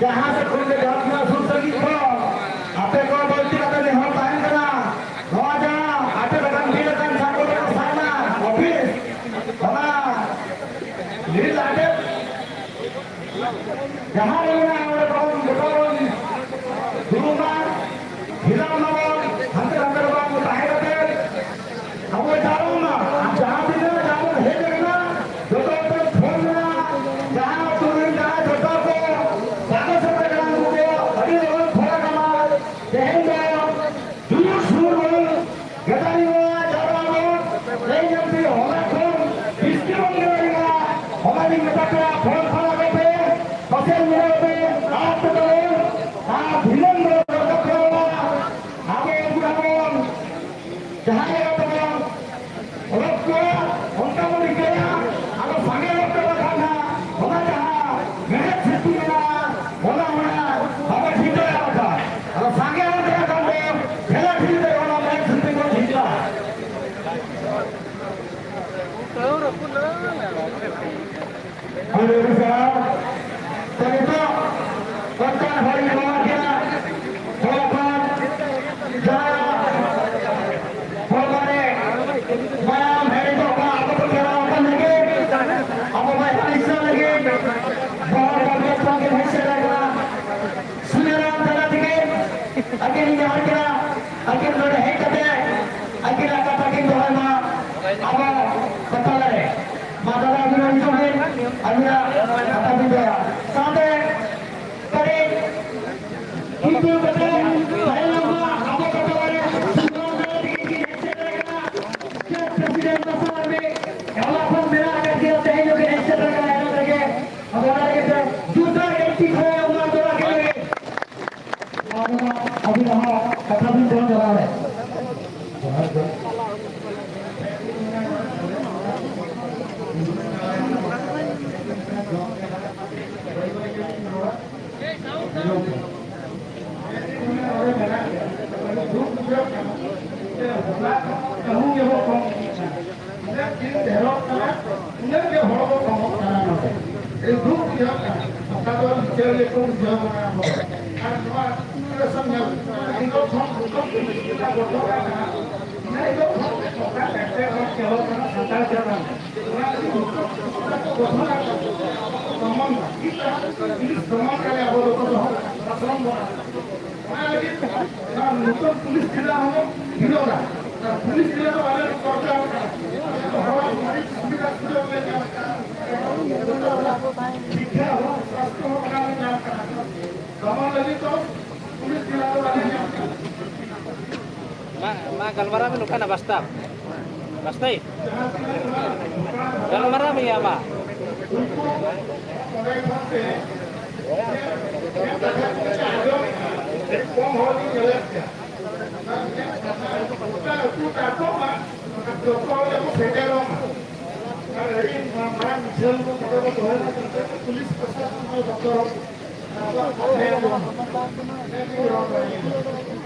ᱡᱟᱦᱟᱸ ᱥᱮᱫ ᱠᱷᱚᱱ ᱜᱮ ᱡᱟᱦᱟᱸ ᱛᱤᱱᱟᱹᱜ ᱥᱩᱨ ᱥᱟᱺᱜᱤᱧ ᱠᱷᱚᱱ ᱟᱯᱮ ᱠᱚ ᱵᱟᱹᱲᱛᱤ ᱠᱟᱛᱮ ᱱᱮᱦᱚᱨ ᱛᱟᱦᱮᱱ ᱠᱟᱱᱟ, ᱱᱚᱣᱟ ᱡᱟᱦᱟᱸ ᱟᱴᱮᱫ ᱟᱠᱟᱱ, ᱵᱤᱞ ᱟᱠᱟᱱ ᱥᱟᱨᱠᱚ ᱥᱟᱨᱱᱟ ᱚᱯᱷᱤᱥ, ᱚᱱᱟ ᱞᱤᱞ ᱟᱴᱮᱫ ᱡᱟᱦᱟᱸ ᱨᱮ ᱢᱮᱱᱟᱜᱼᱟ, ᱚᱸᱰᱮ ᱵᱚᱱ ᱡᱚᱛᱚ ᱵᱚᱱ ᱫᱩᱲᱩᱵ ᱢᱟ, ᱦᱤᱞᱟᱹᱣ ᱢᱟᱵᱚᱱ, ᱦᱟᱱᱛᱮ ᱱᱟᱛᱮ ᱨᱮ ᱵᱟᱝ ᱛᱟᱦᱮᱸ ᱠᱟᱛᱮ ᱟᱵᱚ ᱡᱟᱣᱨᱟᱜ ᱢᱟ᱾ ᱟᱨ ᱡᱟᱦᱟᱸ ᱛᱤᱱᱟᱹᱜ ᱡᱟᱦᱟᱸ ᱵᱚᱱ ᱦᱮᱡ ᱟᱠᱟᱱᱟ, ᱡᱚᱛᱚ ᱦᱚᱲ ᱴᱷᱮᱱ ᱯᱷᱳᱱ ᱢᱮᱱᱟᱜᱼᱟ, ᱡᱟᱦᱟᱸ ᱟᱹᱛᱩ ᱨᱮᱱ ᱡᱟᱦᱟᱸᱭ ᱡᱚᱴᱟᱣ ᱠᱚ ᱵᱟᱠᱚ ᱥᱮᱴᱮᱨ ᱠᱟᱱᱟ, ᱩᱱᱠᱩ ᱠᱚ ᱟᱹᱰᱤ ᱞᱚᱜᱚᱱ ᱯᱷᱳᱱ ᱟᱠᱟᱱᱟ᱾ ᱛᱮᱦᱮᱧ ᱫᱚ ᱡᱩᱞᱩᱥ ᱥᱩᱨ ᱵᱚᱱ ᱜᱮᱛᱟᱞᱤᱧᱟ, ᱡᱟᱣᱨᱟ ᱵᱚᱱ᱾ ᱛᱮᱦᱮᱧ ᱡᱩᱫᱤ ᱦᱚᱞᱟ ᱠᱷᱚᱱ ᱵᱤᱥᱴᱤ ᱵᱚᱱ ᱜᱮᱛᱟᱞᱤᱧᱟ, ᱦᱚᱞᱟ ᱞᱤᱧ ᱢᱮᱛᱟ ᱯᱮᱭᱟ, ᱯᱷᱳᱱ ᱯᱷᱳᱱ ᱟᱠᱚ ᱯᱮ, ᱥᱳᱥᱟᱞ ᱢᱤᱰᱤᱭᱟ ᱯᱮ ᱟᱲᱟᱜ ᱯᱮ ᱛᱟᱵᱚᱱ᱾ ᱟᱨ ᱫᱷᱤᱱᱟᱹᱝ ᱫᱚ ᱨᱟᱠᱟᱵ ᱯᱮ ᱵᱟᱵᱟ, ᱟᱵᱚ ᱩᱱᱠᱩ ᱦᱚᱸᱵᱚᱱ ᱡᱟᱦᱟᱸ ᱞᱮᱠᱟ ᱛᱮᱵᱚᱱ ᱚᱰᱚᱠ ᱠᱚᱣᱟ, ᱚᱱᱠᱟ ᱵᱚᱱ ᱨᱤᱠᱟᱹᱭᱟ᱾ ᱟᱫᱚ ᱥᱟᱸᱜᱮ ᱦᱚᱲ ᱛᱮ ᱵᱟᱠᱷᱟᱱ ᱦᱟᱸᱜ ᱚᱱᱟ ᱡᱟᱦᱟᱸ ᱢᱮᱬᱦᱮᱫ ᱥᱤᱞᱯᱤ ᱢᱮᱱᱟᱜᱼᱟ, ᱚᱱᱟ ᱚᱱᱟ ᱵᱟᱵᱚ ᱴᱷᱤᱠ ᱫᱟᱲᱮᱭᱟᱜᱼᱟ᱾ ᱵᱟᱠᱷᱟᱱ ᱟᱫᱚ ᱥᱟᱸᱜᱮ ᱦᱚᱲ ᱛᱮ ᱵᱟᱠᱷᱟᱱ ᱫᱚ ᱴᱷᱮᱞᱟ ᱴᱷᱤᱞᱤ ᱛᱮ ᱚᱱᱟ ᱢᱮᱬᱦᱮᱫ ᱥᱤᱞᱯᱤ ᱵᱚᱱ ᱴᱷᱤᱠᱟ᱾ ᱟᱹᱰᱤ ᱟᱹᱰᱤ ᱥᱟᱨᱦᱟᱣ᱾ ᱛᱚ, ᱱᱤᱛᱚᱜ ᱟᱹᱵᱤᱱᱟᱜ ᱠᱟᱛᱷᱟ ᱵᱤᱱ ᱞᱟᱹᱭᱟ᱾ ᱥᱟᱶᱛᱮ ᱠᱟᱹᱴᱤᱡ ᱠᱤᱪᱷᱩ ᱠᱟᱛᱷᱟ ᱛᱟᱦᱮᱸ ᱞᱮᱱᱟ ᱟᱵᱚ ᱠᱚ ᱛᱟᱞᱟᱨᱮ ᱥᱩᱱᱫᱚᱨ ᱢᱮᱞᱟ ᱛᱮᱜᱮ ᱠᱤᱱ ᱦᱮᱡ ᱥᱮᱴᱮᱨ ᱟᱠᱟᱱᱟ᱾ ᱥᱴᱮᱴ ᱯᱨᱮᱥᱤᱰᱮᱱᱴ ᱠᱚ ᱥᱟᱶ ᱢᱤᱫ ᱦᱚᱞᱟ ᱠᱷᱚᱱ ᱢᱮᱱᱟᱜ ᱟᱠᱟᱫ ᱜᱮᱭᱟ, ᱛᱮᱦᱮᱧ ᱦᱚᱸ ᱠᱤᱱ ᱦᱮᱡ ᱥᱮᱴᱮᱨ ᱟᱠᱟᱱᱟ ᱮᱱᱚᱢ ᱨᱮᱜᱮ᱾ ᱟᱫᱚ ᱚᱱᱟ ᱞᱟᱹᱜᱤᱫ ᱛᱮ ᱡᱳᱨᱫᱟᱨ ᱮᱱᱴᱨᱤ ᱠᱷᱚᱱ ᱚᱱᱟ ᱫᱚ ᱟᱹᱠᱤᱱ ᱞᱟᱹᱜᱤᱫ ᱟᱹᱵᱤᱱ ᱦᱚᱸ ᱠᱟᱛᱷᱟ ᱵᱤᱱ ᱫᱚᱦᱚ ᱪᱟᱞᱟᱣ ᱨᱮ᱾ ᱩᱱᱟᱹᱜ ᱫᱤᱱ ᱰᱷᱮᱨᱚᱜ ᱠᱟᱱᱟ, ᱩᱱᱟᱹᱜ ᱜᱮ ᱦᱚᱲ ᱵᱚ ᱠᱚᱢᱚᱜ ᱠᱟᱱᱟ ᱱᱚᱰᱮ᱾ ᱟᱹᱰᱤ ᱫᱩᱠ ᱵᱩᱡᱷᱟᱹᱜ ᱠᱟᱱᱟ᱾ ᱚᱠᱟ ᱫᱚ ᱞᱤᱪᱟᱹᱲ ᱜᱮᱠᱚ ᱵᱩᱡᱷᱟᱹᱣ ᱵᱚᱱᱟ ᱦᱚᱲ᱾ ᱟᱨ ᱱᱚᱣᱟ ᱟᱹᱛᱩ ᱨᱮ ᱥᱟᱢᱱᱮ ᱱᱤᱛᱚᱜ ᱠᱷᱚᱱ ᱱᱤᱛᱚᱜ ᱠᱷᱚᱱ ᱡᱩᱫᱤ ᱪᱮᱛᱟ ᱜᱚᱴᱷᱚᱱ ᱟᱠᱟᱱᱟ, ᱤᱱᱟᱹ ᱦᱤᱞᱳᱜ ᱠᱷᱚᱱ ᱚᱠᱟ ᱮᱴᱠᱮᱴᱚᱬᱮ ᱪᱟᱞᱟᱜ ᱠᱟᱱᱟ ᱥᱟᱱᱛᱟᱲ ᱪᱮᱛᱟᱱ ᱨᱮ᱾ ᱚᱱᱟ ᱠᱷᱟᱹᱛᱤᱨ ᱱᱤᱛᱚᱜ ᱠᱷᱚᱱ ᱠᱚ ᱜᱚᱴᱷᱚᱱ ᱟᱠᱟᱱᱟ, ᱟᱵᱚ ᱠᱚ ᱫᱚᱢᱚᱱ ᱫᱟ᱾ ᱪᱮᱫ ᱞᱮᱠᱟ ᱯᱩᱞᱤᱥ ᱫᱚᱢᱚᱱ ᱠᱟᱱᱟ, ᱟᱵᱚ ᱫᱚᱠᱚ ᱫᱚᱦᱚ ᱠᱟᱜ ᱥᱟᱥᱚᱱ ᱵᱚᱱᱟ᱾ ᱚᱱᱟ ᱞᱟᱹᱜᱤᱫ ᱱᱚᱣᱟ ᱱᱩᱛᱚᱱ ᱯᱩᱞᱤᱥ ᱡᱮᱞᱟ ᱦᱚᱸᱵᱚᱱ ᱵᱤᱨᱳᱫᱟ᱾ ᱟᱨ ᱯᱩᱞᱤᱥ ᱡᱮᱞᱟ ᱫᱚ ᱵᱟᱞᱮ ᱫᱚᱨᱠᱟᱨ ᱠᱟᱱᱟ᱾ ᱦᱚᱲᱟᱜ ᱢᱟᱹᱱᱤᱠ ᱥᱩᱵᱤᱫᱷᱟ ᱥᱩᱡᱳᱜᱽ ᱞᱮ ᱧᱟᱢ ᱠᱟᱱᱟ᱾ ᱡᱚᱛᱚ ᱦᱚᱲᱟᱜ ᱥᱤᱠᱠᱷᱟ ᱦᱚᱸ, ᱥᱟᱥᱛᱷᱚ ᱦᱚᱸ ᱚᱱᱟ ᱞᱮ ᱧᱟᱢ ᱠᱟᱱᱟ᱾ ᱫᱚᱢᱚᱱ ᱞᱟᱹᱜᱤᱫ ᱫᱚ ᱯᱩᱞᱤᱥ ᱡᱮᱞᱟ ᱫᱚ ᱵᱟᱞᱮ ᱧᱟᱢ ᱠᱟᱱᱟ᱾ ᱢᱟ, ᱢᱟ ᱜᱟᱞᱢᱟᱨᱟᱣ ᱢᱮ ᱱᱚᱝᱠᱟᱱᱟᱜ ᱵᱟᱥᱛᱟᱵ᱾ ᱵᱟᱥᱛᱟᱵ? ᱡᱟᱦᱟᱸ ᱛᱤᱱᱟᱹᱜ ᱱᱚᱣᱟ ᱜᱟᱞᱢᱟᱨᱟᱣ ᱢᱮᱭᱟ ᱢᱟ᱾ ᱩᱱᱠᱩ ᱚᱸᱰᱮ ᱠᱷᱚᱱ ᱛᱮ ᱠᱚᱢ ᱦᱚᱲ ᱜᱮ ᱧᱮᱞᱮᱫ ᱠᱚᱣᱟ᱾ ᱚᱱᱟ ᱜᱮ ᱠᱟᱛᱷᱟ, ᱜᱚᱴᱟ ᱟᱹᱛᱩ ᱛᱟᱠᱚ ᱢᱟ, ᱡᱚᱛᱚ ᱦᱚᱲ ᱜᱮᱠᱚ ᱥᱮᱴᱮᱨᱚᱜ ᱢᱟ᱾ ᱟᱨ ᱟᱹᱰᱤ ᱢᱟᱨᱟᱝ ᱢᱤᱪᱷᱟᱹᱞ ᱠᱚ ᱱᱚᱰᱮ ᱠᱚ ᱫᱚᱦᱚᱭ ᱢᱟ, ᱡᱟᱛᱮ ᱯᱩᱞᱤᱥ ᱯᱨᱚᱥᱟᱥᱚᱱ ᱦᱚᱸ ᱵᱚᱛᱚᱨᱚᱜ ᱢᱟ᱾ ᱟᱵᱚᱣᱟᱜ ᱠᱟᱛᱷᱟ ᱜᱮ ᱵᱟᱝ᱾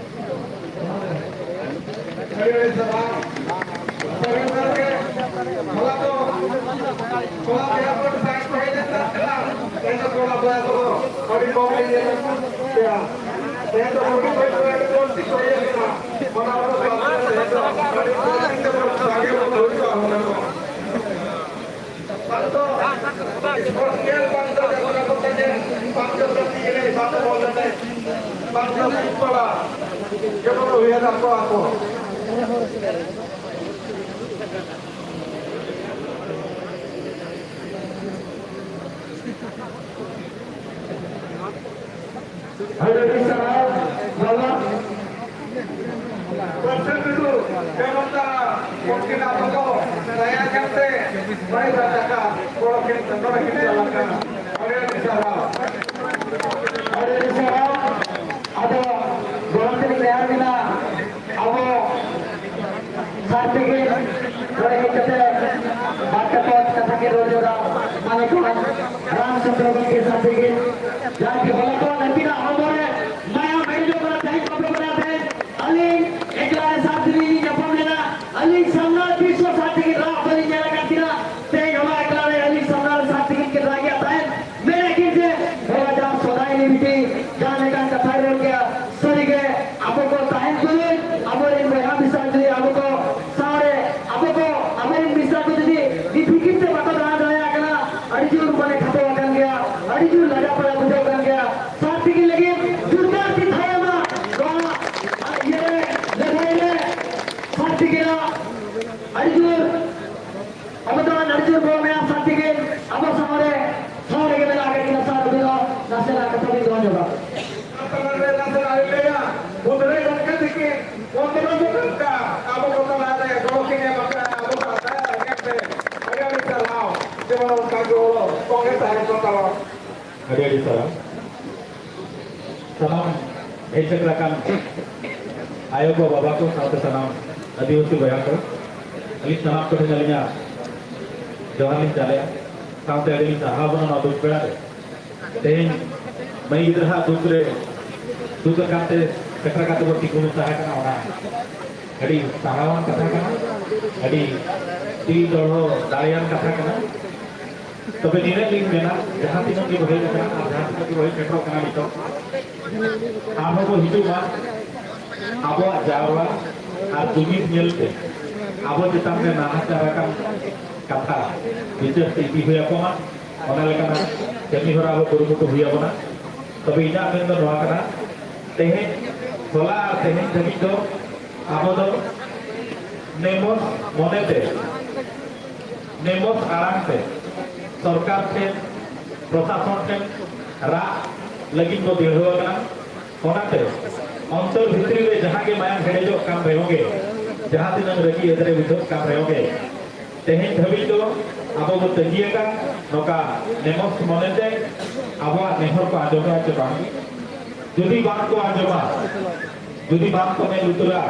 ᱟᱹᱰᱤ ᱟᱹᱰᱤ ᱥᱟᱨᱦᱟᱣ᱾ ᱥᱟᱹᱨᱤ ᱥᱟᱹᱨᱤ ᱜᱮ, ᱦᱚᱞᱟ ᱫᱚ, ᱦᱚᱞᱟ ᱫᱚ ᱮᱭᱟᱨᱯᱳᱨᱴ ᱥᱟᱭᱤᱰ ᱠᱚ ᱦᱮᱡ ᱞᱮᱱ ᱛᱟᱦᱮᱸ ᱠᱟᱱᱟ᱾ ᱛᱮᱦᱮᱧ ᱫᱚ ᱠᱚᱲᱟ ᱵᱚᱭᱦᱟ ᱠᱚᱫᱚ ᱟᱹᱰᱤ ᱠᱚᱢ ᱞᱮ ᱧᱮᱞ ᱠᱚᱣᱟ᱾ ᱛᱮᱦᱮᱧ ᱫᱚ ᱢᱩᱨᱢᱩ ᱵᱷᱟᱭ ᱠᱚ ᱟᱹᱰᱤ ᱵᱟᱹᱲᱛᱤ ᱠᱚ ᱦᱮᱡ ᱟᱠᱟᱱᱟ᱾ ᱚᱱᱟ ᱠᱚᱫᱚ ᱵᱟᱝ ᱠᱟᱱᱟ, ᱛᱮᱦᱮᱧ ᱫᱚ ᱟᱹᱰᱤ ᱵᱟᱹᱲᱛᱤ ᱛᱮ ᱵᱚᱱ ᱥᱟᱸᱜᱮ ᱵᱚᱱ ᱦᱩᱭ ᱠᱚᱜᱼᱟ ᱦᱩᱱᱟᱹᱝ᱾ ᱵᱟᱝ ᱫᱚ ᱥᱯᱳᱨᱴᱥ ᱠᱷᱮᱞ, ᱵᱟᱝ ᱫᱚ ᱡᱟᱛᱨᱟ ᱯᱟᱛᱟ ᱧᱮᱞ, ᱵᱟᱝ ᱫᱚ ᱜᱟᱛᱮ ᱮᱱᱮᱡ, ᱵᱟᱝ ᱫᱚ ᱵᱚᱞ ᱮᱱᱮᱡ, ᱵᱟᱝ ᱫᱚ ᱥᱤᱧ ᱯᱟᱲᱟ, ᱡᱮᱢᱚᱱ ᱩᱭᱦᱟᱹᱨ ᱟᱠᱚ ᱟᱠᱚ᱾ ᱟᱹᱰᱤ ᱟᱹᱰᱤ ᱥᱟᱨᱦᱟᱣ ᱵᱟᱵᱟ᱾ ᱯᱟᱹᱨᱥᱤ ᱴᱩᱰᱩ, ᱵᱮᱱᱚᱛᱟ, ᱩᱱᱠᱤᱱ ᱟᱵᱚ ᱠᱚ ᱫᱟᱭᱟ ᱧᱮᱞᱛᱮ ᱢᱚᱬᱮ ᱥᱟᱭ ᱴᱟᱠᱟ ᱜᱚᱲᱚ ᱠᱤᱱ, ᱜᱚᱲᱚ ᱠᱤᱱ ᱪᱟᱞᱟᱜ ᱠᱟᱱᱟ᱾ ᱟᱹᱰᱤ ᱟᱹᱰᱤ ᱥᱟᱨᱦᱟᱣ᱾ ᱟᱹᱰᱤ ᱟᱹᱰᱤ ᱥᱟᱨᱦᱟᱣ᱾ ᱟᱫᱚ ᱜᱚᱲᱚ ᱛᱮᱞᱤᱧ ᱱᱮᱦᱚᱨ ᱵᱤᱱᱟ, ᱟᱵᱚ ᱥᱟᱨ ᱛᱮᱜᱮ ᱱᱚᱰᱮ ᱦᱮᱡ ᱠᱟᱛᱮ ᱵᱟᱨ ᱯᱮ ᱯᱚᱫ ᱠᱟᱛᱷᱟ ᱠᱤᱱ ᱨᱚᱲ ᱧᱚᱜᱟ, ᱢᱟᱱᱚᱛᱟᱱ ᱨᱟᱢᱪᱚᱸᱫᱽᱨᱚ ᱜᱚᱢᱠᱮ ᱥᱟᱨ ᱛᱮᱜᱮ, ᱡᱟᱦᱟᱸ ᱠᱤ ᱦᱚᱞᱟ ᱠᱷᱚᱱ ᱟᱹᱠᱤᱱᱟᱜ ᱦᱚᱲᱢᱚ ᱨᱮ ᱢᱟᱭᱟᱢ ᱦᱤᱡᱩᱜ ᱠᱟᱱᱟ, ᱛᱮᱦᱮᱧ ᱵᱟᱯᱞᱟ ᱠᱟᱱᱟ, ᱛᱮᱦᱮᱧ ᱟᱹᱞᱤᱧ ᱮᱠᱞᱟ ᱨᱮ ᱥᱟᱨ ᱛᱮᱞᱤᱧ ᱧᱟᱯᱟᱢ ᱞᱮᱱᱟ, ᱟᱹᱞᱤᱧ ᱥᱟᱢᱱᱟ ᱛᱤᱥ ᱦᱚᱸ ᱥᱟᱨ ᱛᱮᱜᱮ ᱨᱟᱜ ᱵᱟᱹᱞᱤᱧ ᱧᱮᱞ ᱟᱠᱟᱫ ᱠᱤᱱᱟ, ᱛᱮᱦᱮᱧ ᱦᱚᱞᱟ ᱮᱠᱞᱟ ᱨᱮ ᱟᱹᱞᱤᱧ ᱥᱟᱢᱱᱟ ᱨᱮ ᱥᱟᱨ ᱛᱮᱜᱮ ᱠᱤᱱ ᱨᱟᱜ ᱮᱫ ᱛᱟᱦᱮᱸᱫ᱾ ᱢᱮᱱᱮᱫ ᱠᱤᱱ ᱡᱮ, ᱦᱚᱞᱟ ᱡᱟᱦᱟᱸ ᱥᱚᱫᱟᱭ ᱱᱤᱢᱤᱛᱤ ᱡᱟᱦᱟᱸ ᱞᱮᱠᱟᱱ ᱠᱟᱛᱷᱟᱭ ᱨᱚᱲ ᱠᱮᱜᱼᱟ, ᱥᱟᱹᱨᱤᱜᱮ ᱟᱵᱚ ᱠᱚ ᱛᱟᱦᱮᱱ ᱛᱩᱞᱩᱡ ᱟᱵᱚᱨᱮᱱ ᱵᱚᱭᱦᱟ ᱢᱤᱥᱨᱟ ᱡᱩᱫᱤ ᱟᱵᱚ ᱠᱚ ᱥᱟᱶᱨᱮ ᱟᱵᱚ ᱠᱚ ᱟᱵᱚᱨᱮᱱ ᱢᱤᱥᱨᱟ ᱠᱚ ᱡᱩᱫᱤ ᱱᱤᱛ ᱦᱟᱹᱵᱤᱡ ᱛᱮ ᱵᱟᱠᱚ ᱫᱟᱬᱟ ᱫᱟᱲᱮᱭᱟᱜ ᱠᱟᱱᱟ, ᱟᱹᱰᱤ ᱡᱳᱨ ᱢᱚᱱᱮ ᱠᱷᱟᱴᱚ ᱟᱠᱟᱱ ᱜᱮᱭᱟ, ᱟᱹᱰᱤ ᱡᱳᱨ ᱞᱟᱡᱟᱣ ᱯᱟᱲᱟ ᱵᱩᱡᱷᱟᱹᱜ ᱠᱟᱱ ᱜᱮᱭᱟ᱾ ᱥᱟᱨ ᱛᱤᱠᱤᱱ ᱞᱟᱹᱜᱤᱫ ᱡᱳᱨᱫᱟᱨ ᱛᱤ ᱛᱷᱟᱭᱚ ᱢᱟ᱾ ᱱᱚᱣᱟ ᱤᱭᱟᱹ ᱨᱮ, ᱞᱟᱹᱲᱦᱟᱹᱭ ᱨᱮ ᱥᱟᱨ ᱛᱤᱠᱤᱱᱟᱜ ᱟᱹᱰᱤ ᱡᱳᱨ ᱟᱵᱚ ᱫᱚ ᱱᱟᱨᱡᱚᱱ ᱵᱚᱱ ᱢᱮᱱᱟ ᱥᱟᱱᱛᱤ ᱜᱮ ᱟᱵᱚ ᱥᱟᱶ ᱨᱮ, ᱥᱟᱶ ᱨᱮᱜᱮ ᱢᱮᱱᱟᱜ ᱟᱠᱟᱫ ᱠᱤᱱᱟ᱾ ᱥᱟᱨ ᱟᱹᱵᱤᱱ ᱦᱚᱸ ᱱᱟᱥᱮᱱᱟᱜ ᱠᱟᱛᱷᱟ ᱵᱤᱱ ᱫᱚᱦᱚ ᱧᱚᱜᱟ᱾ ᱛᱟᱞᱟ ᱨᱮ ᱱᱟᱥᱮᱱᱟᱜ ᱞᱤᱧ ᱞᱟᱹᱭᱟ, ᱢᱩᱫᱽᱨᱟᱹ ᱜᱚᱢᱠᱮ ᱛᱤᱠᱤᱱ ᱯᱚᱱᱫᱽᱨᱚ ᱥᱚ ᱴᱟᱠᱟ ᱟᱵᱚ ᱠᱚ ᱛᱟᱞᱟ ᱨᱮ ᱜᱚᱲᱚ ᱠᱤᱱ ᱮᱢ ᱟᱠᱟᱫᱼᱟ᱾ ᱟᱵᱚ ᱥᱟᱶᱛᱟ ᱞᱟᱹᱜᱤᱫ ᱛᱮ ᱟᱹᱰᱤ ᱟᱹᱰᱤ ᱥᱟᱨᱦᱟᱣ᱾ ᱡᱮᱢᱚᱱ ᱚᱱᱠᱟ ᱜᱮ ᱜᱚᱲᱚ ᱛᱚᱸᱜᱮ ᱛᱟᱦᱮᱸ ᱠᱚ ᱛᱟᱵᱚᱱ᱾ ᱟᱹᱰᱤ ᱟᱹᱰᱤ ᱥᱟᱨᱦᱟᱣ᱾ ᱥᱟᱱᱟᱢ ᱦᱮᱡ ᱥᱮᱴᱮᱨ ᱟᱠᱟᱱ ᱟᱭᱳ ᱠᱚ, ᱵᱟᱵᱟ ᱠᱚ, ᱥᱟᱶᱛᱮ ᱥᱟᱱᱟᱢ ᱟᱹᱫᱤᱵᱟᱹᱥᱤ ᱵᱚᱭᱦᱟ ᱠᱚ, ᱟᱹᱞᱤᱧ ᱥᱟᱱᱟᱢ ᱠᱚᱴᱷᱮᱱ ᱟᱹᱞᱤᱧᱟᱜ ᱡᱚᱦᱟᱨ ᱞᱤᱧ ᱪᱟᱞᱮᱜᱼᱟ᱾ ᱥᱟᱶᱛᱮ ᱟᱹᱰᱤ ᱞᱤᱧ ᱥᱟᱨᱦᱟᱣ ᱵᱚᱱᱟ ᱱᱚᱣᱟ ᱫᱩᱠ ᱵᱮᱲᱟ ᱨᱮ᱾ ᱛᱮᱦᱮᱧ ᱢᱟᱹᱭ ᱜᱤᱫᱽᱨᱟᱹ ᱦᱟᱜ ᱫᱩᱠ ᱨᱮ, ᱫᱩᱠ ᱟᱠᱟᱱ ᱛᱮ ᱥᱮᱴᱮᱨ ᱠᱟᱛᱮ ᱵᱚ ᱛᱤᱸᱜᱩ ᱛᱟᱦᱮᱸ ᱠᱟᱱᱟ, ᱚᱱᱟ ᱟᱹᱰᱤ ᱥᱟᱨᱦᱟᱣᱟᱱ ᱠᱟᱛᱷᱟ ᱠᱟᱱᱟ, ᱟᱹᱰᱤ ᱛᱤ ᱫᱚᱲᱦᱚ ᱫᱟᱲᱮᱭᱟᱱ ᱠᱟᱛᱷᱟ ᱠᱟᱱᱟ᱾ ᱛᱚᱵᱮ ᱱᱤᱱᱟᱹᱜ ᱞᱤᱧ ᱢᱮᱱᱟ, ᱡᱟᱦᱟᱸ ᱛᱤᱱᱟᱹᱜ ᱜᱮᱵᱚ ᱦᱮᱡ ᱟᱠᱟᱱᱟ ᱟᱨ ᱡᱟᱦᱟᱸ ᱛᱤᱱᱟᱹᱜ ᱜᱮᱵᱚ ᱦᱮᱡ ᱥᱮᱴᱮᱨᱚᱜ ᱠᱟᱱᱟ ᱱᱤᱛᱚᱜ, ᱟᱨᱦᱚᱸ ᱵᱚ ᱦᱤᱡᱩᱜ ᱢᱟ ᱟᱵᱚᱣᱟᱜ ᱡᱟᱣᱨᱟ ᱟᱨ ᱡᱩᱢᱤᱫ ᱧᱮᱞᱛᱮ ᱟᱵᱚ ᱪᱮᱛᱟᱱ ᱨᱮ ᱱᱟᱦᱟᱪᱟᱨ ᱟᱠᱟᱱ ᱠᱟᱛᱷᱟ ᱵᱤᱪᱟᱹᱨ ᱛᱮ ᱤᱫᱤ ᱦᱩᱭ ᱟᱠᱚ ᱢᱟ, ᱚᱱᱟ ᱞᱮᱠᱟᱱᱟᱜ ᱠᱟᱹᱢᱤ ᱦᱚᱨᱟ ᱟᱵᱚ ᱠᱩᱨᱩᱢᱩᱴᱩ ᱦᱩᱭ ᱟᱵᱚᱱᱟ᱾ ᱛᱚᱵᱮ ᱤᱧᱟᱹᱜ ᱢᱮᱱ ᱫᱚ ᱱᱚᱣᱟ ᱠᱟᱱᱟ, ᱛᱮᱦᱮᱧ, ᱦᱚᱞᱟ ᱟᱨ ᱛᱮᱦᱮᱧ ᱫᱷᱟᱹᱵᱤᱡ ᱫᱚ ᱟᱵᱚ ᱫᱚ ᱱᱮᱢᱚᱥ ᱢᱚᱱᱮᱛᱮ, ᱱᱮᱢᱚᱥ ᱟᱲᱟᱝ ᱛᱮ ᱥᱚᱨᱠᱟᱨ ᱴᱷᱮᱱ, ᱯᱨᱚᱥᱟᱥᱚᱱ ᱴᱷᱮᱱ ᱨᱟᱜ ᱞᱟᱹᱜᱤᱫ ᱵᱚ ᱫᱤᱲᱦᱟᱹᱣ ᱟᱠᱟᱱᱟ᱾ ᱚᱱᱟᱛᱮ ᱚᱱᱛᱚᱨ ᱵᱷᱤᱛᱨᱤ ᱨᱮ ᱡᱟᱦᱟᱸ ᱜᱮ ᱢᱟᱭᱟᱢ ᱦᱮᱰᱮᱡᱚᱜ ᱠᱟᱱ ᱨᱮᱦᱚᱸ ᱜᱮ, ᱡᱟᱦᱟᱸ ᱛᱤᱱᱟᱹᱜ ᱨᱟᱹᱜᱤ ᱮᱫᱨᱮ ᱵᱩᱡᱷᱟᱹᱜ ᱠᱟᱱ ᱨᱮᱦᱚᱸ ᱜᱮ, ᱛᱮᱦᱮᱧ ᱫᱷᱟᱹᱵᱤᱡ ᱫᱚ ᱟᱵᱚ ᱵᱚ ᱛᱟᱹᱜᱤ ᱟᱠᱟᱫ ᱱᱚᱝᱠᱟ ᱱᱮᱢᱚᱥ ᱢᱚᱱᱮᱛᱮ ᱟᱵᱚᱣᱟᱜ ᱱᱮᱦᱚᱨ ᱠᱚ ᱟᱸᱡᱚᱢᱟ ᱪᱮ ᱵᱟᱝ? ᱡᱩᱫᱤ ᱵᱟᱝ ᱠᱚ ᱟᱸᱡᱚᱢᱟ, ᱡᱩᱫᱤ ᱵᱟᱝ ᱠᱚ ᱢᱮᱫ ᱞᱩᱛᱩᱨᱟ,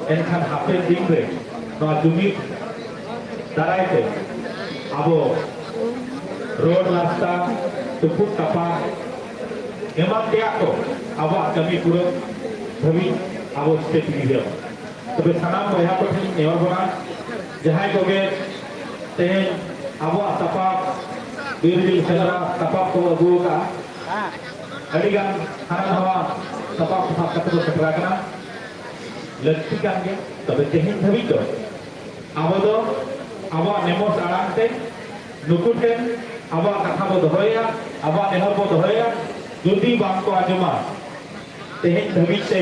ᱮᱱᱠᱷᱟᱱ ᱦᱟᱯᱮᱱ ᱫᱤᱱ ᱨᱮ ᱱᱚᱣᱟ ᱡᱩᱢᱤᱫ ᱫᱟᱨᱟᱭ ᱛᱮ ᱟᱵᱚ ᱨᱳᱰ ᱨᱟᱥᱛᱟ, ᱛᱩᱯᱩᱫ ᱛᱟᱯᱟᱢ, ᱮᱢᱟᱱ ᱛᱮᱭᱟᱜ ᱠᱚ ᱟᱵᱚᱣᱟᱜ ᱠᱟᱹᱢᱤ ᱯᱩᱨᱟᱹᱣ ᱫᱷᱟᱹᱵᱤᱡ ᱟᱵᱚ ᱥᱴᱮᱯ ᱤᱫᱤ ᱦᱩᱭᱩᱜᱼᱟ᱾ ᱛᱚᱵᱮ ᱥᱟᱱᱟᱢ ᱵᱚᱭᱦᱟ ᱠᱚ ᱴᱷᱮᱱ ᱤᱧ ᱱᱮᱦᱚᱨ ᱵᱚᱱᱟ, ᱡᱟᱦᱟᱸᱭ ᱠᱚᱜᱮ ᱛᱮᱦᱮᱧ ᱟᱵᱚᱣᱟᱜ ᱥᱟᱯᱟᱵ, ᱵᱤᱨ ᱵᱤᱨ ᱥᱮᱸᱫᱽᱨᱟ ᱥᱟᱯᱟᱵ ᱠᱚ ᱟᱹᱜᱩ ᱟᱠᱟᱫᱼᱟ, ᱟᱹᱰᱤᱜᱟᱱ ᱦᱟᱱᱟ ᱱᱟᱣᱟ ᱥᱟᱯᱟᱵ ᱥᱟᱵ ᱠᱟᱛᱮ ᱠᱚ ᱥᱮᱴᱮᱨ ᱟᱠᱟᱱᱟ, ᱞᱟᱹᱠᱛᱤ ᱠᱟᱱ ᱜᱮᱭᱟ᱾ ᱛᱚᱵᱮ ᱛᱮᱦᱮᱧ ᱫᱷᱟᱹᱵᱤᱡ ᱫᱚ ᱟᱵᱚ ᱫᱚ ᱟᱵᱚᱣᱟᱜ ᱱᱮᱢᱚᱥ ᱟᱲᱟᱝ ᱛᱮ ᱱᱩᱠᱩ ᱴᱷᱮᱱ ᱟᱵᱚᱣᱟᱜ ᱠᱟᱛᱷᱟ ᱵᱚ ᱫᱚᱦᱚᱭᱟ, ᱟᱵᱚᱣᱟᱜ ᱱᱮᱦᱚᱨ ᱵᱚ ᱫᱚᱦᱚᱭᱟ᱾ ᱡᱩᱫᱤ ᱵᱟᱝ ᱠᱚ ᱟᱸᱡᱚᱢᱟ ᱛᱮᱦᱮᱧ ᱫᱷᱟᱹᱵᱤᱡ ᱛᱮ,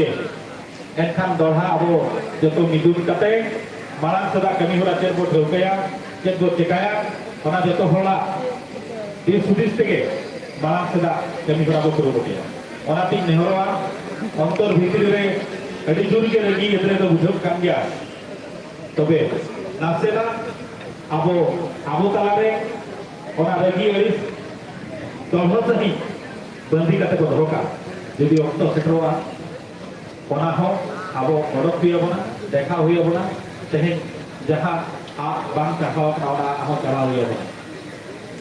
ᱮᱱᱠᱷᱟᱱ ᱫᱚᱦᱲᱟ ᱟᱵᱚ ᱡᱚᱛᱚ ᱢᱤᱫᱩᱱ ᱠᱟᱛᱮ ᱢᱟᱲᱟᱝ ᱥᱮᱫᱟᱜ ᱠᱟᱹᱢᱤ ᱦᱚᱨᱟ ᱪᱮᱫ ᱵᱚ ᱴᱷᱟᱹᱣᱠᱟᱹᱭᱟ, ᱪᱮᱫ ᱵᱚ ᱪᱮᱠᱟᱭᱟ, ᱚᱱᱟ ᱡᱚᱛᱚ ᱦᱚᱲᱟᱜ ᱫᱤᱥ ᱦᱩᱫᱤᱥ ᱛᱮᱜᱮ ᱢᱟᱲᱟᱝ ᱥᱮᱫᱟᱜ ᱠᱟᱹᱢᱤ ᱦᱚᱨᱟ ᱵᱚ ᱯᱩᱨᱟᱹᱣ ᱜᱚᱫᱮᱭᱟ᱾ ᱚᱱᱟᱛᱤᱧ ᱱᱮᱦᱚᱨᱚᱜᱼᱟ, ᱚᱱᱛᱚᱨ ᱵᱷᱤᱛᱨᱤ ᱨᱮ ᱟᱹᱰᱤ ᱡᱳᱨ ᱜᱮ ᱨᱟᱹᱜᱤ ᱮᱫᱨᱮ ᱫᱚ ᱵᱩᱡᱷᱟᱹᱜ ᱠᱟᱱ ᱜᱮᱭᱟ, ᱛᱚᱵᱮ ᱱᱟᱥᱮᱱᱟᱜ ᱟᱵᱚ, ᱟᱵᱚ ᱛᱟᱞᱟᱨᱮ ᱚᱱᱟ ᱨᱟᱹᱜᱤ ᱟᱹᱲᱤᱥ ᱫᱚᱲᱦᱚ ᱥᱟᱹᱦᱤᱡ ᱵᱟᱸᱫᱤ ᱠᱟᱛᱮ ᱠᱚ ᱫᱚᱦᱚ ᱠᱟᱜᱼᱟ᱾ ᱡᱩᱫᱤ ᱚᱠᱛᱚ ᱥᱮᱴᱮᱨᱚᱜᱼᱟ, ᱚᱱᱟ ᱦᱚᱸ ᱟᱵᱚ ᱚᱰᱚᱠ ᱦᱩᱭ ᱟᱵᱚᱱᱟ, ᱫᱮᱠᱷᱟᱣ ᱦᱩᱭ ᱟᱵᱚᱱᱟ᱾ ᱛᱮᱦᱮᱧ ᱡᱟᱦᱟᱸ ᱟᱜ ᱵᱟᱝ ᱪᱟᱨᱦᱟᱣ ᱟᱠᱟᱱᱟ, ᱚᱱᱟ ᱟᱜ ᱦᱚᱸ ᱪᱟᱨᱦᱟᱣ ᱦᱩᱭ ᱟᱵᱚᱱᱟ᱾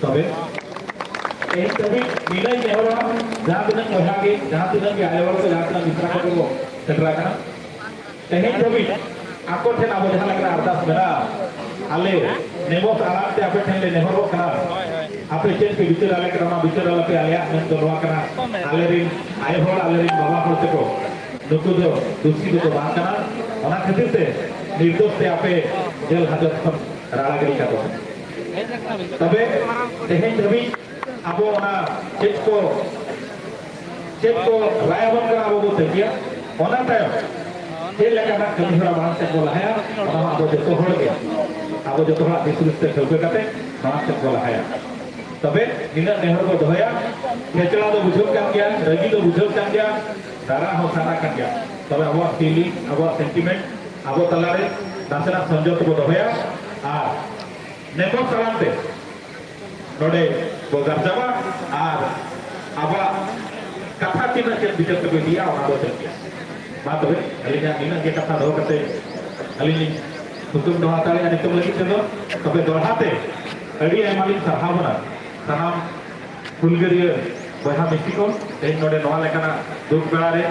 ᱛᱚᱵᱮ ᱛᱮᱦᱮᱧ ᱫᱷᱟᱹᱵᱤᱡ ᱱᱤᱱᱟᱹᱧ ᱱᱮᱦᱚᱨᱚᱜᱼᱟ, ᱡᱟᱦᱟᱸ ᱛᱤᱱᱟᱹᱜ ᱵᱚᱭᱦᱟ ᱜᱮ, ᱡᱟᱦᱟᱸ ᱛᱤᱱᱟᱹᱜ ᱜᱮ ᱟᱭᱳ ᱦᱚᱲ ᱠᱚ, ᱡᱟᱦᱟᱸ ᱛᱤᱱᱟᱹᱜ ᱢᱤᱥᱨᱟ ᱠᱚ ᱠᱚ ᱥᱮᱴᱮᱨ ᱟᱠᱟᱱᱟ, ᱛᱮᱦᱮᱧ ᱫᱷᱟᱹᱵᱤᱡ ᱟᱠᱚ ᱴᱷᱮᱱ ᱟᱵᱚ ᱡᱟᱦᱟᱸ ᱞᱮᱠᱟ ᱟᱨᱫᱟᱥ ᱢᱮᱱᱟᱜᱼᱟ, ᱟᱞᱮ ᱱᱮᱢᱚᱥ ᱟᱲᱟᱝ ᱛᱮ ᱟᱯᱮ ᱴᱷᱮᱱ ᱞᱮ ᱱᱮᱦᱚᱨᱚᱜ ᱠᱟᱱᱟ, ᱟᱯᱮ ᱪᱮᱫ ᱯᱮ ᱵᱤᱪᱟᱹᱨ ᱟᱞᱮ ᱠᱟᱱᱟ, ᱚᱱᱟ ᱵᱤᱪᱟᱹᱨ ᱟᱞᱮ ᱯᱮ᱾ ᱟᱞᱮᱭᱟᱜ ᱢᱮᱱ ᱫᱚ ᱱᱚᱣᱟ ᱠᱟᱱᱟ, ᱟᱞᱮᱨᱮᱱ ᱟᱭᱳ ᱦᱚᱲ, ᱟᱞᱮᱨᱮᱱ ᱵᱟᱵᱟ ᱦᱚᱲ ᱛᱮᱠᱚ ᱱᱩᱠᱩ ᱫᱚ ᱫᱩᱥᱤ ᱫᱚᱠᱚ ᱵᱟᱝ ᱠᱟᱱᱟ, ᱚᱱᱟ ᱠᱷᱟᱹᱛᱤᱨ ᱛᱮ ᱱᱤᱨᱫᱳᱥ ᱛᱮ ᱟᱯᱮ ᱡᱮᱞ ᱦᱟᱡᱚᱛ ᱠᱷᱚᱱ ᱨᱟᱲᱟ ᱜᱤᱰᱤ ᱠᱟᱠᱚ ᱯᱮ᱾ ᱛᱚᱵᱮ ᱛᱮᱦᱮᱧ ᱫᱷᱟᱹᱵᱤᱡ ᱟᱵᱚ ᱚᱱᱟ ᱪᱮᱫ ᱠᱚ, ᱪᱮᱫ ᱠᱚ ᱨᱟᱭ ᱟᱵᱚᱱ ᱠᱟᱱᱟ, ᱟᱵᱚ ᱵᱚ ᱛᱟᱹᱜᱤᱭᱟ᱾ ᱚᱱᱟ ᱛᱟᱭᱚᱢ ᱪᱮᱫ ᱞᱮᱠᱟᱱᱟᱜ ᱠᱟᱹᱢᱤ ᱦᱚᱨᱟ ᱢᱟᱲᱟᱝ ᱥᱮᱫ ᱵᱚ ᱞᱟᱦᱟᱭᱟ, ᱚᱱᱟ ᱦᱚᱸ ᱟᱵᱚ ᱡᱚᱛᱚ ᱦᱚᱲ ᱜᱮ, ᱟᱵᱚ ᱡᱚᱛᱚ ᱦᱚᱲᱟᱜ ᱫᱤᱥ ᱦᱩᱫᱤᱥ ᱛᱮ ᱴᱷᱟᱹᱣᱠᱟᱹ ᱠᱟᱛᱮ ᱢᱟᱲᱟᱝ ᱥᱮᱫ ᱵᱚ ᱞᱟᱦᱟᱭᱟ᱾ ᱛᱚᱵᱮ ᱱᱤᱱᱟᱹᱜ ᱱᱮᱦᱚᱨ ᱵᱚ ᱫᱚᱦᱚᱭᱟ, ᱠᱷᱮᱪᱲᱟ ᱫᱚ ᱵᱩᱡᱷᱟᱹᱜ ᱠᱟᱱ ᱜᱮᱭᱟ, ᱨᱟᱹᱜᱤ ᱫᱚ ᱵᱩᱡᱷᱟᱹᱜ ᱠᱟᱱ ᱜᱮᱭᱟ, ᱨᱟᱨᱟ ᱦᱚᱸ ᱥᱟᱨᱟ ᱠᱟᱱ ᱜᱮᱭᱟ᱾ ᱛᱚᱵᱮ ᱟᱵᱚᱣᱟᱜ feeling, ᱟᱵᱚᱣᱟᱜ sentiment, ᱟᱵᱚ ᱛᱟᱞᱟᱨᱮ ᱱᱟᱥᱮᱱᱟᱜ ᱥᱚᱝᱡᱚᱛ ᱵᱚ ᱫᱚᱦᱚᱭᱟ ᱟᱨ ᱱᱮᱢᱚ ᱥᱟᱲᱟᱢ ᱛᱮ ᱱᱚᱰᱮ ᱵᱚ ᱜᱟᱨᱡᱟᱣᱟ ᱟᱨ ᱟᱵᱚᱣᱟᱜ ᱠᱟᱛᱷᱟ ᱛᱤᱱᱟᱹᱜ ᱪᱮᱫ ᱵᱤᱪᱟᱹᱨ ᱛᱮᱠᱚ ᱤᱫᱤᱭᱟ, ᱚᱱᱟ ᱵᱚ ᱪᱮᱫ ᱜᱮᱭᱟ᱾ ᱢᱟ ᱛᱚᱵᱮ, ᱟᱹᱞᱤᱧᱟᱜ ᱱᱤᱱᱟᱹᱜ ᱜᱮ ᱠᱟᱛᱷᱟ ᱫᱚᱦᱚ ᱠᱟᱛᱮ ᱟᱹᱞᱤᱧ ᱞᱤᱧ ᱛᱷᱩᱠᱟᱹᱢ ᱫᱚᱦᱚ ᱦᱟᱛᱟᱲᱮᱜᱼᱟ ᱱᱤᱛᱚᱜ ᱞᱟᱹᱜᱤᱫ ᱛᱮᱫᱚ᱾ ᱛᱚᱵᱮ ᱫᱚᱦᱲᱟ ᱛᱮ ᱟᱹᱰᱤ ᱟᱭᱢᱟ ᱞᱤᱧ ᱥᱟᱨᱦᱟᱣ ᱵᱚᱱᱟ ᱥᱟᱱᱟᱢ ᱦᱩᱞᱜᱟᱹᱨᱤᱭᱟᱹ ᱵᱚᱭᱦᱟ ᱢᱤᱥᱤ ᱠᱚ᱾ ᱛᱮᱦᱮᱧ ᱱᱚᱰᱮ ᱱᱚᱣᱟ ᱞᱮᱠᱟᱱᱟᱜ ᱫᱩᱠ ᱵᱮᱲᱟ ᱨᱮ,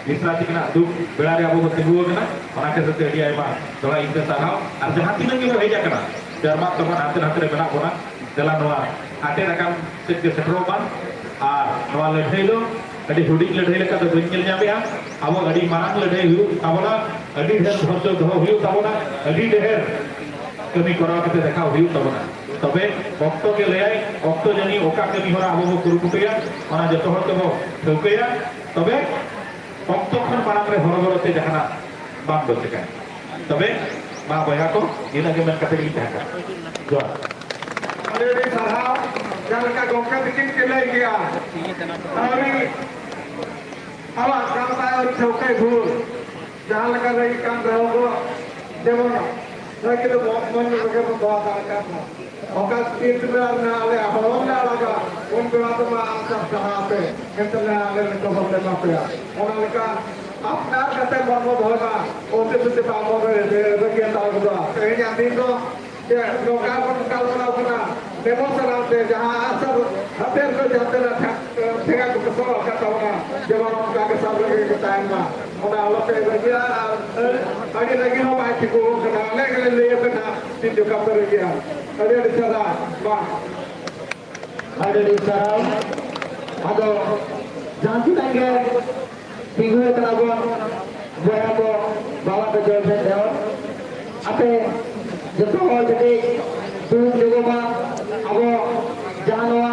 ᱵᱤᱥᱨᱟ ᱛᱤᱠᱤᱱᱟᱜ ᱫᱩᱠ ᱵᱮᱲᱟ ᱨᱮ ᱟᱵᱚ ᱵᱚ ᱛᱤᱸᱜᱩ ᱟᱠᱟᱱᱟ᱾ ᱚᱱᱟ ᱠᱷᱟᱹᱛᱤᱨ ᱛᱮ ᱟᱹᱰᱤ ᱟᱭᱢᱟ ᱫᱚᱦᱲᱟ ᱤᱧ ᱛᱮ ᱥᱟᱨᱦᱟᱣ᱾ ᱟᱨ ᱡᱟᱦᱟᱸ ᱛᱤᱱᱟᱹᱜ ᱜᱮᱵᱚ ᱦᱮᱡ ᱟᱠᱟᱱᱟ, ᱡᱟᱨᱢᱟᱱ ᱛᱟᱨᱢᱟᱱ ᱦᱟᱱᱛᱮ ᱱᱟᱛᱮ ᱨᱮ ᱢᱮᱱᱟᱜ ᱵᱚᱱᱟ, ᱫᱮᱞᱟ ᱱᱚᱣᱟ ᱟᱴᱮᱫ ᱟᱠᱟᱱ ᱥᱮᱫ ᱜᱮ ᱥᱮᱴᱮᱨᱚᱜ ᱢᱟ᱾ ᱟᱨ ᱱᱚᱣᱟ ᱞᱟᱹᱲᱦᱟᱹᱭ ᱫᱚ ᱟᱹᱰᱤ ᱦᱩᱰᱤᱧ ᱞᱟᱹᱲᱦᱟᱹᱭ ᱞᱮᱠᱟ ᱫᱚ ᱵᱟᱹᱧ ᱧᱮᱞ ᱧᱟᱢᱮᱜᱼᱟ᱾ ᱟᱵᱚ ᱟᱹᱰᱤ ᱢᱟᱨᱟᱝ ᱞᱟᱹᱲᱦᱟᱹᱭ ᱦᱩᱭᱩᱜ ᱛᱟᱵᱚᱱᱟ, ᱟᱹᱰᱤ ᱰᱷᱮᱨ ᱫᱷᱳᱨᱡᱚ ᱫᱚᱦᱚ ᱦᱩᱭᱩᱜ ᱛᱟᱵᱚᱱᱟ, ᱟᱹᱰᱤ ᱰᱷᱮᱨ ᱠᱟᱹᱢᱤ ᱠᱚᱨᱟᱣ ᱠᱟᱛᱮ ᱫᱮᱠᱷᱟᱣ ᱦᱩᱭᱩᱜ ᱛᱟᱵᱚᱱᱟ᱾ ᱛᱚᱵᱮ ᱚᱠᱛᱚ ᱜᱮ ᱞᱟᱹᱭᱟᱭ, ᱚᱠᱛᱚ ᱡᱟᱹᱱᱤᱡ ᱚᱠᱟ ᱠᱟᱹᱢᱤ ᱦᱚᱨᱟ ᱟᱵᱚ ᱵᱚ ᱠᱩᱨᱩᱢᱩᱴᱩᱭᱟ, ᱚᱱᱟ ᱡᱚᱛᱚ ᱦᱚᱲ ᱛᱮᱵᱚ ᱴᱷᱟᱹᱣᱠᱟᱹᱭᱟ᱾ ᱛᱚᱵᱮ ᱚᱠᱛᱚ ᱠᱷᱚᱱ ᱢᱟᱲᱟᱝ ᱨᱮ ᱦᱚᱨᱚᱵᱚᱨᱚ ᱛᱮ ᱡᱟᱦᱟᱱᱟᱜ ᱵᱟᱝ ᱵᱚ ᱪᱮᱠᱟᱭᱟ᱾ ᱛᱚᱵᱮ ᱢᱟ ᱵᱚᱭᱦᱟ ᱠᱚ, ᱤᱱᱟᱹᱜ ᱜᱮ ᱢᱮᱱ ᱠᱟᱛᱮ ᱜᱮᱞᱤᱧ ᱛᱟᱦᱮᱸ ᱠᱟᱱᱟ᱾ ᱡᱚᱦᱟᱨ᱾ ᱟᱹᱰᱤ ᱟᱹᱰᱤ ᱥᱟᱨᱦᱟᱣ᱾ ᱡᱟᱦᱟᱸ ᱞᱮᱠᱟ ᱜᱚᱢᱠᱮ ᱛᱤᱠᱤᱱ ᱠᱤᱱ ᱞᱟᱹᱭ ᱠᱮᱜᱼᱟ, ᱟᱹᱣᱨᱤ ᱟᱵᱚᱣᱟᱜ ᱜᱟᱶᱛᱟ ᱟᱹᱨᱤ ᱴᱷᱟᱹᱣᱠᱟᱹᱭ ᱵᱷᱩᱨ, ᱡᱟᱦᱟᱸ ᱞᱮᱠᱟ ᱞᱟᱹᱭ ᱠᱟᱱ ᱨᱮᱦᱚᱸ ᱠᱚ, ᱡᱮᱢᱚᱱ ᱱᱚᱣᱟ ᱠᱤᱱ ᱫᱚ ᱢᱚᱱ ᱨᱮᱜᱮ ᱵᱚᱱ ᱫᱚᱦᱚ ᱫᱟᱲᱮ ᱠᱟᱜ ᱢᱟ᱾ ᱚᱱᱠᱟ ᱛᱤᱨ ᱵᱮᱲᱟ ᱨᱮᱱᱟᱜ ᱟᱞᱮ ᱦᱚᱲᱢᱚ ᱞᱮ ᱟᱲᱟᱜᱟ, ᱩᱱ ᱵᱮᱲᱟ ᱫᱚ ᱢᱟ ᱟᱜᱼᱥᱟᱨ ᱥᱟᱦᱟ ᱟᱯᱮ, ᱢᱮᱱᱛᱮ ᱞᱮ ᱟᱞᱮ ᱞᱮ ᱠᱷᱚᱵᱚᱨ ᱞᱮ ᱮᱢᱟ ᱯᱮᱭᱟ᱾ ᱚᱱᱟ ᱞᱮᱠᱟ ᱟᱯᱱᱟᱨ ᱠᱟᱛᱮ ᱦᱚᱲᱢᱚ ᱫᱚᱦᱚᱭ ᱢᱟ, ᱚᱛᱤ ᱥᱚᱛᱤ ᱵᱟᱵᱚᱱ ᱨᱮ ᱨᱟᱹᱜᱤ ᱦᱟᱛᱟᱣ ᱜᱚᱫᱚᱜᱼᱟ᱾ ᱛᱮᱦᱮᱧᱟᱜ ᱫᱤᱱ ᱫᱚ ᱪᱮᱫ ᱱᱚᱝᱠᱟ ᱵᱚᱱ ᱜᱟᱞᱢᱟᱨᱟᱣ ᱠᱟᱱᱟ, ᱱᱮᱢᱚ ᱥᱟᱱᱟᱢ ᱛᱮ ᱡᱟᱦᱟᱸ ᱟᱜᱼᱥᱟᱨ ᱦᱟᱛᱮᱨ ᱠᱚ ᱡᱟᱦᱟᱸ ᱛᱤᱱᱟᱹᱜ ᱴᱷᱮ-, ᱴᱷᱮᱸᱜᱟ ᱠᱚ ᱥᱟᱵ ᱟᱠᱟᱫ ᱛᱟᱵᱚᱱᱟ, ᱡᱮᱢᱚᱱ ᱚᱱᱠᱟ ᱜᱮ ᱥᱟᱵ ᱨᱮᱜᱮ ᱠᱚ ᱛᱟᱦᱮᱱ ᱢᱟ᱾ ᱚᱱᱟ ᱟᱞᱚᱯᱮ ᱨᱟᱹᱜᱤᱜᱼᱟ ᱟᱨ ᱟᱹᱰᱤ ᱨᱟᱹᱜᱤ ᱦᱚᱸ ᱵᱟᱭ ᱴᱷᱤᱠᱚᱜ ᱠᱟᱱᱟ᱾ ᱟᱞᱮ ᱜᱮᱞᱮ ᱞᱟᱹᱭ ᱟᱯᱮ ᱠᱟᱱᱟ, ᱛᱤᱱ ᱡᱚᱠᱷᱟ ᱯᱮ ᱨᱟᱹᱜᱤᱜᱼᱟ᱾ ᱟᱹᱰᱤ ᱟᱹᱰᱤ ᱥᱟᱨᱦᱟᱣ᱾ ᱢᱟ᱾ ᱟᱹᱰᱤ ᱟᱹᱰᱤ ᱥᱟᱨᱦᱟᱣ᱾ ᱟᱫᱚ ᱡᱟᱦᱟᱸ ᱛᱤᱱᱟᱹᱜ ᱜᱮ ᱛᱤᱸᱜᱩ ᱟᱠᱟᱱᱟ ᱵᱚᱱ, ᱵᱚᱭᱦᱟ ᱠᱚ, ᱵᱟᱵᱟ ᱠᱚ, ᱡᱚᱭ ᱥᱮᱫ ᱱᱮᱦᱚᱨ, ᱟᱯᱮ ᱡᱚᱛᱚ ᱦᱚᱲ ᱠᱟᱹᱴᱤᱡ ᱫᱩᱲᱩᱵ ᱧᱚᱜᱚᱜ ᱢᱟ᱾ ᱟᱵᱚ ᱡᱟᱦᱟᱸ ᱱᱚᱣᱟ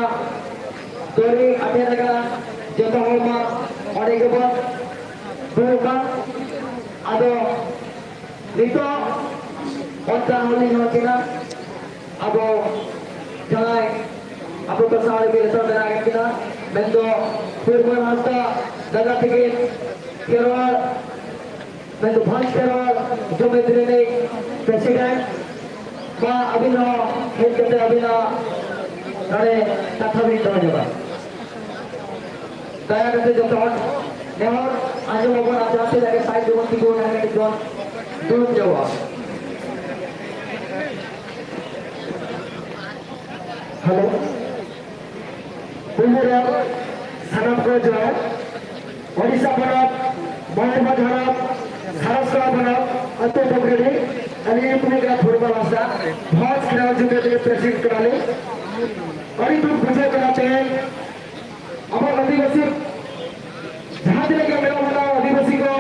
ᱫᱚᱨᱤ ᱟᱴᱮᱫ ᱟᱠᱟᱱᱟ, ᱡᱚᱛᱚ ᱦᱚᱲ ᱢᱟ ᱚᱸᱰᱮ ᱜᱮᱵᱚᱱ ᱫᱩᱲᱩᱵ ᱢᱟ᱾ ᱟᱫᱚ ᱱᱤᱛᱚᱜ ᱚᱱᱠᱟ ᱦᱚᱸᱞᱤᱧ ᱦᱚᱲ ᱠᱟᱱᱟ, ᱟᱵᱚ ᱡᱟᱦᱟᱸᱭ ᱟᱵᱚ ᱠᱚ ᱥᱟᱶ ᱨᱮᱜᱮ ᱞᱮᱛᱟᱲ ᱢᱮᱱᱟᱜ ᱟᱠᱟᱫ ᱠᱤᱱᱟ, ᱢᱮᱱᱫᱚ ᱯᱩᱨᱵᱚ ᱦᱟᱸᱥᱫᱟ ᱫᱟᱫᱟ ᱛᱟᱹᱠᱤᱱ ᱠᱷᱮᱨᱣᱟᱲ, ᱢᱮᱱᱫᱚ ᱵᱷᱚᱸᱡᱽ ᱠᱷᱮᱨᱣᱟᱲ ᱡᱩᱢᱤᱫ ᱨᱤᱱᱤᱡ president᱾ ᱢᱟ ᱟᱹᱵᱤᱱ ᱦᱚᱸ ᱦᱮᱡ ᱠᱟᱛᱮ ᱟᱹᱵᱤᱱᱟᱜ ᱱᱚᱰᱮ ᱠᱟᱛᱷᱟ ᱵᱤᱱ ᱫᱚᱦᱚ ᱧᱚᱜᱟ᱾ ᱫᱟᱭᱟ ᱠᱟᱛᱮ ᱡᱚᱛᱚ ᱦᱚᱲ ᱱᱮᱦᱚᱨ ᱟᱸᱡᱚᱢ ᱟᱵᱚᱱ, ᱟᱨ ᱡᱟᱦᱟᱸ ᱛᱤᱱᱟᱹᱜ ᱜᱮ side ᱨᱮᱵᱚᱱ ᱛᱤᱸᱜᱩ ᱚᱱᱟ ᱠᱟᱹᱴᱤᱡ ᱵᱚᱱ ᱫᱩᱲᱩᱵ ᱧᱚᱜᱚᱜᱼᱟ᱾ ᱦᱮᱞᱳ᱾ ᱯᱩᱭᱞᱩ ᱨᱮ ᱥᱟᱱᱟᱢ ᱠᱚ ᱡᱚᱦᱟᱨ᱾ ᱳᱰᱤᱥᱟ ᱯᱚᱱᱚᱛ, ᱢᱚᱭᱩᱨᱵᱷᱚᱸᱡᱽ ᱦᱚᱱᱚᱛ, ᱥᱟᱨᱟᱥᱠᱟ ᱯᱚᱱᱚᱛ, ᱟᱹᱛᱩ ᱰᱩᱢᱨᱤ, ᱟᱹᱞᱤᱧ ᱧᱩᱛᱩᱢ ᱠᱟᱱᱟ ᱯᱷᱩᱨᱵᱟᱞ ᱦᱟᱸᱥᱫᱟ, ᱵᱷᱚᱸᱡᱽ ᱠᱷᱮᱨᱣᱟᱲ ᱡᱩᱢᱤᱫ ᱨᱮ president ᱠᱟᱱᱟᱞᱤᱧ᱾ ᱟᱹᱰᱤ ᱫᱩᱠ ᱵᱩᱡᱷᱟᱹᱜ ᱠᱟᱱᱟ ᱛᱮᱦᱮᱧ ᱟᱵᱚ ᱟᱹᱫᱤᱵᱟᱹᱥᱤ ᱡᱟᱦᱟᱸ ᱛᱤᱱᱟᱹᱜ ᱜᱮ ᱢᱮᱱᱟᱜ ᱵᱚᱱᱟ ᱟᱹᱫᱤᱵᱟᱹᱥᱤ ᱠᱚ,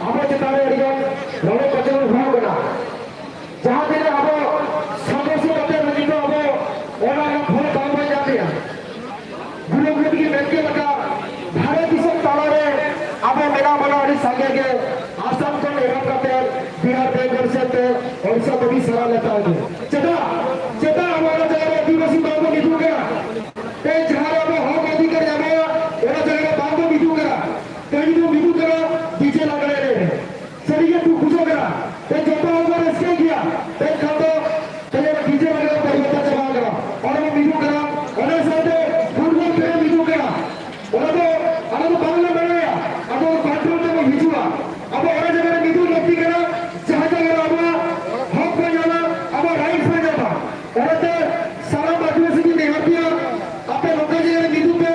ᱟᱵᱚ ᱪᱮᱛᱟᱱ ᱨᱮ ᱟᱹᱰᱤ ᱜᱟᱱ ᱨᱚᱲ ᱠᱚᱪᱞᱚᱱ ᱦᱩᱭᱩᱜ ᱠᱟᱱᱟ᱾ ᱡᱟᱦᱟᱸ ᱛᱤᱱᱟᱹᱜ ᱟᱵᱚ ᱥᱚᱝᱜᱷᱚᱨᱥᱚ ᱠᱟᱛᱮ ᱨᱮᱦᱚᱸ ᱠᱤᱱᱛᱩ ᱟᱵᱚ ᱚᱱᱟ ᱨᱮᱱᱟᱜ ᱯᱷᱚᱞ ᱵᱟᱝ ᱵᱚᱱ ᱧᱟᱢᱮᱜᱼᱟ᱾ ᱜᱩᱨᱩ ᱜᱚᱢᱠᱮ ᱢᱮᱱ ᱠᱮᱫ ᱞᱮᱠᱟ, ᱵᱷᱟᱨᱚᱛ ᱫᱤᱥᱚᱢ ᱛᱟᱞᱟᱨᱮ ᱟᱵᱚ ᱢᱮᱱᱟᱜ ᱵᱚᱱᱟ ᱟᱹᱰᱤ ᱥᱟᱸᱜᱮ ᱜᱮ, ᱟᱥᱟᱢ ᱠᱷᱚᱱ ᱮᱦᱚᱵ ᱠᱟᱛᱮ ᱵᱤᱦᱟᱨ, ᱵᱮᱝᱜᱚᱞ ᱥᱮᱫ ᱛᱮ ᱳᱰᱤᱥᱟ ᱫᱷᱟᱹᱵᱤᱡ ᱥᱟᱨᱟ ᱞᱮᱛᱟᱲ ᱜᱮ᱾ ᱪᱮᱫᱟᱜ, ᱪᱮᱫᱟᱜ ᱟᱵᱚ ᱚᱱᱟ ᱡᱟᱭᱜᱟ ᱨᱮ ᱟᱹᱫᱤᱵᱟᱹᱥᱤ ᱵᱟᱝ ᱵᱚᱱ ᱢᱤᱫᱚᱜ ᱠᱟᱱᱟ? ᱛᱮ ᱡᱟᱦᱟᱸ ᱨᱮ ᱟᱵᱚ ᱦᱚᱠ ᱚᱫᱷᱤᱠᱟᱨ ᱧᱟᱢᱚᱜᱼᱟ, ᱚᱱᱟ ᱡᱟᱭᱜᱟ ᱨᱮ ᱵᱟᱝ ᱵᱚᱱ ᱢᱤᱫᱚᱜ ᱠᱟᱱᱟ᱾ ᱛᱮᱦᱮᱧ ᱵᱚᱱ ᱢᱤᱫᱚᱜ ᱠᱟᱱᱟ ᱰᱤᱡᱮ ᱞᱟᱜᱽᱲᱮ ᱮᱱᱮᱡ ᱨᱮ᱾ ᱥᱟᱹᱨᱤᱜᱮ ᱫᱩᱠ ᱵᱩᱡᱷᱟᱹᱜ ᱠᱟᱱᱟ᱾ ᱛᱮ ᱡᱚᱛᱚ ᱦᱚᱲ ᱵᱚᱱ ᱨᱟᱹᱥᱠᱟᱹᱭ ᱜᱮᱭᱟ᱾ ᱛᱮ ᱠᱷᱟᱱ ᱫᱚ ᱛᱮᱦᱮᱧ ᱚᱱᱟ ᱰᱤᱡᱮ ᱞᱟᱜᱽᱲᱮ ᱵᱚᱱ ᱵᱟᱹᱜᱤ ᱠᱟᱛᱮ ᱪᱟᱵᱟ ᱟᱠᱟᱱᱟ᱾ ᱚᱸᱰᱮ ᱵᱚᱱ ᱢᱤᱫᱚᱜ ᱠᱟᱱᱟ᱾ ᱚᱱᱟ ᱥᱟᱶᱛᱮ ᱯᱷᱩᱴᱵᱚᱞ ᱠᱷᱮᱞ ᱢᱤᱫᱚᱜ ᱠᱟᱱᱟ᱾ ᱚᱱᱟ ᱫᱚ ᱟᱞᱮ ᱫᱚ ᱵᱟᱝᱞᱮ ᱵᱟᱲᱟᱭᱟ᱾ ᱟᱫᱚ control ᱛᱮᱵᱚᱱ ᱦᱤᱡᱩᱜᱼᱟ᱾ ᱟᱵᱚ ᱚᱱᱟ ᱡᱟᱭᱜᱟ ᱨᱮ ᱢᱤᱫᱚᱜ ᱞᱟᱹᱠᱛᱤ ᱠᱟᱱᱟ, ᱡᱟᱦᱟᱸ ᱡᱟᱭᱜᱟ ᱨᱮ ᱟᱵᱚᱣᱟᱜ ᱦᱚᱠ ᱵᱚᱱ ᱧᱟᱢᱟ, ᱟᱵᱚᱣᱟᱜ rights ᱵᱚᱱ ᱧᱟᱢᱟ᱾ ᱚᱱᱟᱛᱮ ᱥᱟᱱᱟᱢ ᱟᱹᱫᱤᱵᱟᱹᱥᱤ ᱜᱮ ᱱᱮᱦᱚᱨ ᱯᱮᱭᱟ, ᱟᱯᱮ ᱱᱚᱝᱠᱟ ᱡᱟᱭᱜᱟ ᱨᱮ ᱢᱤᱫᱚᱜ ᱯᱮ,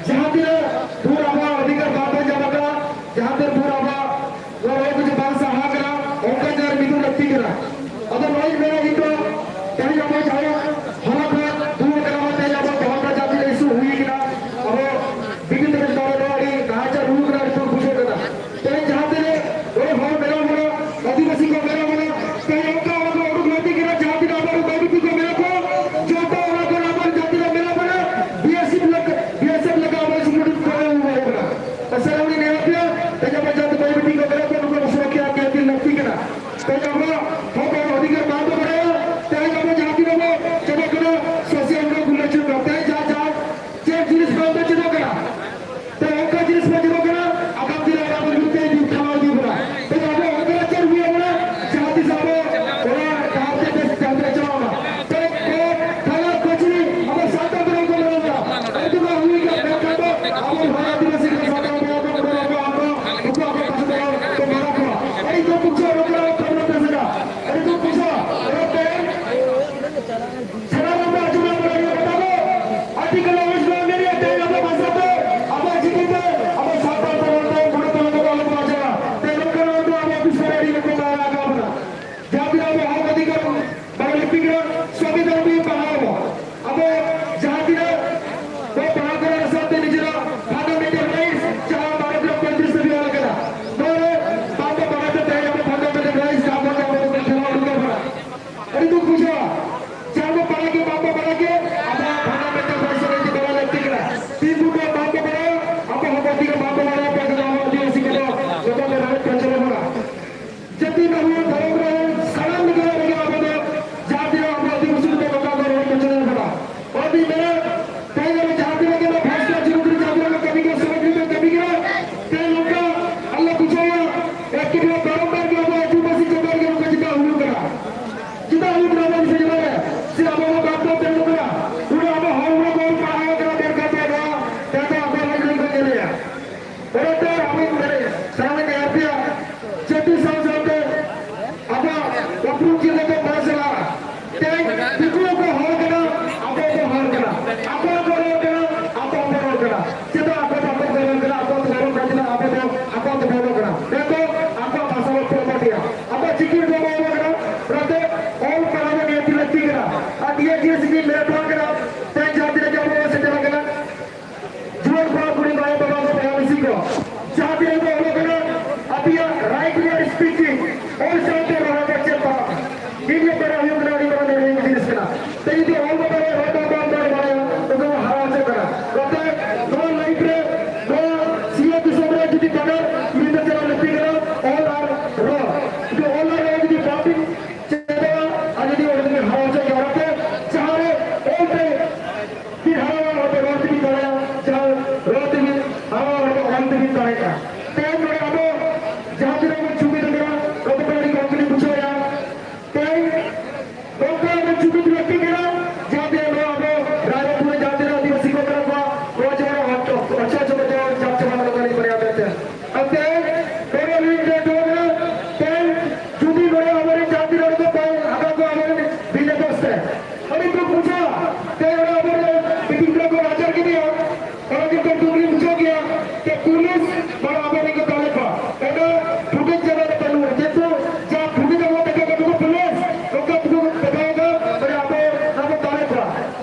ᱡᱟᱦᱟᱸ ᱛᱤᱱᱟᱹᱜ ᱵᱷᱳᱨ ᱟᱵᱚᱣᱟᱜ ᱚᱫᱷᱤᱠᱟᱨ ᱵᱟᱝ ᱵᱚᱱ ᱧᱟᱢ ᱟᱠᱟᱫᱟ, ᱡᱟᱦᱟᱸ ᱛᱤᱱᱟᱹᱜ ᱵᱷᱳᱨ ᱟᱵᱚᱣᱟᱜ ᱱᱚᱣᱟ ᱨᱚᱲ ᱠᱚ ᱡᱩᱫᱤ ᱵᱟᱝ ᱥᱟᱦᱟ ᱠᱟᱱᱟ, ᱚᱱᱠᱟ ᱡᱟᱭᱜᱟ ᱨᱮ ᱢᱤᱫᱚᱜ ᱞᱟᱹᱠᱛᱤ ᱠᱟᱱᱟ᱾ ᱟᱫᱚ ᱱᱚᱣᱟᱧ ᱢᱮᱱᱟ ᱤᱧ ᱫᱚ ᱛᱮᱦᱮᱧ ᱟᱵᱚ ᱡᱟᱦᱟᱸ ᱦᱚᱞᱟ ᱠᱷᱚᱱ ᱫᱩᱲᱩᱵ ᱠᱟᱱᱟ ᱵᱚᱱ, ᱛᱮᱦᱮᱧ ᱟᱵᱚ ᱫᱚᱦᱚ ᱠᱟᱛᱮ ᱡᱟᱦᱟᱸ ᱛᱤᱱᱟᱹᱜ issue ᱦᱩᱭ ᱠᱟᱱᱟ, ᱟᱵᱚ ᱵᱤᱵᱷᱤᱱᱱᱚ ᱛᱮ ᱱᱚᱰᱮ ᱱᱚᱣᱟ ᱟᱹᱰᱤ ᱱᱟᱦᱟᱪᱟᱨ ᱦᱩᱭᱩᱜ ᱠᱟᱱᱟ, ᱟᱹᱰᱤ ᱫᱩᱠ ᱵᱩᱡᱷᱟᱹᱜ ᱠᱟᱱᱟ᱾ ᱛᱮᱦᱮᱧ ᱡᱟᱦᱟᱸ ᱛᱤᱱᱟᱹᱜ ᱱᱚᱰᱮ ᱦᱚᱲ ᱢᱮᱱᱟᱜ ᱵᱚᱱᱟ, ᱟᱹᱫᱤᱵᱟᱹᱥᱤ ᱠᱚ ᱢᱮᱱᱟᱜ ᱵᱚᱱᱟ, ᱛᱮᱦᱮᱧ ᱚᱱᱠᱟ ᱚᱲᱟᱜ ᱠᱷᱚᱱ ᱩᱰᱩᱠ ᱞᱟᱹᱠᱛᱤ ᱠᱟᱱᱟ, ᱡᱟᱦᱟᱸ ᱛᱤᱱᱟᱹᱜ ᱟᱵᱚ ᱨᱮᱱ ᱵᱟᱹᱭ ᱵᱤᱴᱤ ᱠᱚ ᱢᱮᱱᱟᱜ ᱠᱚᱣᱟ, ᱡᱚᱛᱚ ᱚᱲᱟᱜ ᱠᱷᱚᱱ ᱟᱵᱚ ᱡᱟᱦᱟᱸ ᱛᱤᱱᱟᱹᱜ ᱢᱮᱱᱟᱜ ᱵᱚᱱᱟ, BSF ᱞᱮᱠᱟ, BSF ᱞᱮᱠᱟ ᱟᱵᱚ ᱥᱤᱠᱩᱨᱤᱴᱤ ᱠᱚ ᱮᱢ ᱦᱩᱭ ᱠᱟᱱᱟ᱾ ᱟᱥᱟ ᱠᱚᱨᱤ ᱱᱮᱦᱚᱨ ᱯᱮᱭᱟ, ᱛᱮᱦᱮᱧ ᱟᱵᱚ ᱡᱟᱦᱟᱸ ᱛᱤᱱᱟᱹᱜ ᱵᱟᱹᱭ ᱵᱤᱴᱤ ᱠᱚ ᱢᱮᱱᱟᱜ ᱠᱚᱣᱟ, ᱱᱩᱠᱩ ᱟᱵᱚ ᱥᱩᱨᱚᱠᱷᱟ ᱟᱨ ᱱᱤᱦᱟᱹᱛᱤ ᱞᱟᱹᱠᱛᱤ ᱠᱟᱱᱟ᱾ ᱛᱮᱦᱮᱧ ᱟᱵᱚᱣᱟᱜ ᱦᱚᱠ ᱟᱨ ᱚᱫᱷᱤᱠᱟᱨ ᱵᱟᱝ ᱵᱚ ᱵᱟᱲᱟᱭᱟ, ᱛᱮᱦᱮᱧ ᱟᱵᱚ ᱡᱟᱦᱟᱸ ᱛᱤᱱᱟᱹᱜ ᱵᱚ ᱪᱮᱫᱚᱜ ᱠᱟᱱᱟ, social media ᱠᱚ ᱞᱟᱹᱭ ᱦᱚᱪᱚᱭᱮᱫ ᱵᱚᱱᱟ᱾ ᱛᱮᱦᱮᱧ ᱡᱟᱦᱟᱸ ᱡᱟᱦᱟᱸ ᱛᱤᱱᱟᱹᱜ ᱵᱚ ᱚᱞᱚᱜ ᱠᱟᱱᱟ, ᱟᱯᱮᱭᱟᱜ right ᱨᱮᱭᱟᱜ speaking, ᱚᱞ ᱥᱟᱶᱛᱮ ᱨᱚᱲ ᱫᱚ ᱪᱮᱫ ᱵᱟᱝ᱾ ᱤᱧ ᱫᱚ ᱯᱟᱲᱦᱟᱣ ᱦᱩᱭᱩᱜ ᱠᱟᱱᱟ, ᱟᱹᱰᱤ ᱢᱟᱨᱟᱝ ᱞᱟᱹᱲᱦᱟᱹᱭ ᱡᱤᱱᱤᱥ ᱠᱟᱱᱟ᱾ ᱛᱮ ᱡᱩᱫᱤ ᱚᱞ ᱵᱟᱵᱟ ᱨᱮ ᱨᱚᱲ ᱵᱟᱵᱟ ᱵᱟᱭ ᱵᱟᱲᱟᱭᱟ, ᱛᱚᱵᱮ ᱵᱚ ᱦᱟᱨᱟ ᱦᱚᱪᱚᱜ ᱠᱟᱱᱟ᱾ ᱚᱱᱟᱛᱮ ᱱᱚᱣᱟ life ᱨᱮ, ᱱᱚᱣᱟ ᱥᱤᱧᱚᱛ ᱫᱤᱥᱚᱢ ᱨᱮ ᱡᱩᱫᱤ ᱵᱟᱱᱟᱨ ᱡᱩᱫᱤ ᱪᱟᱞᱟᱣ ᱞᱟᱹᱠᱛᱤ ᱠᱟᱱᱟ, ᱚᱞ ᱟᱨ ᱨᱚᱲ᱾ ᱡᱩᱫᱤ ᱚᱞ ᱟᱨ ᱨᱚᱲ ᱡᱩᱫᱤ ᱵᱟᱝ ᱵᱤᱱ ᱪᱮᱫᱚᱜᱼᱟ, ᱟᱨ ᱡᱩᱫᱤ ᱚᱸᱰᱮ ᱵᱤᱱ ᱦᱟᱨᱟ ᱦᱚᱪᱚᱜ ᱜᱮᱭᱟ, ᱚᱱᱟᱛᱮ ᱡᱟᱦᱟᱸ ᱨᱮ ᱚᱞ ᱛᱮ ᱵᱤᱱ ᱦᱟᱨᱟᱣᱟ, ᱚᱸᱰᱮ ᱨᱚᱲ ᱛᱮᱵᱤᱱ ᱵᱟᱲᱟᱭᱟ, ᱡᱟᱦᱟᱸ ᱨᱚᱲ ᱛᱮᱵᱤᱱ ᱦᱟᱨᱟᱣᱟ, ᱚᱸᱰᱮ ᱚᱞ ᱛᱮᱵᱤᱱ ᱫᱟᱲᱮᱭᱟᱜᱼᱟ᱾ ᱛᱮᱦᱮᱧ ᱱᱚᱰᱮ ᱟᱵᱚ ᱡᱟᱦᱟᱸ ᱛᱤᱱᱟᱹᱜ ᱵᱚᱱ ᱡᱩᱢᱤᱫ ᱟᱠᱟᱱᱟ, ᱱᱚᱣᱟ ᱫᱚ ᱟᱹᱰᱤ ᱜᱚᱨᱚᱵᱽ ᱛᱮᱞᱤᱧ ᱵᱩᱡᱷᱟᱹᱣᱮᱫᱼᱟ᱾ ᱛᱮᱦᱮᱧ ᱱᱚᱝᱠᱟ ᱟᱵᱚ ᱡᱩᱢᱤᱫ ᱞᱟᱹᱠᱛᱤ ᱠᱟᱱᱟ, ᱡᱟᱦᱟᱸ ᱛᱤᱱᱟᱹᱜ ᱱᱚᱣᱟ ᱟᱵᱚ ᱨᱟᱭᱨᱚᱝᱯᱩᱨ ᱨᱮ ᱡᱟᱦᱟᱸ ᱛᱤᱱᱟᱹᱜ ᱟᱹᱫᱤᱵᱟᱹᱥᱤ ᱠᱚ ᱢᱮᱱᱟᱜ ᱠᱚᱣᱟ, ᱱᱚᱣᱟ ᱡᱮᱢᱚᱱ ᱚᱪᱚ, ᱚᱪᱚ, ᱚᱪᱚ, ᱚᱪᱚ, ᱡᱟᱠ ᱡᱚᱢᱚᱠ ᱞᱮᱠᱟ ᱞᱤᱧ ᱢᱚᱱᱮᱭᱟ ᱢᱮᱱᱛᱮ᱾ ᱟᱨ ᱛᱮᱦᱮᱧ ᱱᱚᱰᱮ ᱞᱤᱧ ᱞᱟᱹᱭ ᱦᱚᱴᱚ ᱠᱟᱱᱟ, ᱛᱮᱦᱮᱧ ᱡᱩᱫᱤ ᱱᱚᱰᱮ ᱟᱵᱚᱨᱮᱱ ᱡᱟᱦᱟᱸ ᱛᱤᱱᱟᱹᱜ ᱦᱚᱲ ᱠᱚ ᱵᱟᱭ ᱦᱟᱛᱟᱣ ᱠᱚᱣᱟ ᱟᱵᱚᱨᱮᱱ ᱵᱤᱞᱮ ᱫᱚᱥ ᱛᱮ, ᱟᱹᱰᱤ ᱫᱩᱠ ᱵᱩᱡᱷᱟᱹᱜᱼᱟ᱾ ᱛᱮᱦᱮᱧ ᱱᱚᱰᱮ ᱟᱵᱚᱨᱮᱱ ᱵᱤᱴᱤ ᱜᱤᱫᱽᱨᱟᱹ ᱠᱚ ᱱᱟᱪᱟᱨ ᱠᱮᱫᱮᱭᱟ, ᱚᱱᱟ ᱠᱤᱱᱛᱩ ᱫᱩᱠ ᱞᱤᱧ ᱵᱩᱡᱷᱟᱹᱣ ᱜᱮᱭᱟ᱾ ᱛᱮ ᱯᱩᱞᱤᱥ ᱢᱟᱱᱮ ᱟᱵᱚᱨᱮᱱ ᱠᱚ ᱫᱟᱞᱮᱫ ᱠᱚᱣᱟ, ᱚᱱᱟ footage ᱡᱟᱭᱜᱟ ᱨᱮ ᱵᱟᱹᱱᱩᱜᱼᱟ, ᱠᱤᱱᱛᱩ ᱡᱟ footage ᱟᱵᱚ ᱫᱮᱠᱷᱟᱣ ᱠᱟᱛᱮ ᱠᱚ ᱯᱩᱞᱤᱥ ᱱᱚᱝᱠᱟ ᱫᱩᱠ ᱫᱮᱠᱷᱟᱣ ᱮᱫᱟ, ᱢᱟᱱᱮ ᱟᱵᱚ ᱚᱱᱟ ᱠᱚ ᱫᱟᱞᱮᱫ ᱠᱚᱣᱟ᱾